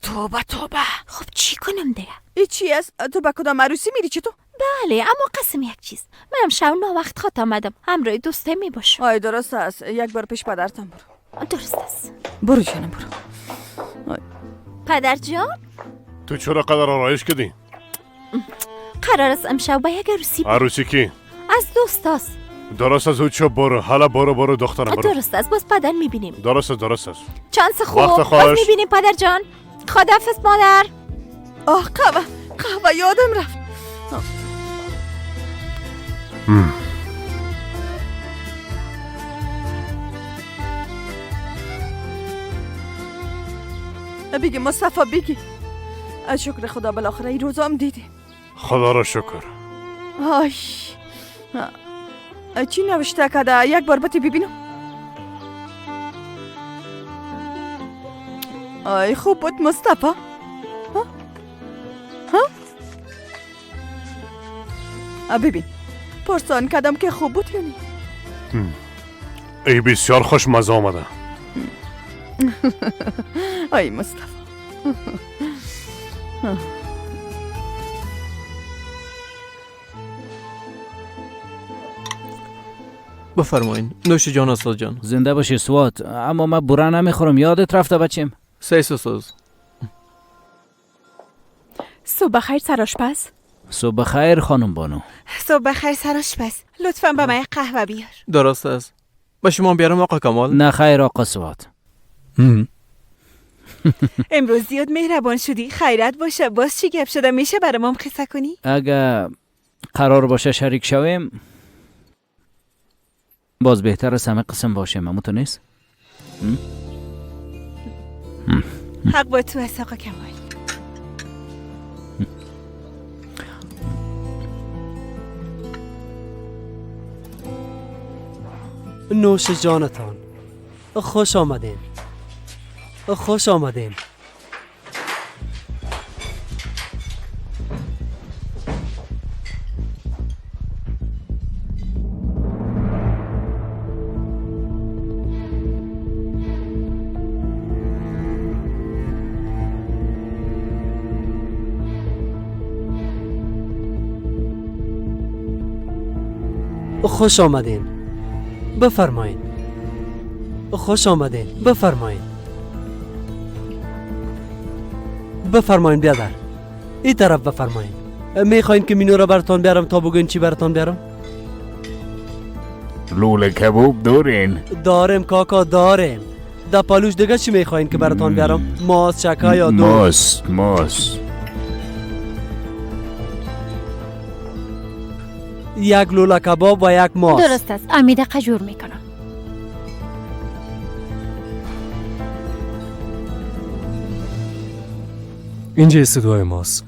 توبه توبه. خب چی کنم دیگه؟ این چی است؟ تو به کدام عروسی میری چی تو؟ بله اما قسم یک چیز، منم شب ناوقت خواهد آمدم. همراه دوسته می باشم. آی درست است. یک بار پیش پدرتم برو. درست است. برو جانم برو. پدر جان تو چرا قدر آرایش کردی؟ قرار است امشب با یک عروسی. عروسی کی؟ از دوستاست. درست از چه برو. حالا برو برو دخترم برو. درست است. باز پدر میبینیم. درست است درست است. چانس خوب. باز میبینیم پدر جان. خداحافظ مادر. آه قهوه قهوه یادم رفت. بگی مصطفی بگی. از شکر خدا بالاخره این روزا هم دیدیم. خدا را شکر. آی چی نوشته کده؟ یک بار بتی ببینم. آی خوب بود مصطفی. ها؟ ها؟ ببین پرسان کدم که خوب بود یعنی. ای بسیار خوشمزه آمده. آی مصطفی. بفرمایین نوش جان استاد جان. زنده باشی سوات. اما من بوره نمیخورم، یادت رفته بچیم. سیس استاد. صبح بخیر سرآشپز. صبح بخیر خانم بانو. صبح بخیر سرآشپز. لطفاً به من قهوه بیار. درست است. به شما بیارم آقا کمال؟ نه خیر آقا سوات. امروز زیاد مهربان شدی. خیرت باشه. باز چی گپ شده؟ میشه برام قصه کنی؟ اگه قرار باشه شریک شویم باز بهتر از همه قسم باشیم. اما تو نیست؟ حق با تو است آقا کمال. نوش جانتان. خوش آمدین. خوش آمدین. خوش آمدین، بفرمایین. خوش آمدین، بفرمایین. بفرمایین بیادر، این طرف بفرمایین. میخواین که مینو را براتان بیارم تا بگوین چی براتان بیارم؟ لوله کباب دارین؟ داریم کاکا، داریم. در پالوش دیگه چی میخواین که براتان بیارم؟ ماست، شکر یا دو؟ ماست، ماست. یک لوله کباب و یک ماست. درست است، امی دقیقه جور میکنم. اینجا استودیوی ماست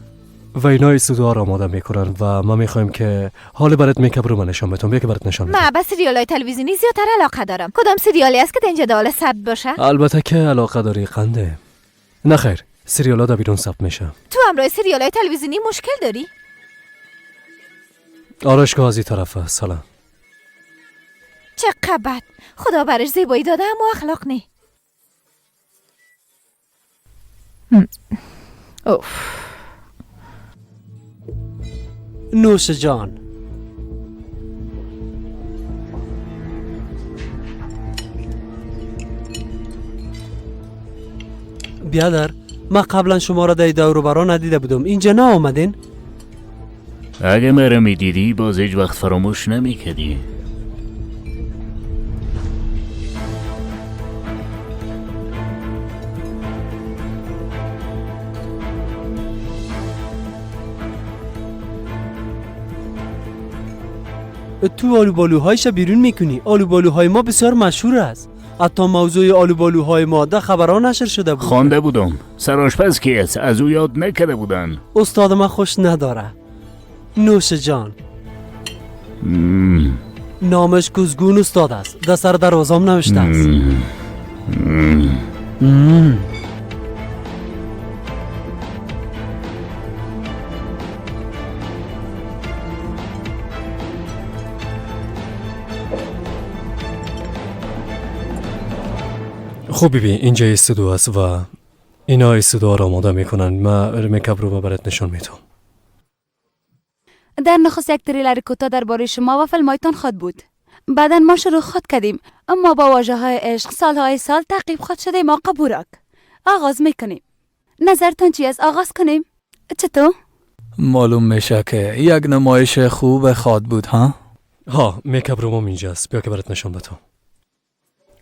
و اینا استودیو را آماده میکنن و ما میخوایم که حال برات makeup رو من نشان بدم. بیا که برات نشان بدم. من به سریال های تلویزیونی زیادتر علاقه دارم. کدام سریالی است که در اینجا دال ثبت باشه؟ البته که علاقه داری قنده. نه خیر، سریال ها در بیرون ثبت میشه. تو همراه سریال های تلویزیونی مشکل داری؟ آرایشگاه از این طرف است. سلام. چه بد، خدا برش زیبایی داده اما اخلاق نی. اوف. نوش جان. بیادر، ما قبلا شما را در دور و برا ندیده بودم. اینجا نه آمدین؟ اگه مرا میدیدی باز هیچ وقت فراموش نمیکردی. تو آلوبالوهایش بیرون میکنی. آلوبالوهای ما بسیار مشهور است. حتی موضوع آلوبالوهای ما در خبرها نشر شده بود. خوانده بودم. سرآشپز کی است؟ از او یاد نکرده بودن. استاد ما خوش نداره. نوش جان. نامش کزگون استاد است. در سر دروازم نوشته است. خب ببین، اینجا استودیو است و اینا استودیو را آماده میکنن. من makeup رو برات نشان میدم. در نخست یک تریلر کوتاه درباره شما و فیلم‌هایتان خواد بود. بعدا ما شروع خواد کردیم، اما با واژه‌های عشق سالهای سال تعقیب خواد شده. آقا بوراک، آغاز میکنیم. نظرتان چی است؟ آغاز کنیم؟ چطور؟ معلوم میشه که یک نمایش خوب خواد بود. ها؟ ها، makeup room اینجاست. بیا که برات نشان بدم.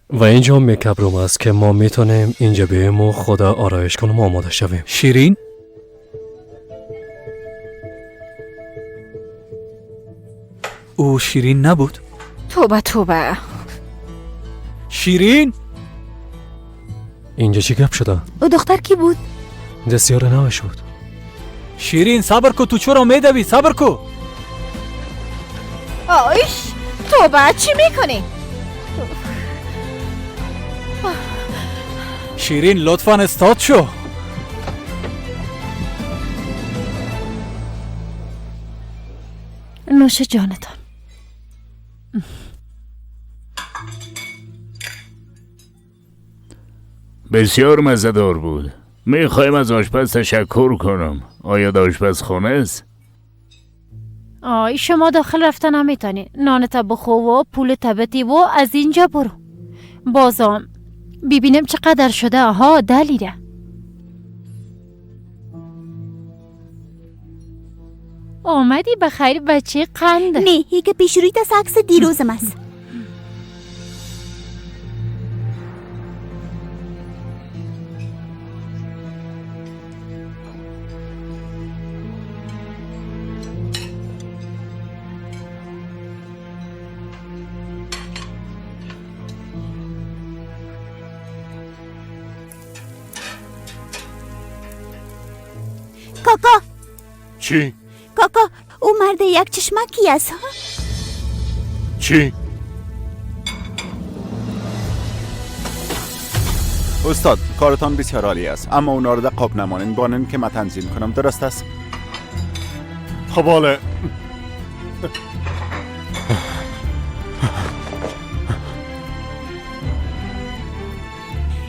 و اینجا makeup room است که ما میتونیم اینجا بیایم و خدا آرایش کنیم و آماده شویم. شیرین؟ او شیرین نبود؟ توبه توبه. شیرین؟ اینجا چی گپ شده؟ او دختر کی بود؟ دستیار نوش بود. شیرین صبر کو، تو چرا میدوی؟ صبر کو. آیش توبه، چی میکنی؟ شیرین لطفاً استاد شو. نوش جانتان. بسیار مزه‌دار بود. میخوایم از آشپز تشکر کنم. آیا در آشپزخانه است؟ آی شما داخل رفتن نمیتونی. نان تا بخو و پول تبتی و از اینجا برو. بازم ببینم چقدر شده. آها 10 لیره. آمدی بخیر بچه قند. نه، که پیش روی تا عکس دیروزم است. کاکا. چی؟ کاکا، او مرد یک چشمه کی است؟ چی؟ استاد کارتان بسیار عالی است، اما اونا رو در قاب نمانین، بانین که من تنظیم کنم. درست است؟ خب حالا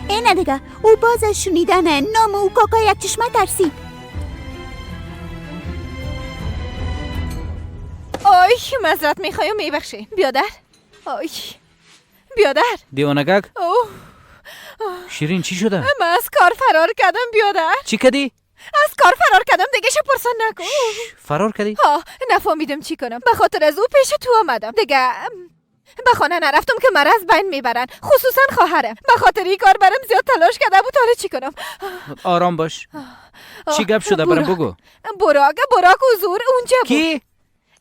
اینه دیگه، او باز از شنیدن نام او کاکا یک چشمه ترسید. آی معذرت میخوایم، میبخشی بیادر. آی بیادر. دیوانگک. اوه شیرین چی شده؟ من از کار فرار کردم بیادر. چی کردی؟ از کار فرار کردم دیگه، پرسان نکن. فرار کردی؟ ها، نفهمیدم چی کنم، به خاطر از او پیش تو آمدم دیگه. به خانه نرفتم که مرا از بین میبرن، خصوصا خواهرم. به خاطر این کار برم زیاد تلاش کرده بود، حالا چی کنم؟ آرام باش. چی گپ شده برم بگو. براک حضور اونجا بود. کی؟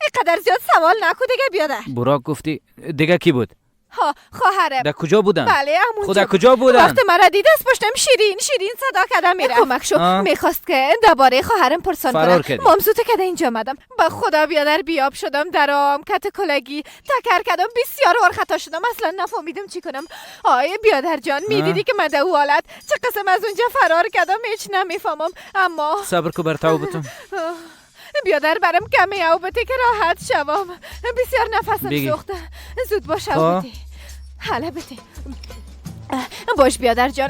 اینقدر زیاد سوال نکن دیگه بیادر. براک گفتی دیگه کی بود؟ ها، خواهرم. در کجا بودن؟ بله همونجا. خدا کجا بودن؟ وقت مرا دید از پشتم شیرین شیرین صدا کردم میرفت. کمک شو. میخواست که درباره خواهرم پرسان کنه. مامزوت کده اینجا آمدم. با خدا بیادر بیاب شدم، درام کت کلگی تکر کردم، بسیار وار خطا شدم، اصلا نفهمیدم چی کنم. آی بیادر جان، میدیدی که من در او حالت چه قسم از اونجا فرار کردم، هیچ نمیفهمم. اما صبر کو بر تو بتم. بیادر برم کمی او بده که راحت شوم، بسیار نفسم سوخته. زود باش او بده. حالا بده. باش بیادر جان.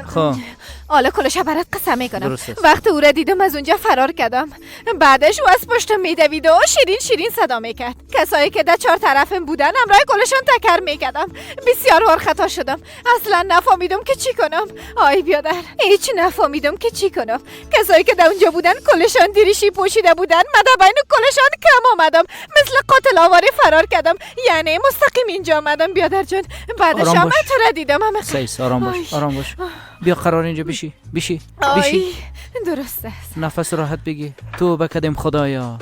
حالا کلش برات قسم میکنم. وقتی او را دیدم از اونجا فرار کردم. بعدش او از پشتم میدوید و شیرین شیرین صدا میکرد. کسایی که در چهار طرفم بودن همراه کلشان تکر میکردم. بسیار وار خطا شدم، اصلا نفهمیدم که چی کنم. آی بیادر هیچ نفهمیدم که چی کنم. کسایی که در اونجا بودن کلشان دریشی پوشیده بودن، من در بین کلشان کم آمدم، مثل قاتل آواره فرار کردم، یعنی مستقیم اینجا آمدم بیادر جان. بعدش هم تو را دیدم. آرام باش، آرام باش. بیا قرار اینجا بشی بشی بشی. درست است. نفس راحت بگی. تو بکدیم خدایا.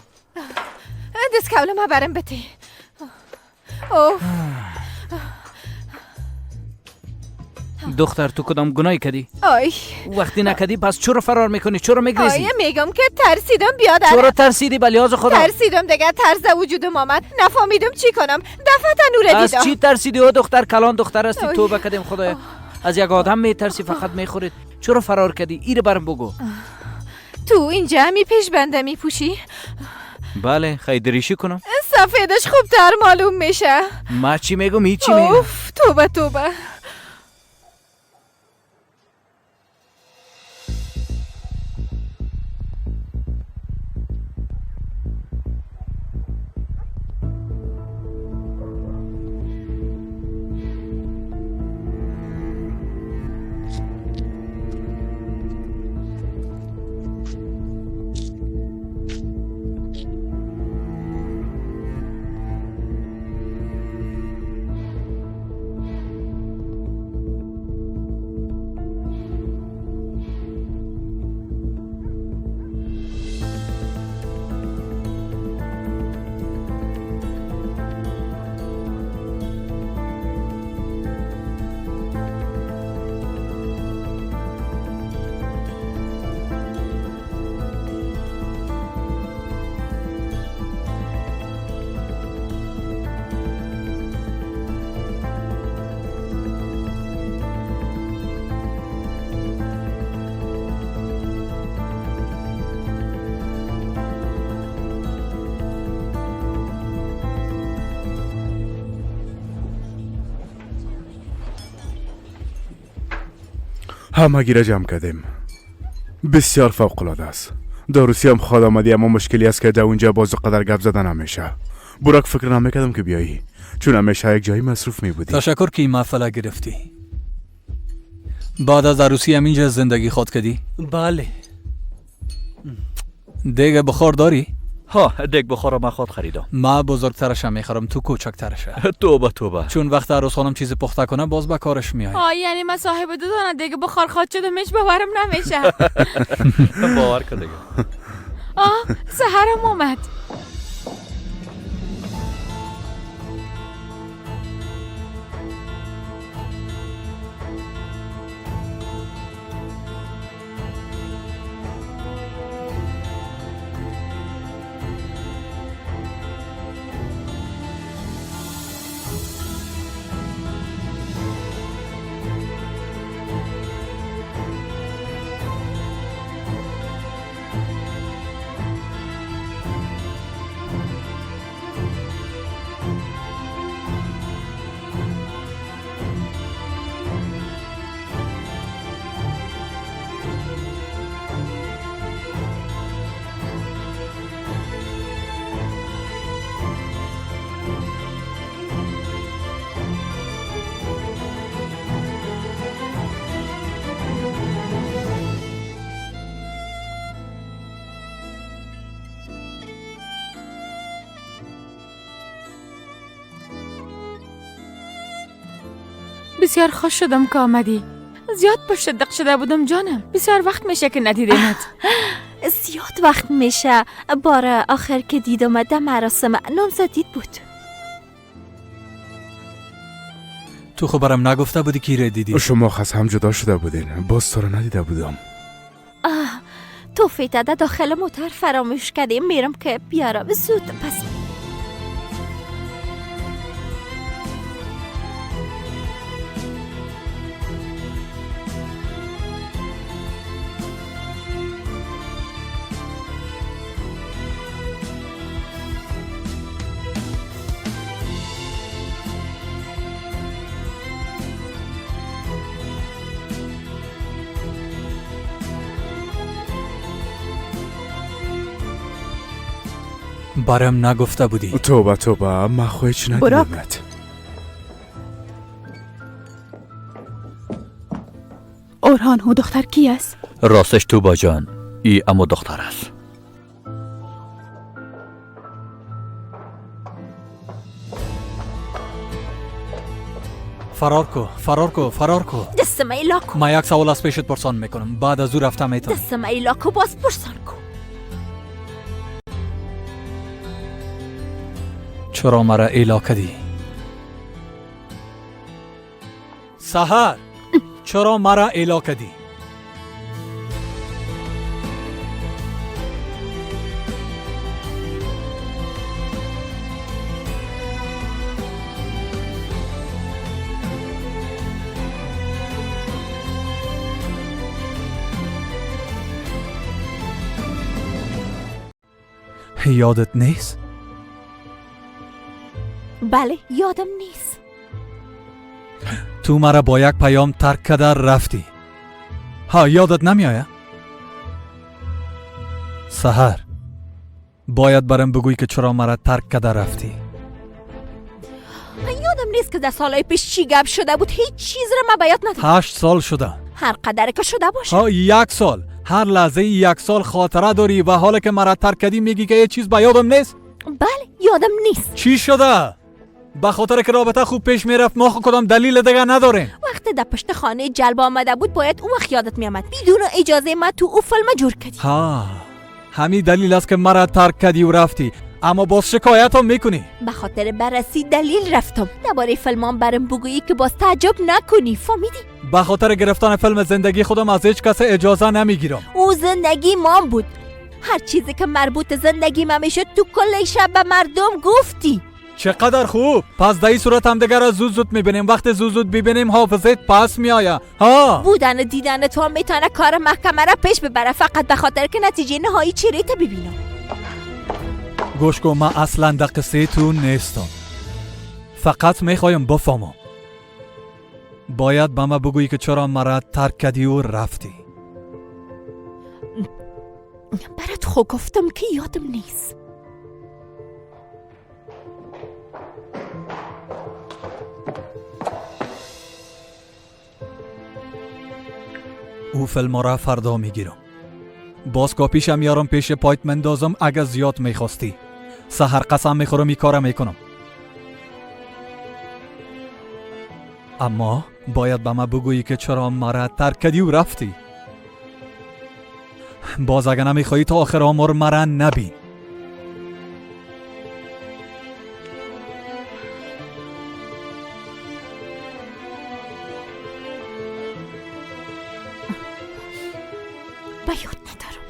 دست کول ما برم بتی. اوه دختر تو کدام گناهی کردی؟ آی وقتی نکردی پس چرا فرار میکنی؟ چرا میگریزی؟ آی میگم که ترسیدم بیادر. چرا ترسیدی؟ به لحاظ خدا ترسیدم دیگه، ترس وجودم آمد، نفهمیدم چی کنم. دفعه نور دیدم. از چی ترسیدی او دختر؟ کلان دختر هستی، تو بکدیم خدایا. از یک آدم میترسی فقط میخورید. چرا فرار کردی؟ ایره برم بگو. تو اینجا می پیش بنده میپوشی؟ بله، خیلی دریشی کنم. سفیدش خوبتر معلوم میشه. ما چی میگم؟ هیچی میگم. اوف توبه توبه. همگی را جمع کردیم. بسیار فوق العاده است. در روسیه هم خود آمدی، اما مشکلی است که در اونجا باز قدر گپ زدن نمیشه. براک فکر نمیکردم که بیایی، چون همیشه یک جایی مصروف می بودی. تشکر که این محفله گرفتی. بعد از عروسی هم اینجا زندگی خود کردی؟ بله. دیگه بخار داری؟ ها، دیگ بخار من خود خریدم. ما بزرگترش میخرم، تو کوچکترش. توبه توبه. چون وقت عروس خانم چیز پخته کنه باز به کارش میای. آ یعنی من صاحب دو دانه دیگه بخار خود شدم، هیچ باورم نمیشه. باور کن دیگه. آه سحرم اومد. بسیار خوش شدم که آمدی. زیاد پشت دق شده بودم جانم. بسیار وقت میشه که ندیدیمت. زیاد وقت میشه. بار آخر که دیدم در مراسم نامزدیت بود. تو خب برام نگفته بودی کی را دیدی؟ شما از هم جدا شده بودین، باز تو را ندیده بودم. تو فیتده داخل موتر فراموش کردیم، میرم که بیارم زود. پس برام نگفته بودی. توبه توبه، من خو هیچ ندیدمت. اورهان، او دختر کی است؟ راستش توبا جان، ای اما دختر است. فرار کو، فرار کو، فرار کو. دستم ایلا کو. ما یک سوال از پیشت پرسان میکنم، بعد از او رفته میتونم. دستم ایلا کو، باز پرسان کو. چرا مرا ایلا کدی؟ سحر، چرا مرا ایلا کدی؟ یادت نیست؟ بله یادم نیست. تو مرا با یک پیام ترک کرده رفتی. ها یادت نمی آید؟ سحر، باید برم بگویی که چرا مرا ترک کرده رفتی. یادم نیست که در سالهای پیش چی گپ شده بود. هیچ چیز را من به یاد ندارم. 8 سال شده. هر قدر که شده باشه. ها 1 سال، هر لحظه 1 سال خاطره داری و حالا که مرا ترک کردی میگی که هیچ چیز به یادم نیست؟ بله یادم نیست. چی شده؟ به خاطر که رابطه خوب پیش میرفت ما خو کدام دلیل دیگه نداریم. وقتی در پشت خانه جلب آمده بود باید اون وقت یادت میآمد. بدون اجازه ما تو او فیلم جور کردی. ها همین دلیل است که مرا ترک کردی و رفتی، اما باز شکایت هم میکنی. به خاطر بررسی دلیل رفتم. درباره فیلمان برم بگویی که باز تعجب نکنی، فهمیدی؟ به خاطر گرفتن فیلم زندگی خودم از هیچ کس اجازه نمیگیرم. او زندگی مام بود. هر چیزی که مربوط زندگی ما میشد تو کل شب به مردم گفتی. چقدر خوب. پس در این صورت هم دیگر را زود زود میبینیم. وقت زود زود ببینیم حافظت پس میآید. ها بودن دیدن تو هم میتونه کار محکمه را پیش ببره، فقط به خاطر که نتیجه نهایی چیره تا ببینم. گوش کن، من اصلا در قصه تو نیستم. فقط میخوایم بفهمم. باید به من بگویی که چرا مرا ترک کردی و رفتی. برات خو گفتم که یادم نیست. او فیلم را فردا میگیرم. باز کاپیشم میارم پیش پایت مندازم اگه زیاد میخواستی. سحر قسم میخورم این کارم میکنم. اما باید به من بگویی که چرا مرا ترک کردی و رفتی. باز اگه نمیخوایی تا آخر عمر مرا نبین. به یاد ندارم.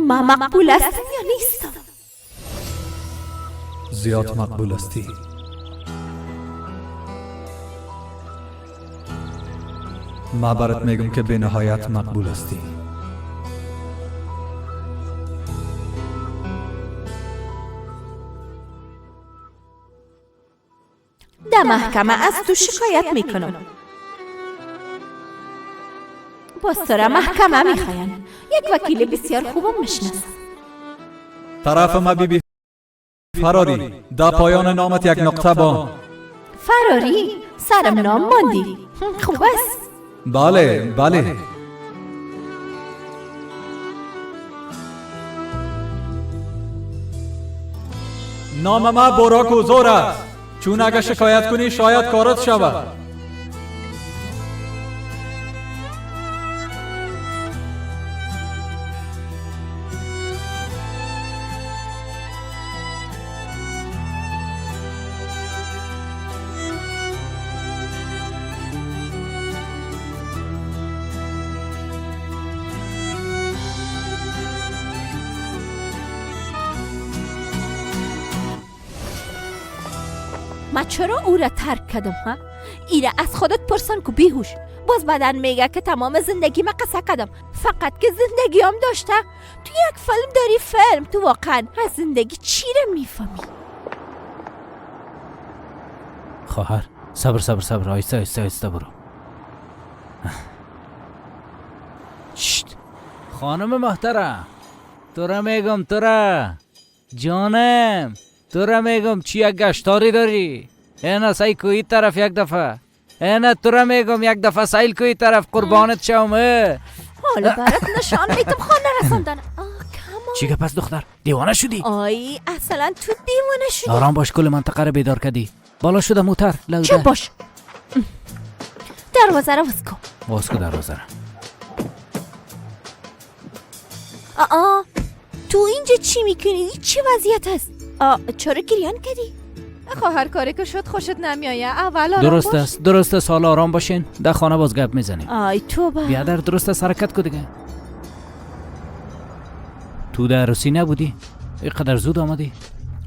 ما مقبول هستم یا نیستم؟ زیاد مقبول هستی. ما برات میگم که به نهایت مقبول هستی. در محکمه از تو شکایت میکنم. باز تو را محکمه میخواین. یک وکیل بسیار خوبم میشناسم. طرف ما بی بی فراری، در پایان نامت یک نقطه با. فراری؟ سرم نام ماندی. خوب است. بله بله. نام ما براک زور است. چون اگه شکایت کنی شاید کارت شود. ما چرا او را ترک کردم ها؟ ایره از خودت پرسان که بیهوش. باز بعدن میگه که تمام زندگی ما قصه کردم، فقط که زندگی هم داشته. تو یک فیلم داری، فیلم. تو واقعا از زندگی چی را میفهمی؟ خواهر صبر صبر صبر، آیسته آیسته آیسته برو. شت. خانم محترم، تو را میگم، تو را جانم، تو را میگم چی یک گشتاری داری؟ اینا سعی کوی طرف یک دفعه، اینا تو را میگم یک دفعه سیل کوی طرف، قربانت شوم. حالا برات نشان میتم خانه رساندن. چی پس دختر دیوانه شدی؟ آی اصلا تو دیوانه شدی. آرام باش، کل منطقه رو بیدار کردی. بالا شده موتر لوده. چه باش، دروازه رو باز کن. باز کن دروازه رو. آ تو اینجا چی میکنی؟ چه وضعیت است؟ چرا گریان کردی؟ خواهر کاری که شد خوشت نمیایه. اول آرام درست باش. است درست است، حالا آرام باشین، در خانه باز گپ میزنیم. آی توبه بیادر، درست است، حرکت کو دیگه. تو در عروسی نبودی؟ اینقدر زود آمدی؟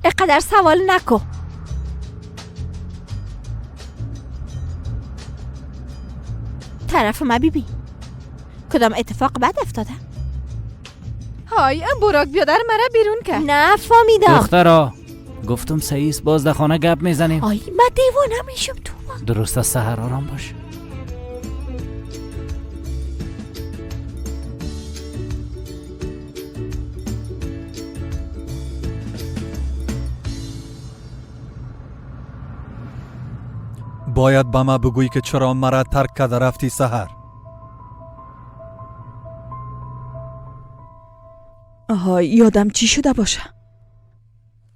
اینقدر سوال نکو. طرف ما بیبی کدام اتفاق بد افتاده؟ های براک بیادر مرا بیرون کرد. نه فهمیدم. دخترا گفتم سعیس، باز در خانه گپ میزنیم. آی من دیوانه میشم تو. درست است سحر، آرام باش. باید به ما بگویی که چرا مرا ترک کرده رفتی سحر. آهای یادم چی شده باشه.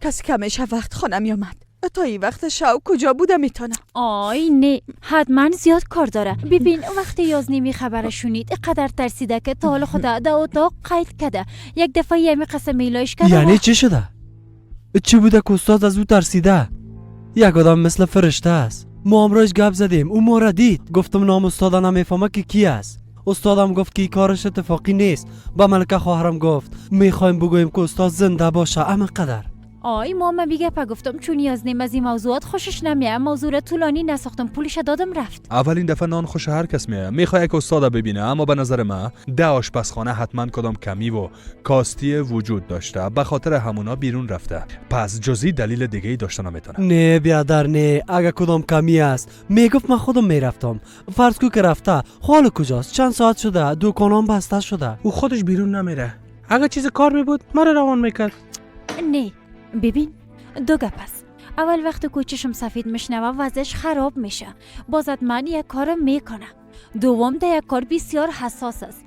کسی که همیشه وقت خانه می آمد، تا این وقت شو کجا بوده میتونم؟ آی نه، حتما زیاد کار داره. ببین وقتی 11:30 خبرش شنید اینقدر ترسیده که تا حال خدا در اتاق قید کرده. یک دفعه یمی قسم میلایش کرده. یعنی چی شده؟ چی بوده که استاد از او ترسیده؟ یک آدم مثل فرشته است. ما امروز گپ زدیم، او ما را دید. گفتم نام استاد نمیفهمه که کی است. استادم گفت که کارش اتفاقی نیست. با ملکه خواهرم گفت میخوایم بگوییم که استاد زنده باشه، اما قدر. آی ماما بیگه پا گفتم چون نیاز نیم از این موضوعات خوشش نمیاد، موضوع را طولانی نساختم، پولش دادم رفت. اولین دفعه نان خوش هر کس میاد، میخواد یک استاد ببینه، اما به نظر من ده آشپزخانه حتما کدام کمی و کاستی وجود داشته، به خاطر همونا بیرون رفته. پس جزی دلیل دیگه ای داشته نمیتونه. نه بیادر نه، اگه کدام کمی است میگفت من خودم میرفتم. فرض کو که رفته، حال کجاست؟ چند ساعت شده، دکانام بسته شده. او خودش بیرون نمیره. اگه چیز کار میبود مرا روان میکرد. نه ببین دو گپ است. اول وقت کوچشم سفید میشنوه وضعش خراب میشه، بازد من یک کار میکنه. دوم ده یک کار بسیار حساس است.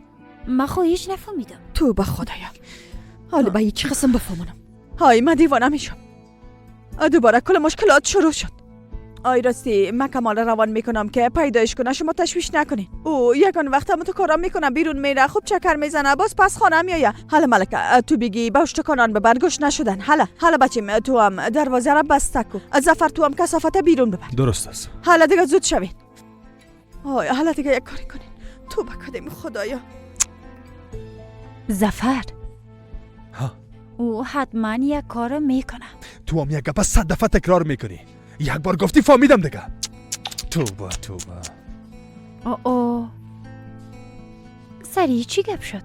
من خو هیچ نفهمیدم. تو به خدایا حالا به چی قسم بفهمونم؟ های من دیوانه میشم. دوباره کل مشکلات شروع شد. آی راستی من کمال روان میکنم که پیدایش کنه، شما تشویش نکنین. او یکان وقت هم تو کارا میکنم، بیرون میره، خوب چکر میزنه، باز پس خانه میایه. حالا ملکه تو بگی باش تکانان ببر، گوش نشدن. حالا بچیم تو هم دروازه را بسته کو. ظفر تو هم کثافت بیرون ببر. درست است. حالا دیگه زود شوین. آی حالا دیگه یک کاری کنین. تو بکدیم خدایا. ظفر او حتما یک کار میکنه. تو هم یک گپ 100 دفعه تکرار میکنی. یک بار گفتی فهمیدم دیگه. توبه توبه. او سری چی گپ شد؟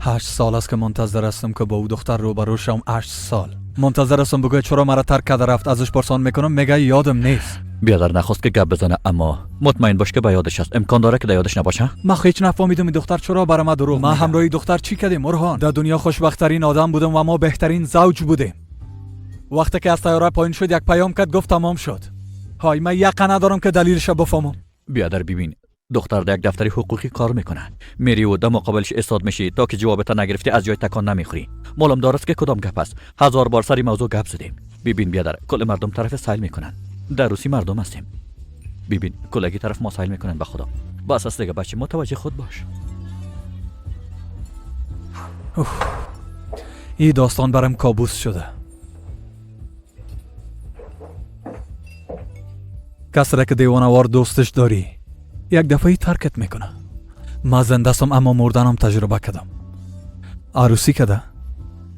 هشت سال است که منتظر هستم که با او دختر روبرو شم. 8 سال منتظر هستم بگوید چرا مرا ترک کرده رفت. ازش پرسان میکنم میگه یادم نیست. بیادر نخواست که گپ بزنه، اما مطمئن باش که به یادش هست. امکان داره که به یادش نباشه. من هیچ نفهمیدم این دختر چرا برای من دروغ. من همراهی دختر چی کردیم اورهان؟ در دنیا خوشبخت‌ترین آدم بودم و ما بهترین زوج بودیم. وقتی که از طیاره پایین شد یک پیام کرد گفت تمام شد. های من یقه ندارم که دلیلش بفهمم. بیادر ببین، دختر در یک دفتر حقوقی کار میکنه. میری و در مقابلش استاد میشی تا که جوابت نگرفتی از جای تکان نمیخوری. معلوم دارست که کدام گپ است. 1000 بار سر موضوع گپ زدیم. ببین بیادر، کل مردم طرف سیل میکنن. در روسی مردم هستیم. ببین کلگی طرف ما سیل میکنن. به خدا بس است دیگه بچه، متوجه خود باش. این داستان برام کابوس شده. کس را که دیوانه‌وار دوستش داری یک دفعه ترکت میکنه. ما زنده هستم اما مردنم تجربه کردم. عروسی کده؟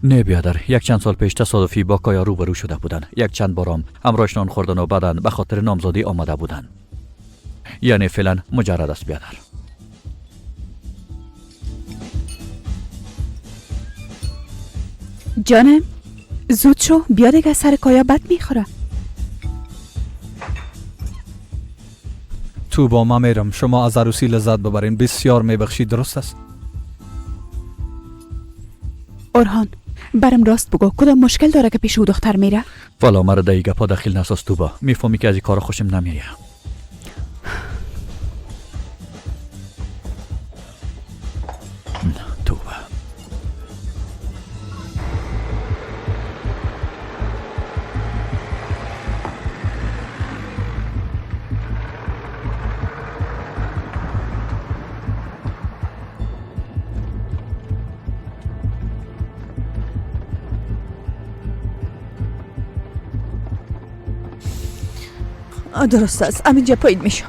نه بیادر، یک چند سال پیش تصادفی با کایا روبرو شده بودن. یک چند بارام همراهش نان خوردن و بعدن به خاطر نامزدی آمده بودن. یعنی فعلا مجرد است بیادر. جانم زود شو بیا دیگه، سر کایا بد میخوره. تو با ما میرم، شما از عروسی لذت ببرین. بسیار میبخشید، درست است؟ اورهان برم راست بگو، کدام مشکل داره که پیش او دختر میره؟ والا مرا در گپا دخیل نساز تو با. میفهمی که از این کار خوشم نمیایه. توبه. درست است، همینجا پایین میشم.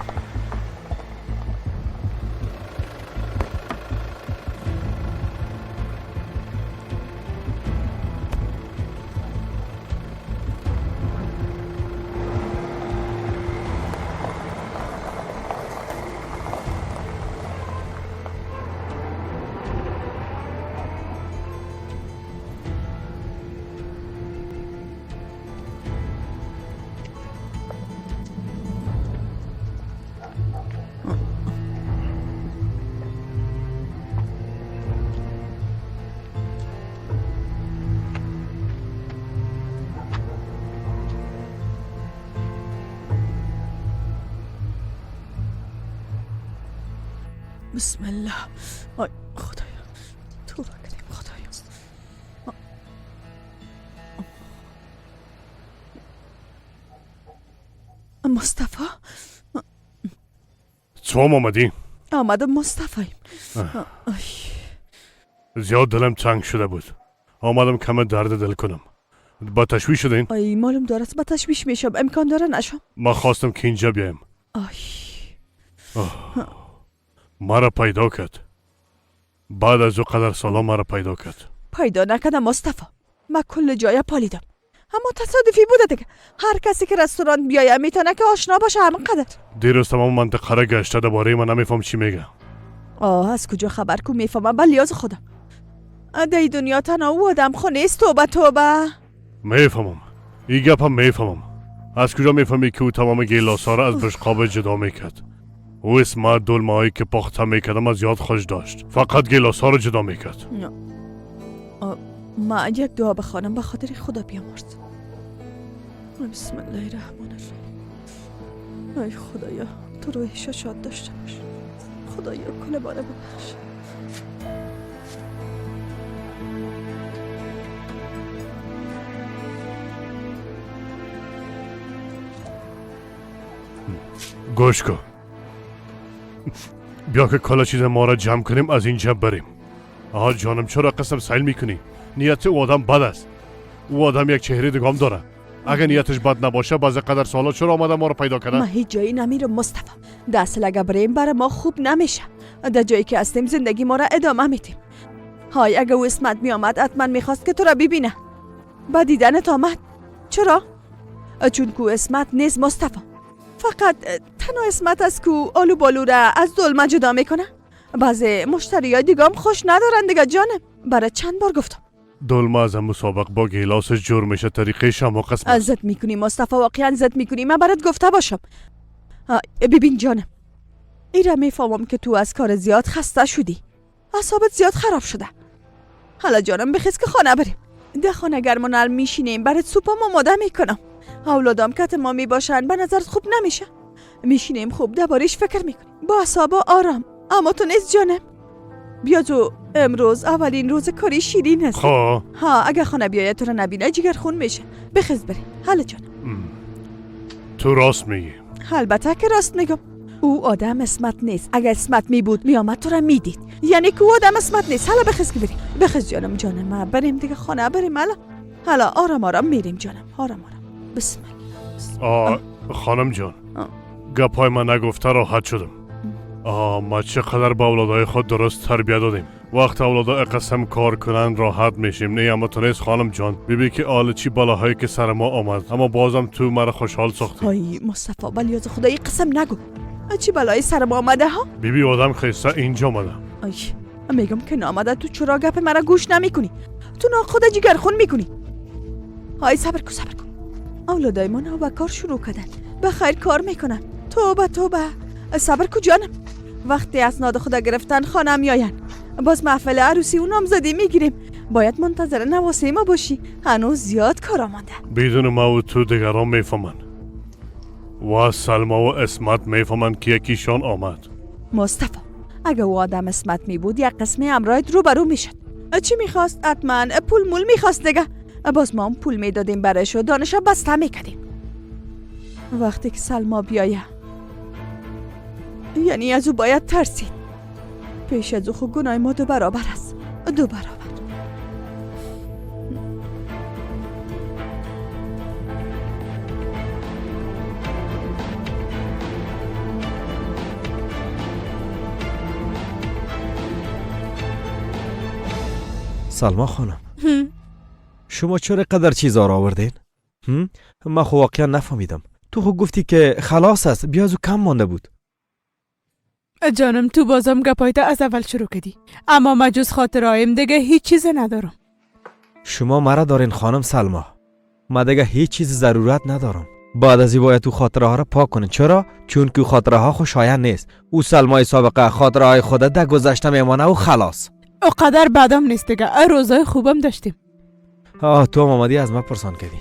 بسم الله. آی خدایا توبه کردیم خدایا. مصطفی تو هم آمدی؟ آمدم مصطفی. زیاد دلم تنگ شده بود، آمدم کم درد دل کنم. با تشویش شدین؟ ای معلوم دارد با تشویش میشم، امکان داره نشم. ما خواستم که اینجا بیایم. آی مرا پیدا کرد. بعد از او قدر سالا مرا پیدا کرد. پیدا نکردم مصطفی، من کل جای پالیدم، اما تصادفی بوده دیگه. هر کسی که رستوران بیاید میتونه که آشنا باشه، همین قدر. دیروز تمام منطقه را گشته، درباره من نمیفهم چی میگه. آه از کجا خبر کو میفهمم؟ بل لیاز خودم در دنیا تنها او آدم خو نیست. توبه توبه. میفهمم این گپ هم میفهمم. از کجا میفهمی که او تمام گیلاس ها را از بشقاب جدا میکرد؟ او اسم دلمه هایی که پخته میکردم از یاد خوش داشت، فقط گیلاس ها را جدا میکرد. ما یک دعا بخوانم به خاطر خدا بیامرز. بسم الله الرحمن الرحیم. ای خدایا تو روحش شاد داشته باش. خدایا کل باره ببخش. گوش کن، بیا که کلا چیز ما را جمع کنیم از اینجا بریم. آها جانم چرا قسم سیل میکنی؟ نیت او آدم بد است. او آدم یک چهره دگام داره. اگه نیتش بد نباشه باز قدر سالا چرا آمده ما رو پیدا کنه؟ ما هیچ جایی نمیرم مصطفی. در اصل اگه بریم برای ما خوب نمیشه. در جایی که هستیم زندگی ما را ادامه میدیم. های اگه او اسمت میآمد حتما میخواست که تو را ببینه. با دیدنت آمد. چرا؟ چون کو اسمت نیست مصطفی. فقط تنها اسمت است که آلو بالو را از دلمه جدا میکنه. بعضی مشتری های دیگه هم خوش ندارن دیگه جانم. برای چند بار گفتم. دلمه از مسابق با گیلاسش جور میشه. طریقه شما قسم زد میکنی مصطفی، واقعا زد میکنی. من برات گفته باشم. ببین جانم، ایره میفهمم که تو از کار زیاد خسته شدی، اعصابت زیاد خراب شده. حالا جانم بخیز که خانه بریم. ده خانه گرم و نرم میشینیم، برات سوپم آماده میکنم. اولادام کت ما میباشن، به نظرت خوب نمیشه؟ میشینیم خوب دربارش فکر میکنیم با اعصاب آرام. اما تو نیست جانم. بیا تو امروز اولین روز کاری شیرین است. ها اگه خانه بیاید تو رو نبینه جگر خون میشه. بخیز بریم. حالا جانم تو راست میگی. البته که راست میگم. او آدم اسمت نیست. اگه اسمت میبود میآمد تو رو میدید. یعنی که او آدم اسمت نیست. حالا بخیز که بریم. بخیز جانم. جانم ما بریم دیگه خانه بریم. حالا حالا آرام آرام میریم جانم. آرام آرام. بسم الله. خانم جان گپای من نگفته راحت شدم. ما چقدر با اولادهای خود درست تربیت دادیم. وقت اولادا قسم کار کنن راحت میشیم. نه اما تو نیست خانم جان. ببین که آل چی بلاهایی که سر ما آمد، اما بازم تو مرا خوشحال ساختی. های مصطفی ولی از خدای قسم نگو. چی بلایی سر ما آمده ها؟ بیبی آدم خیسته اینجا آمده. آی میگم که نامده. تو چرا گپ مرا گوش نمیکنی؟ تو ناخود جگر خون میکنی. های صبر کن صبر کن. اولادای ما به کار شروع کردن. به خیر کار میکنن. توبه توبه. صبر کو جانم. وقتی اسناد خدا گرفتن خانه میاین. باز محفل عروسی و نامزدی میگیریم. باید منتظر نواسه ما باشی. هنوز زیاد کار مانده. بدون ما و تو دیگران میفهمن و سلما و اسمت میفهمن که یکیشان آمد. مصطفی اگه او آدم اسمت میبود یک قسمی همراهت روبرو میشد. چی میخواست؟ حتما پول مول میخواست دیگه. باز ما هم پول میدادیم برایش و دانش بسته میکردیم. وقتی که سلما بیایه یعنی از او باید ترسید. پیش از او خو گناه ما 2 برابر است. 2 برابر. سلما خانم شما چرا قدر چیزا را آوردین؟ من خو واقعا نفهمیدم. تو خو گفتی که خلاص است، بیا از او کم مانده بود. جانم تو بازم گپایت از اول شروع کردی، اما من جز خاطرایم دیگه هیچ چیز ندارم. شما مرا دارین خانم سلما. ما دیگه هیچ چیز ضرورت ندارم. بعد از این باید تو خاطره ها را پاک کنین. چرا؟ چون که خاطره ها خوشایند نیست. او سلمای سابقه خاطره های خود در گذشته میمانه و خلاص. او قدر بعدم نیست دیگه. روزای خوبم داشتیم. آه تو هم آمدی از ما پرسان کردی.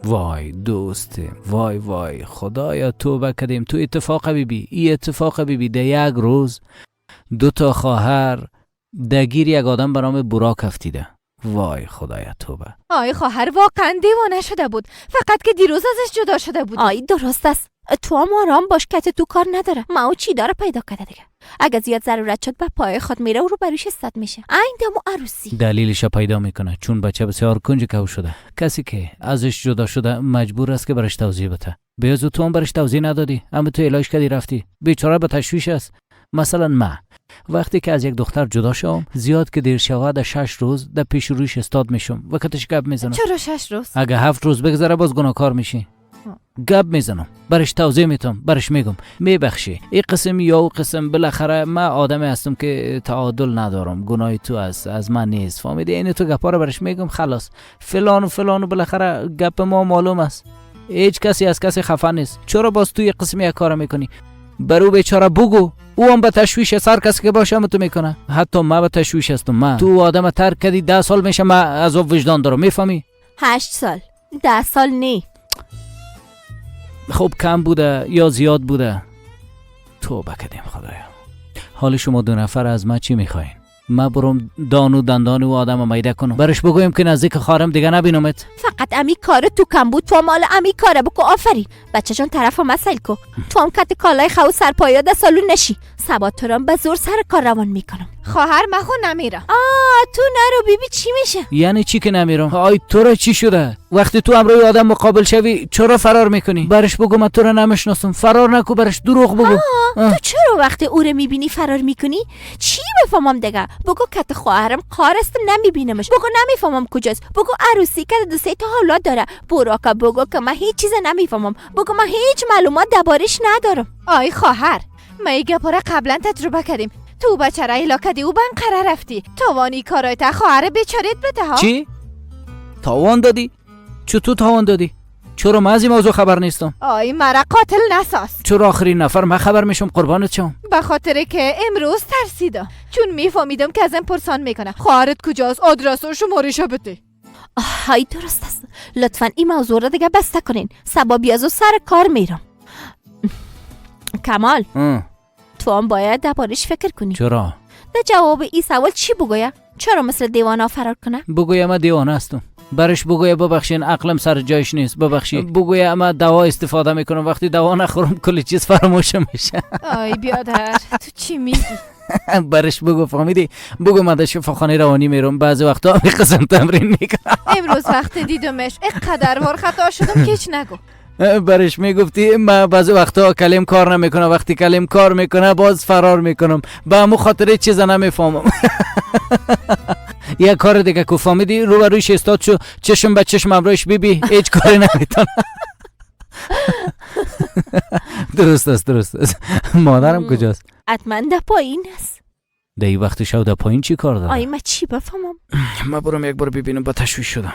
وای دوستم، وای وای خدایا توبه کردیم. تو اتفاق بیبی، ای اتفاق بیبی. ده یک روز 2 تا خواهر دگیر یک آدم به نام براک افتیده. وای خدایا توبه. آی خواهر واقعا دیوانه شده بود. فقط که دیروز ازش جدا شده بود. آی درست است. تو هم آرام باش که تو کار نداره. ما او چی داره پیدا کرده دیگه. اگه زیاد ضرورت شد به پای خود میره و رو بروش استاد میشه. این دمو عروسی دلیلش پیدا میکنه. چون بچه بسیار کنجکاو شده. کسی که ازش جدا شده مجبور است که برش توضیح بده. بیازو تو هم برش توضیح ندادی، اما تو علاج کردی رفتی. بیچاره به تشویش است. مثلا من وقتی که از یک دختر جدا شوم زیاد که دیر شود در 6 روز در پیش رویش استاد میشم و کتش گپ میزنم. چرا 6 روز؟ اگه 7 روز بگذره باز گناهکار میشی. گپ میزنم، برش توضیح میتم، برش میگم میبخشی این قسم یا او قسم. بالاخره من آدمی هستم که تعادل ندارم، گناه تو است از من نیست، فهمیدی؟ این تو گپا رو برش میگم خلاص فلان و فلان و بالاخره گپ ما معلوم است. هیچ کسی از کسی خفه نیست. چرا باز تو یه قسم یک کار میکنی؟ برو بیچاره بگو، او هم به تشویش سر کسی که باشه تو میکنه. حتی ما به تشویش هستم. ما تو آدم ترک کردی 10 سال میشه، ما از وجدان دارم، میفهمی؟ 8 سال، 10 سال نی. خب کم بوده یا زیاد بوده؟ توبه کردیم خدایا. حال شما 2 نفر از ما چی میخواین؟ ما برم دان و دندان و آدم میده کنم، برش بگویم که نزدیک خارم دیگه نبینمت. فقط امی کار تو کم بود، تو مال امی کاره بکو. آفرین بچه جان، طرف مسئل کو. تو هم کت کالای خو سرپایا ده سالون نشی. سبا تو رام به زور سر کار روان میکنم. خواهر من خو نمیرم. تو نرو بیبی، چی میشه؟ یعنی چی که نمیرم؟ آی تو را چی شده؟ وقتی تو امروی آدم مقابل شوی چرا فرار میکنی؟ برش بگو من تو را نمیشناسم، فرار نکو، برش دروغ بگو. تو چرا وقتی او رو میبینی فرار میکنی؟ چی بفهمم دیگه؟ بگو کت خواهرم قار هستم نمیبینمش، بگو نمیفهمم کجاست، بگو عروسی که 2 3 تا اولاد داره. براکا بگو که من هیچ چیز نمیفهمم، بگو من هیچ معلومات دربارش ندارم. آی خواهر، ما این گپا را قبلا تجربه کردیم. تو بچه را ایلا کردی و بنقره رفتی. توانی کارای تا خواهر بیچارت بده ها. چی؟ تاوان دادی؟ چطور تاوان دادی؟ چرا من از این موضوع خبر نیستم؟ آی مرا قاتل نساز. چرا آخرین نفر من خبر میشم قربانت شم؟ به خاطر که امروز ترسیدم، چون میفهمیدم که ازم پرسان میکنه خواهرت کجاست، آدرس و شماره‌شو بده. های درست است. لطفا این موضوع را دیگه بسته کنین. سبا بیازو سر کار میرم. کمال تو هم باید دربارش فکر کنی. چرا؟ در جواب این سوال چی بگویم؟ چرا مثل دیوانه فرار کنه؟ بگویم من دیوانه هستم. برش بگویا ببخشین عقلم سر جایش نیست، ببخشید. بگویا من دوا استفاده میکنم، وقتی دوا نخورم کل چیز فراموش میشه. آی بیادر تو چی میگی؟ برش بگو فهمیدی؟ بگو من در شفاخانه روانی میرم، بعضی وقتا می قسم تمرین میکنم. امروز وقت دیدمش اینقدر وار خطا شدم که هیچ نگو. برش میگفتی من بعضی وقتا کلم کار نمیکنه، وقتی کلم کار میکنه باز فرار میکنم، به همون خاطر چیز نمیفهمم. یک کار دیگه کو فهمیدی؟ رو رویش استاد شو، چشم به چشم امروش بیبی، هیچ کاری نمیتونه. درست است درست است. مادرم کجاست؟ حتما در پایین است. در این وقت شب در پایین چی کار داره؟ آی من چی بفهمم؟ من برم یک بار ببینم، با تشویش شدم.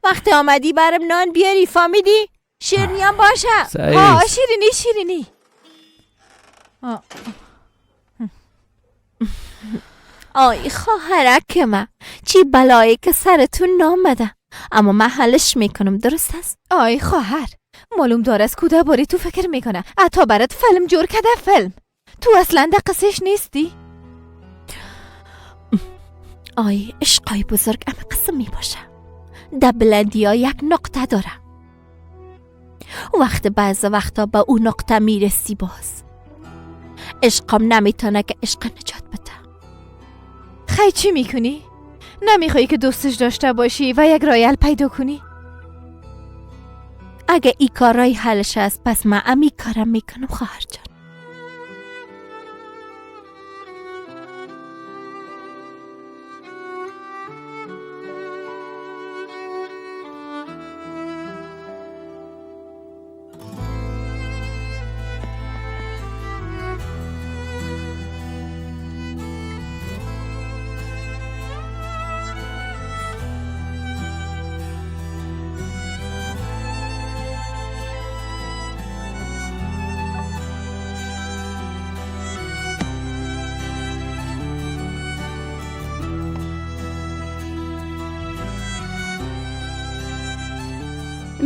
وقتی آمدی برم نان بیاری فهمیدی؟ شیرینی هم باشه. آه شیرینی شیرینی. آی خواهرک من، چی بلایی که سرتون نامده، اما من حلش میکنم. درست است؟ آی خواهر، معلوم دار از کوده باری تو فکر میکنه. عطا برات فیلم جور کده، فیلم. تو اصلا در قصهش نیستی. آی عشقای بزرگ اما قسم میباشه. در بلندی ها یک نقطه داره، وقت بعض وقتا به اون نقطه میرسی باز عشقم نمیتونه که عشق نجات بده. خی چی میکنی؟ نمیخوایی که دوستش داشته باشی و یک رایل پیدا کنی؟ اگه ای کارای حلش است پس من امی کارم میکنم خواهر جان.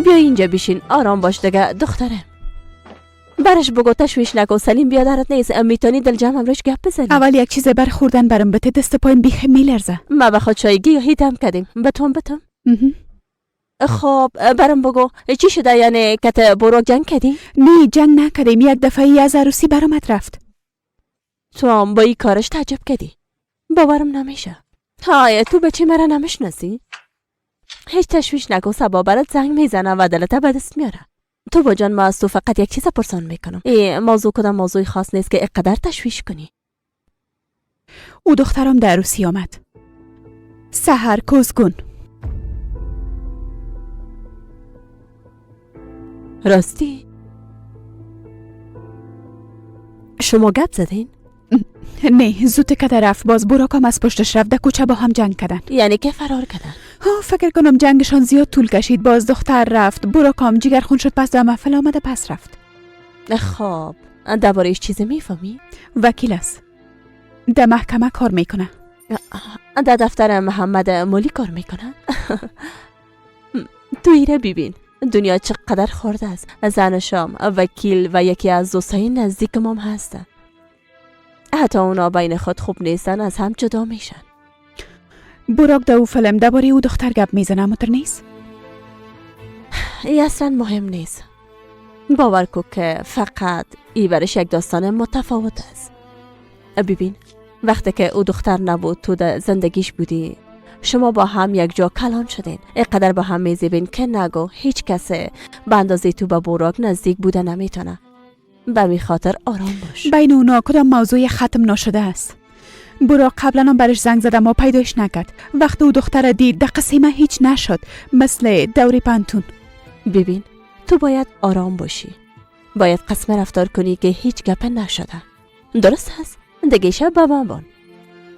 بیا اینجا بشین، آرام باش دیگه دختره. برش بگو تشویش نکن، سلیم بیادرت نیست، میتونی دل جمع امروز گپ بزنی. اول یک چیز بر خوردن برام بده، دست پایم بیخ میلرزه. ما به خود چای گیاهی دم کردیم، بتون بتون. خب برام بگو چی شده؟ یعنی کت برو جنگ کردی؟ نه جنگ نکردیم، یک دفعه از عروسی برامت رفت. تو هم با این کارش تعجب کردی؟ باورم نمیشه. های تو بچه مرا نمیشناسی؟ هیچ تشویش نکن، سبا برات زنگ میزنم و دلت به دست میاره. تو با جان ما از تو فقط یک چیز پرسان میکنم. ای موضوع کدام موضوع خاص نیست که اینقدر تشویش کنی. او دخترم در عروسی آمد. سحر کوزگون. راستی شما گپ زدین؟ نه زود که رفت، باز براکم از پشتش رفت، در کوچه با هم جنگ کردن. یعنی که فرار کردن؟ فکر کنم جنگشان زیاد طول کشید، باز دختر رفت، براکم جگر خون شد، پس در محفل آمده پس رفت. خب درباره‌اش چیزی میفهمی؟ وکیل است، در محکمه کار میکنه. در دفتر محمد مولی کار میکنه. تو ایره ببین، دنیا چقدر خورده است. زنشام وکیل و یکی از دوستای نزدیک مام هستن. حتی اونا بین خود خوب نیستن، از هم جدا میشن. براک در او فیلم درباره او دختر گپ میزنه، متر نیست؟ ای اصلا مهم نیست. باور کو که فقط ای برش یک داستان متفاوت است. ببین، وقتی که او دختر نبود تو در زندگیش بودی، شما با هم یک جا کلان شدین، اینقدر با هم میزیبین که نگو هیچ کس به اندازه تو به براک نزدیک بوده نمیتونه. به می خاطر آرام باش. بین اونا کدام موضوع ختم نشده است؟ براک قبلا هم برش زنگ زدم و پیداش نکرد. وقتی او دختر دید در قصه هیچ نشد، مثل دوری پانتون. ببین، تو باید آرام باشی. باید قسم رفتار کنی که هیچ گپ نشده. درست هست؟ دیگه شب به من بان.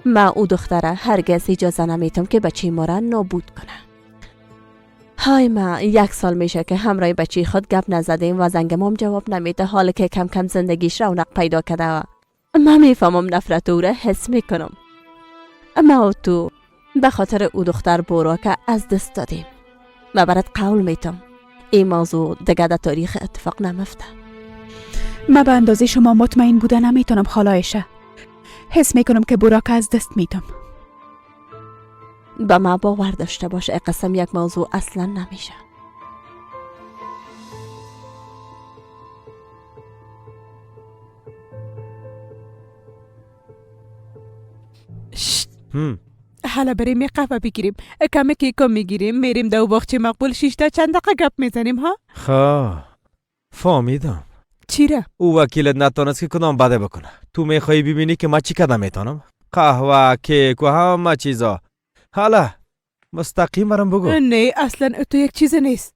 من او دختره هرگز اجازه نمیتم که بچه ما را نابود کنه. های ما 1 سال میشه که همراه بچه خود گپ نزدیم و زنگ مام جواب نمیده، حالا که کم کم زندگیش رونق پیدا کرده. من میفهمم نفرت او را حس میکنم. ما و تو به خاطر او دختر براک از دست دادیم. من برات قول میتم این موضوع دیگه در تاریخ اتفاق نمفته. من به اندازه شما مطمئن بوده نمیتونم خاله عایشه. حس میکنم که براک از دست میدم. به من باور داشته باش، قسم یک موضوع اصلا نمیشه. حالا بریم یه قهوه بگیریم، کمی کیکو میگیریم، میریم دو باغچه مقبول 6 تا چند دقیقه گپ میزنیم. ها؟ خب فهمیدم. چیره؟ او وکیلت نتانست که کدام بده بکنه. تو میخوایی ببینی که من چی کدام میتونم؟ قهوه، کیک و همه چیزا. حالا مستقیم برام بگو. نه اصلا تو یک چیز نیست.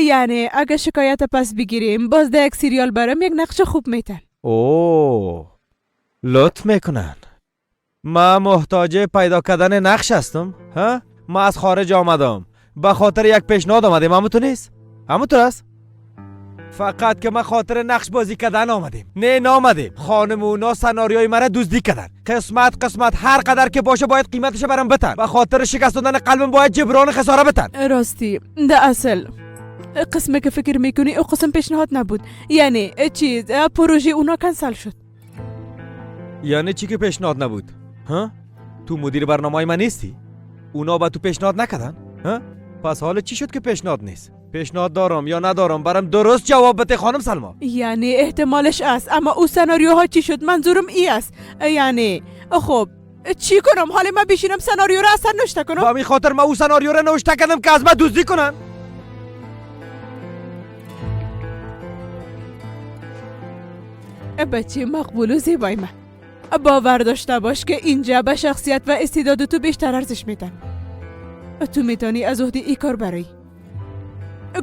یعنی اگه شکایت پس بگیریم باز در یک سریال برام یک نقش خوب میتن. اوه لطف میکنن. ما محتاج پیدا کردن نقش هستم. ها؟ ما از خارج آمدم، به خاطر یک پیشنهاد آمدیم. همون تو نیست؟ همون تو است؟ فقط که ما خاطر نقش بازی کردن آمدیم. نه نامدیم. خانم اونا سناریوی مرا دزدی کردن. قسمت قسمت هر قدر که باشه باید قیمتش برام بتن. به خاطر شکست دادن قلبم باید جبران خساره بتن. راستی ده اصل قسمه که فکر میکنی او قسم پیشنهاد نبود. یعنی چیز پروژه اونا کنسل شد. یعنی چی که پیشنهاد نبود؟ ها؟ تو مدیر برنامه من نیستی؟ اونا با تو پیشنهاد نکردن؟ ها؟ پس حالا چی شد که پیشنهاد نیست؟ پیشنهاد دارم یا ندارم برام درست جواب بده خانم سلما. یعنی احتمالش است، اما او سناریوها چی شد؟ منظورم ای است. یعنی خب چی کنم؟ حالا من بشینم سناریو را اصلا نوشته کنم؟ با می خاطر من او سناریو را نوشته کردم که از من دزدی کنن. بچه مقبول و زیبای من، باور داشته باش که اینجا به شخصیت و استعداد تو بیشتر ارزش میدن. تو میتونی از عهده ای کار برایی.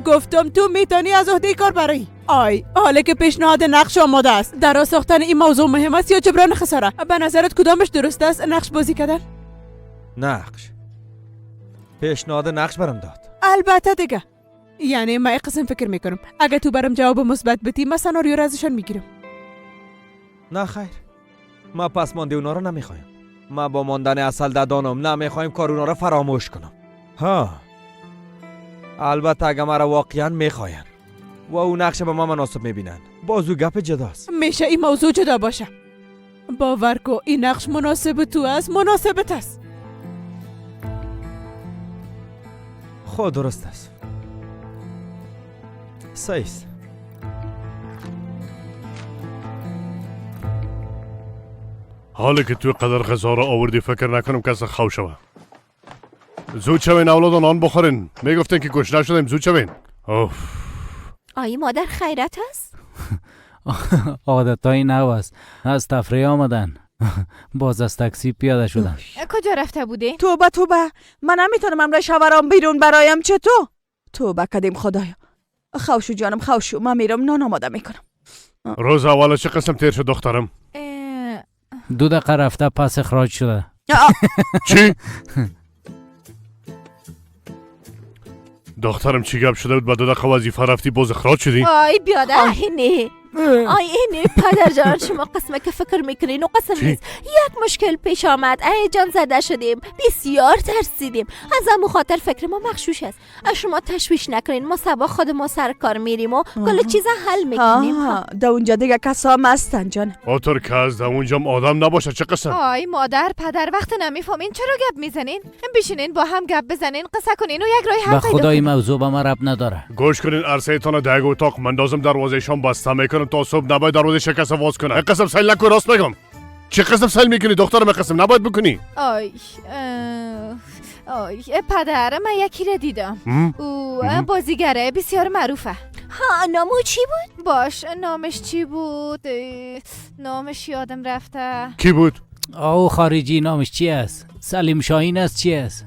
گفتم تو میتونی از عهده ای کار برایی. آی حالا که پیشنهاد نقش آماده است، در ساختن این موضوع مهم است یا جبران خساره؟ به نظرت کدامش درست است؟ نقش بازی کردن؟ نقش. پیشنهاد نقش برام داد. البته دیگه. یعنی من قسم فکر میکنم اگه تو برام جواب مثبت بدی من سناریو را ازشان میگیرم. نه خیر، ما پس مانده اونا رو نمیخوایم. ما با ماندن اصل ددانم نمیخوایم کار اونا رو فراموش کنم. ها البته اگه مرا واقعا میخواین و او نقش به ما مناسب میبینن، باز او گپ جداست. میشه این موضوع جدا باشه. باور کو این نقش مناسب تو است، مناسبت است. خود درست است. سیس. حالا که تو قدر غذا را آوردی فکر نکنم کسی خو شوه. زود شوین اولادان آن بخورین. میگفتین که گشنه شدیم، زود شوین. اوف. آی مادر خیرت است؟ عادتای نو است. از تفریح آمدن. باز از تاکسی پیاده شدن. کجا رفته بودی؟ توبه توبه، من نمیتونم امرای شوهرم بیرون برایم. چطور؟ توبه کدیم خدایا. خوشو جانم خوشو، من میرم نان آماده میکنم. روز اول چه قسم تیر شد دخترم؟ 2 دقیقه رفته پس اخراج شده. چی؟ دخترم چی گپ شده بود؟ با 2 دقیقه وظیفه رفتی باز اخراج شدی؟ آی بیادر. آه نه، آی اینه پدر جان، شما قسمه که فکر میکنین و قسم نیست. یک مشکل پیش آمد، ای جان زده شدیم، بسیار ترسیدیم، از همون خاطر فکر ما مغشوش است. شما تشویش نکنین، ما صبا خود ما سر کار میریم و کل چیزا حل میکنیم. در اونجا دیگه کسا هستن جان. آتر که از در اونجا آدم نباشه چه قسم؟ آی مادر پدر وقت نمیفهمین چرا گپ میزنین؟ بشینین با هم گپ بزنین، قصه کنین و یک راه حل پیدا. به خدای موضوع به ما ربط نداره. گوش کنین، عرصه تان در اتاق مندازم، دروازه بسته میکنم تا صبح نباید دروازه شکست باز کنه. قسم سیل نکن، راست میگم. چه قسم سیل میکنی دخترم؟ قسم نباید بکنی. آی آی پدر، من یکی را دیدم، او بازیگره بسیار معروفه. ها نامو چی بود؟ باش نامش چی بود؟ نامش یادم رفته. کی بود؟ او خارجی، نامش چی است؟ سلیم شاهین است، چی است؟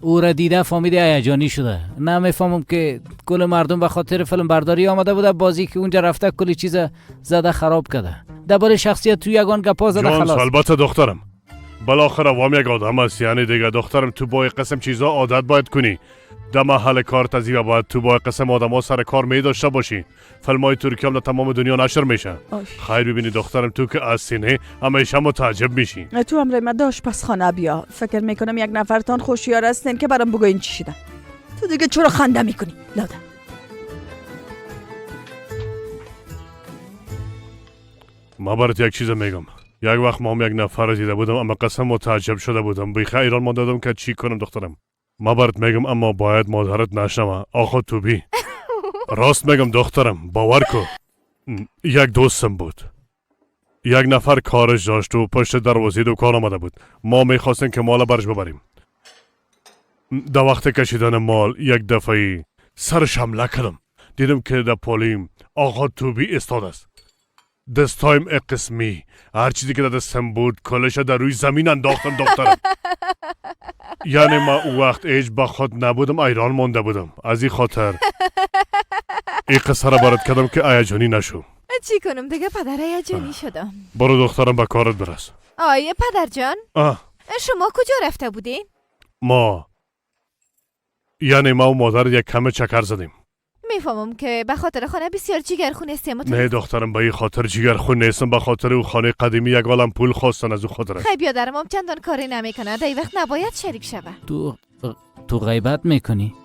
او را دیده فهمیده هیجانی شده. نمیفهمم که کل مردم به خاطر فیلم برداری آمده بوده، بازی که اونجا رفته کلی چیز زده خراب کرده. درباره شخصیت تو یگان گپا زده خلاص. البته دخترم بالاخره وام یک آدم است، یعنی دیگه دخترم تو با قسم چیزا عادت باید کنی. در محل کار تزیبه باید تو با قسم آدم ها سر کار می داشته باشی. فیلم های ترکی هم در تمام دنیا نشر میشه. خیر ببینی دخترم، تو که از سینه همیشه متعجب میشی. تو امرای ما داشت پس خانه بیا. فکر میکنم یک نفرتان خوشیار هستین که برام بگوین چی شده. تو دیگه چرا خنده میکنی؟ لاده ما برات یک چیز میگم. یک وقت ما هم یک نفر دیده بودم، اما قسم متعجب شده بودم. بیخ ایران ما دادم که چی کنم دخترم. ما برات میگم اما باید مادرت نشنوه. آخه تو بی راست میگم دخترم، باور کو. یک دوستم بود، یک نفر کارش داشت و پشت دروازه دکان آمده بود. ما میخواستیم که مال برش ببریم. در وقت کشیدن مال یک دفعه سرش حمله کردم. دیدم که در پالیم آقا توبی استاد است. دستایم قسمی هر چیزی که در دستم بود کلش در روی زمین انداختم دخترم. یعنی ما او وقت ایج با خود نبودم، ایران مانده بودم. از این خاطر این قصه را برات کردم که هیجانی نشو. چی کنم دیگه پدر، هیجانی شدم. برو دخترم به کارت برس. آیه پدر جان، شما کجا رفته بودین؟ ما یعنی ما و مادر یک کم چکر زدیم. میفهمم که به خاطر خانه بسیار جیگرخون هستیم. نه دخترم، به این خاطر جیگرخون نیستم، به خاطر او خانه قدیمی یک عالم پول خواستن از او خاطر. خیلی بیادرم هم چندان کاری نمیکنه، در وقت نباید شریک شوه. تو غیبت میکنی؟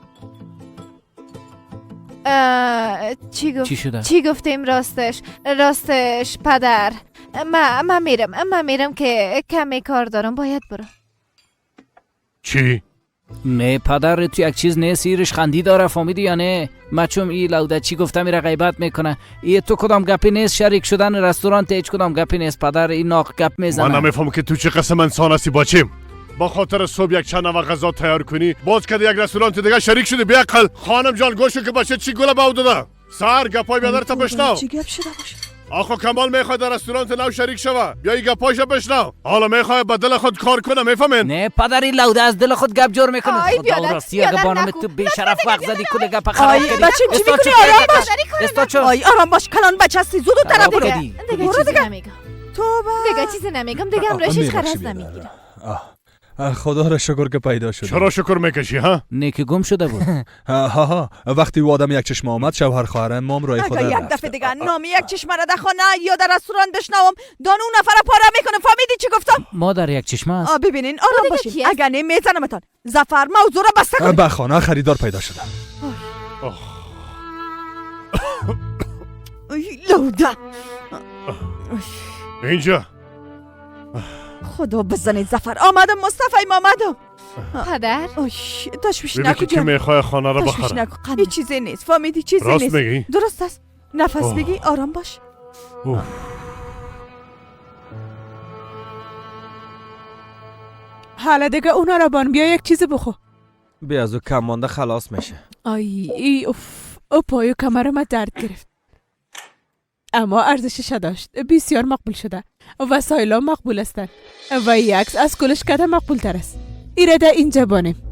چی گفت؟ چی شده؟ چی گفتیم؟ راستش پدر من میرم که کمی کار دارم، باید برم. چی؟ نه پدر تو یک چیز نیست، ایرش خندی داره فهمیدی یا نه؟ مچوم ای لوده چی گفته میره غیبت میکنه. ای تو کدام گپی نیست، شریک شدن رستوران هیچ کدام گپی نیست پدر، این ناق گپ میزنه. من نمیفهم که تو چه قسم انسان هستی بچیم. با خاطر صبح یک چند نوع غذا تیار کنی باز که یک رستوران دیگه شریک شدی. بیعقل خانم جان گوشو که بچه چی گله باو داده. سر گپای بیادر تا بشنو. چی گپ شده باشه؟ آخو کمال میخواد در رستوران نو شریک شوه، بیا این گپایش بشنو. حالا میخواد به دل خود کار کنه، میفهمین؟ نه پدر این لوده از دل خود گپ جور میکنه. خدا راستی اگه بانم تو بی شرف وقت زدی کل گپ خراب کردی. بچه چی میکنی؟ آرام باش. آی آرام باش، کلان بچه هستی، زود طرف برو. دیگه چیزی نمیگم. توبه. دیگه چیزی نمیگم، دیگه امروز هیچ خرج نمیگیرم. خدا را شکر که پیدا شد. چرا شکر میکشی ها؟ نه که گم شده بود. ها وقتی او آدم یک چشم آمد شوهر خواهرم مام رای خدا یک دفعه دیگه نام یک چشم را در خانه یا در رستوران بشنوم دانو نفر پاره میکنم. فهمیدی چی گفتم؟ مادر یک چشم است. ببینین آرام باشین، اگر نه میزنمتان. ظفر موضوع را بسته کن. به خانه خریدار پیدا شده. لوده اینجا خدا بزنید ظفر آمدم. مصطفی آمدم. پدر تشویش نکن. که میخوای خانه را بخرم. هیچ چیزی نیست فهمیدی؟ چیزی راست نیست. میگی؟ درست است. نفس بگی، آرام باش. حالا دیگه اونا را بان بیا یک چیز بخو. بیا از او کم مانده خلاص میشه. آی ای اوف، او پای و کمرم درد گرفت، اما ارزشش داشت. بسیار مقبول شده، وسایل مقبول هستند و یک عکس از کلش کده مقبول تر است. ایره در اینجا بانیم،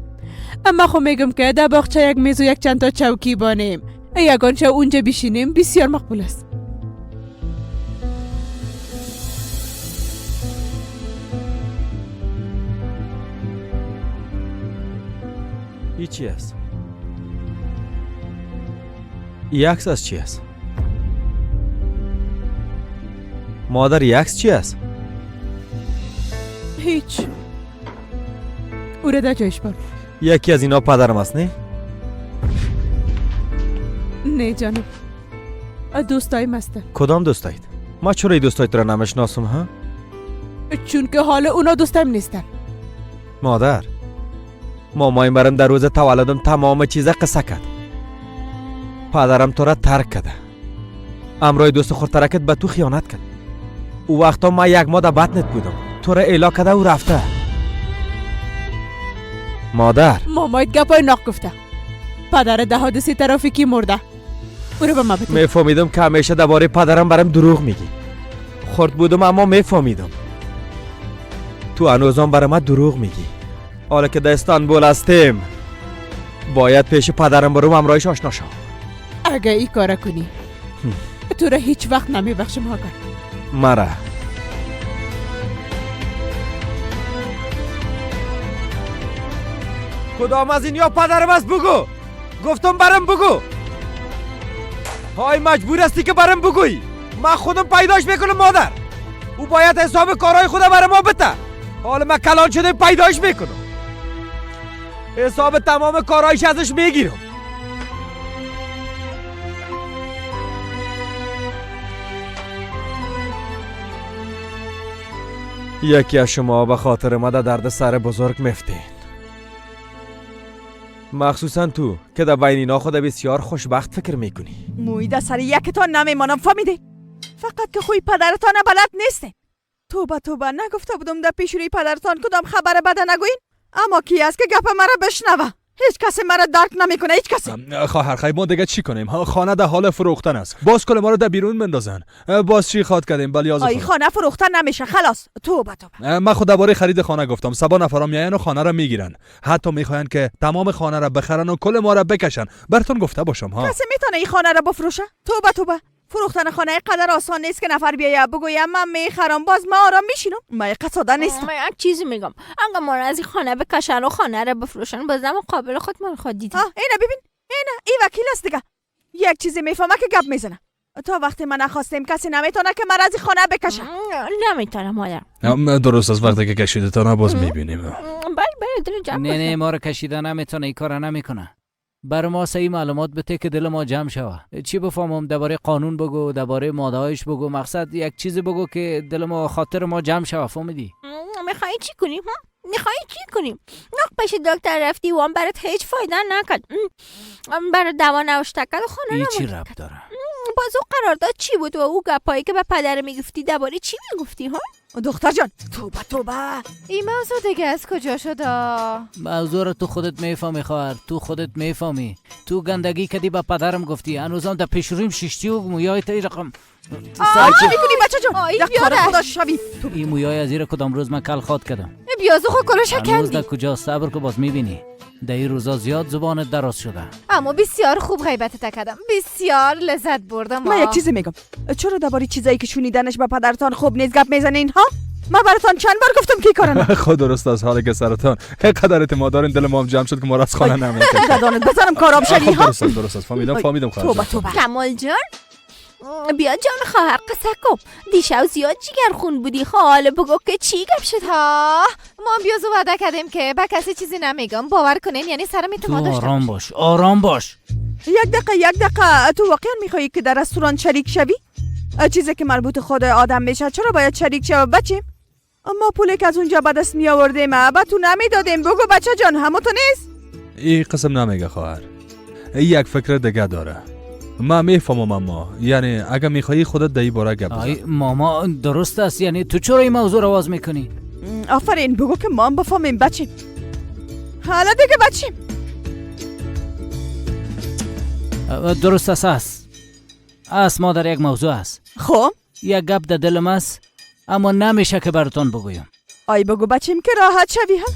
اما خب میگم که در باغچه یک میز و یک چند تا چوکی بانیم، یگان چه اونجا بشینیم، بسیار مقبول است. ای چی است؟ ای عکس از چی است؟ مادر عکس چی است؟ هیچ. او را در جایش بر. یکی از اینا پدرم است نه؟ نه جانم، دوستایم هستن. کدام دوستایت؟ ما چرا این دوستایت را نمیشناسم ها؟ چون که حال اونا دوستم نیستن. مادر، مامایم برم در روز تولدم تمام چیزا قصه کرد. پدرم تو را ترک کرده، امرای دوست خورترکت به تو خیانت کرد. او وقتا ما یک ماه در بطنت بودم، تو را اعلا کرده و رفته. مادر، مامایت گپای ناق گفته. پدر ده حادثه ترافیکی مرده. او رو به ما بده. میفهمیدم که همیشه درباره پدرم برام دروغ میگی. خرد بودم اما میفهمیدم. تو هنوزم برای ما دروغ میگی. حالا که در استانبول هستیم باید پیش پدرم برم همراهش آشنا شم. اگه ای کار کنی تو را هیچ وقت نمیبخشم هاکان. مرا کدام از این یا پدرم است بگو. گفتم برم بگو. های مجبور هستی که برم بگویی. من خودم پیداش میکنم مادر. او باید حساب کارهای خود برای ما بده. حالا من کلان شده پیداش میکنم. حساب تمام کارهایش ازش میگیرم. یکی از شما به خاطر ما در درد سر بزرگ مفتین. مخصوصا تو که در بین اینا خود بسیار خوشبخت فکر میکنی. موی در سر یکتان نمیمانم فهمیده؟ فقط که خوی پدرتان بلد نیستین. توبه توبه، نگفته بودم در پیش روی پدرتان کدام خبر بده نگوین؟ اما کی است که گپ مرا بشنوه؟ هیچ کسی مرا درک نمیکنه، هیچ کسی. خواهر خیر، ما دیگه چی کنیم؟ خانه در حال فروختن است. باز کل ما رو در بیرون مندازن. باز چی خواد کردیم؟ بلی از آی خانه فروختن نمیشه، خلاص. توبه توبه. من خود درباره خرید خانه گفتم. سبا نفرا میاین و خانه را میگیرن. حتی میخواین که تمام خانه را بخرن و کل ما را بکشن. براتون گفته باشم ها. کسی میتونه این خانه را بفروشه؟ توبه توبه. فروختن خانه قدر آسان نیست که نفر بیاید بگویم من میخرم، باز من آرام میشینم. من قصاده نیستم. من یک چیزی میگم، اگه ما را از این خانه بکشن و خانه را بفروشن، بازم قابل خود من خود دیدم. اینا ببین، اینا این وکیل است دیگه. یک چیزی میفهمه که گپ میزنه. تا وقتی من نخواستیم کسی نمیتونه که مرا از این خانه بکشه. نمیتونه مادر. درست از وقتی که کشیده تا باز میبینیم. بله بله دل جمع. نه نه، ما را کشیده نمیتونه، این کارا نمیکنه. بر ما صحیح معلومات بده که دل ما جمع شوه. چی بفهمم؟ درباره قانون بگو، درباره مادهایش بگو، مقصد یک چیزی بگو که دل ما خاطر ما جمع شوه. فهمیدی؟ میخوای چی کنیم؟ میخوای چی کنیم؟ نق پیش دکتر رفتی و هم برات هیچ فایده نکرد. برات دوا نوشته کرد و خانه نمود. چی ربط داره؟ باز او قرارداد چی بود و او گپایی که به پدر میگفتی درباره چی میگفتی ها؟ دختر جان توبه توبه، این موضوع دیگه از کجا شد؟ موضوع رو تو خودت میفهمی خواهر، تو خودت میفهمی. تو گندگی کدی به پدرم گفتی، هنوزم در پیش رویم ششتی و مویای تا رقم چی میکنی بچه جان؟ در کار خدا شوی. این مویای از کدام روز من کل خواد کردم. بیازو خو کلو شکندی. هنوز در کجا؟ صبر که باز میبینی. در این روزا زیاد زبانت دراز شده. اما بسیار خوب غیبتت کردم، بسیار لذت بردم. من یک چیزی میگم، چرا درباره چیزایی که شنیدنش به پدرتان خوب نیست گپ میزنین ها؟ من براتان چند بار گفتم که کارو نه. خود درست از حال که سرتان قدرت ما دارین دل ما هم جمع شد که ما را از خانه نمیکشه. دادانت بزنم کارام شدی ها. درست است، فهمیدم خواهر. توبه توبه. کمال جان بیا جان خواهر قصه کن. دیشب زیاد جگر خون بودی، حالا بگو که چی گپ شد ها؟ ما بیازو وعده کردیم که به کسی چیزی نمیگم، باور کنین، یعنی سرم اعتماد داشته. آرام باش، آرام باش. یک دقیقه. تو واقعا میخوایی که در رستوران شریک شوی؟ چیزی که مربوط خود آدم میشه چرا باید شریک شوی بچیم؟ ما پولی که از اونجا به دست می آوردیم به تو نمیدادیم. بگو بچه جان، همو تو نیست؟ این قسم نمیگه خواهر، یک فکر دیگه داره. ما میفهمم اما یعنی اگه میخوایی خودت در این باره گپ بزن. ماما درست است، یعنی تو چرا این موضوع رو باز میکنی؟ آفرین، بگو که ما هم بفهمیم بچیم. حالا دیگه بچیم. درست است. است مادر، یک موضوع است. خب یک گپ در دلم است اما نمیشه که براتون بگویم. آی بگو بچیم که راحت شوی هم.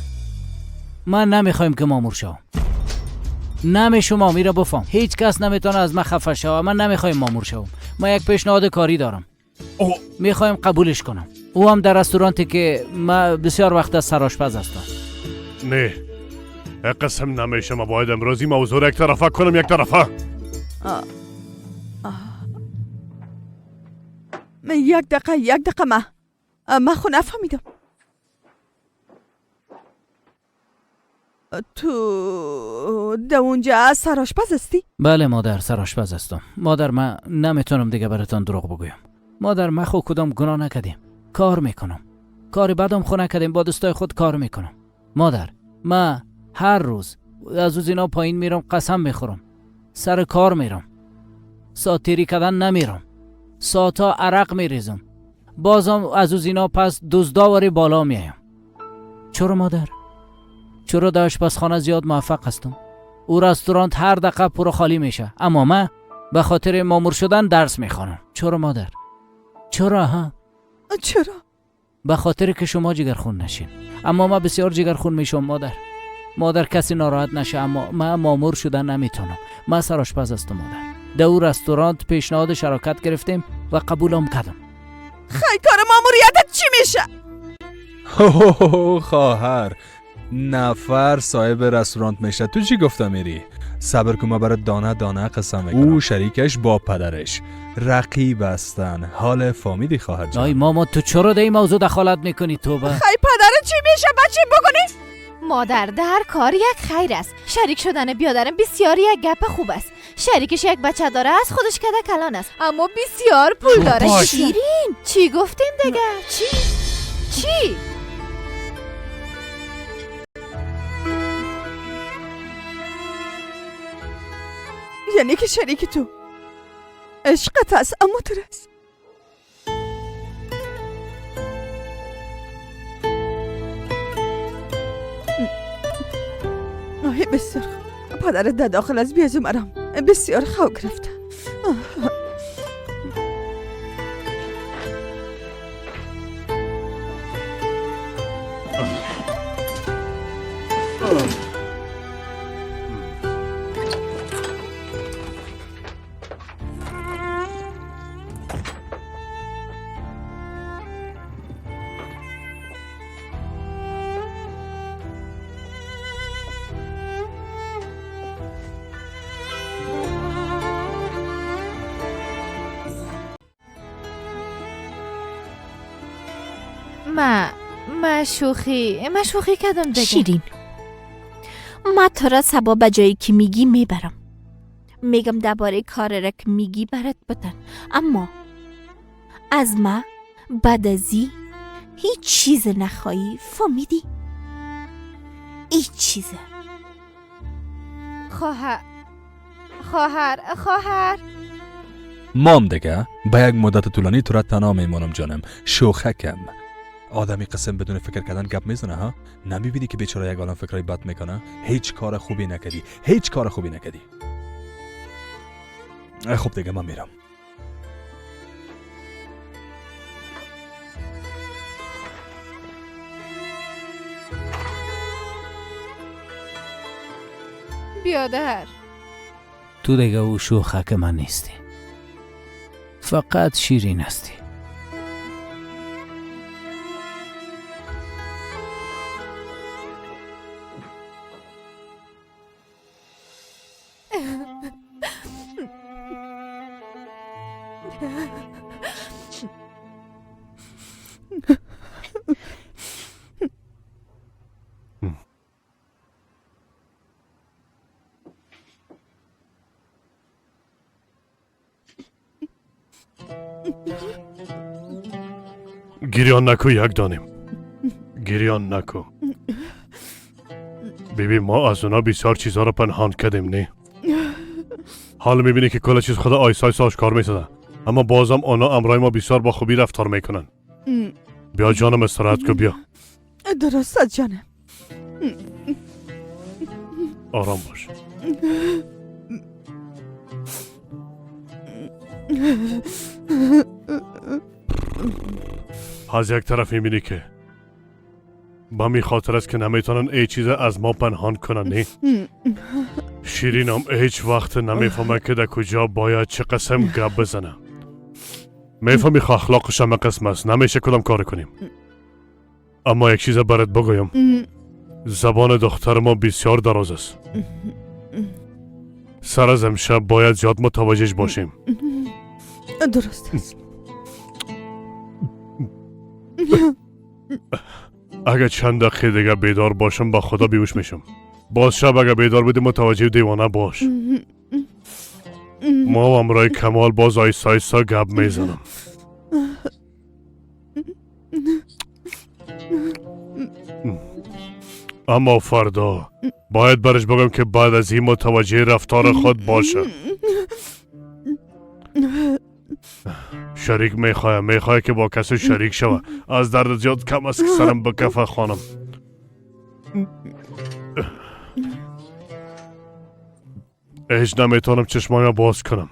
من نمیخوایم که مامور شوم. نمیشم آمی را بفهم. هیچ کس نمیتونه از من خفه شوه. من نمیخوایم مامور شوم. من یک پیشنهاد کاری دارم، میخوایم قبولش کنم. او هم در رستورانتی که من بسیار وقت از سرآشپز هستم. نه قسم نمیشه، ما باید امروز این موضوع را یک طرفه کنم، یک طرفه. یک دقیقه، یک دقیقه، ما خو نفهمیدم. تو در اونجا سرآشپز هستی؟ بله مادر، سرآشپز هستم. مادر من نمیتونم دیگه براتان دروغ بگویم. مادر من خو کدام گناه نکردیم. کار میکنم. کار بدم خو نکردیم، با دوستای خود کار میکنم. مادر من هر روز از او زینا پایین میرم، قسم میخورم، سر کار میرم، ساتیری کردن نمیرم، ساعتا عرق میریزم، بازم از او زینا پس دزداوری بالا میایم. چرا مادر؟ چرا در آشپزخانه زیاد موفق هستم؟ او رستوران هر دقیقه پر خالی میشه، اما من به خاطر مامور شدن درس میخوانم. چرا مادر؟ چرا ها؟ چرا؟ به خاطر که شما جگرخون نشین. اما من بسیار جگرخون میشم مادر. مادر کسی ناراحت نشه، اما من مامور شدن نمیتونم. من سرآشپز هستم مادر. در او رستوران پیشنهاد شراکت گرفتیم و قبولم کردم. خیلی کار ماموریتت چی میشه؟ خواهر نفر صاحب رستوران میشه. تو چی گفته میری؟ صبر کن، من برات دانه دانه قسم میکنم. او شریکش با پدرش رقیب هستن. حال فامیدی خواهر جان. آی ماما تو چرا در این موضوع دخالت میکنی؟ توبه. خیلی پدرت چی میشه بچه بکنی؟ مادر در کار یک خیر است. شریک شدن بیادرم بسیار یک گپ خوب است. شریکش یک بچه داره، از خودش کده کلان است، اما بسیار پول داره. شیرین چی گفتیم دیگه؟ چی؟ چی؟ یعنی که شریک تو عشقت است، اما تو است. آه بسیار خوب. پدرت در داخل از بیازو مرام بسیار خو گرفته. ما شوخی کردم دیگه. شیرین ما تو را سبا به جایی که میگی میبرم. میگم درباره کار را که میگی برات بدن، اما از ما بعد ازی هیچ چیز نخواهی. فهمیدی؟ هیچ چیز. خواهر خواهر خواهر مام دیگه به یک مدت طولانی تو را تنها میمانم جانم. شوخکم آدمی قسم بدون فکر کردن گپ میزنه ها. نمیبینی که بیچاره یک عالم فکرای بد میکنه؟ هیچ کار خوبی نکردی، هیچ کار خوبی نکردی. خب دیگه من میرم. بیادر تو دیگه او شوخک من نیستی، فقط شیرین هستی. گریان نکو یک دانیم، گریان نکو. بیبی ما از اونا بسیار چیزها رو پنهان کردیم نه؟ حالا میبینی که کل چیز خدا آیس آیس آشکار میسازه، اما بازم اونا امرای ما بسیار با خوبی رفتار میکنن. بیا جانم استراحت کو، بیا. درست جانم، آرام باش. از یک طرف میبینی که با می خاطر است که نمیتونن ای چیز از ما پنهان کنن نه؟ شیرینم هیچ وقت نمیفهمه که در کجا باید چه قسم گپ بزنه. میفهمی که اخلاقش همه قسم است، نمیشه کدام کار کنیم. اما یک چیز برات بگویم، زبان دختر ما بسیار دراز است. سر از امشب باید زیاد متوجهش باشیم. درست است. اگه چند دقیقه دیگه بیدار باشم با خدا بیهوش میشم. باز شب اگه بیدار بودی متوجه دیوانه باش. ما همراه کمال باز آیستا آیستا گپ میزنم. اما فردا باید برش بگم که بعد از این متوجه رفتار خود باشه. شریک میخواه، میخواه که با کسی شریک شوه. از درد زیاد کم است که سرم بکفه خانم. هیچ نمیتونم چشمایم باز کنم.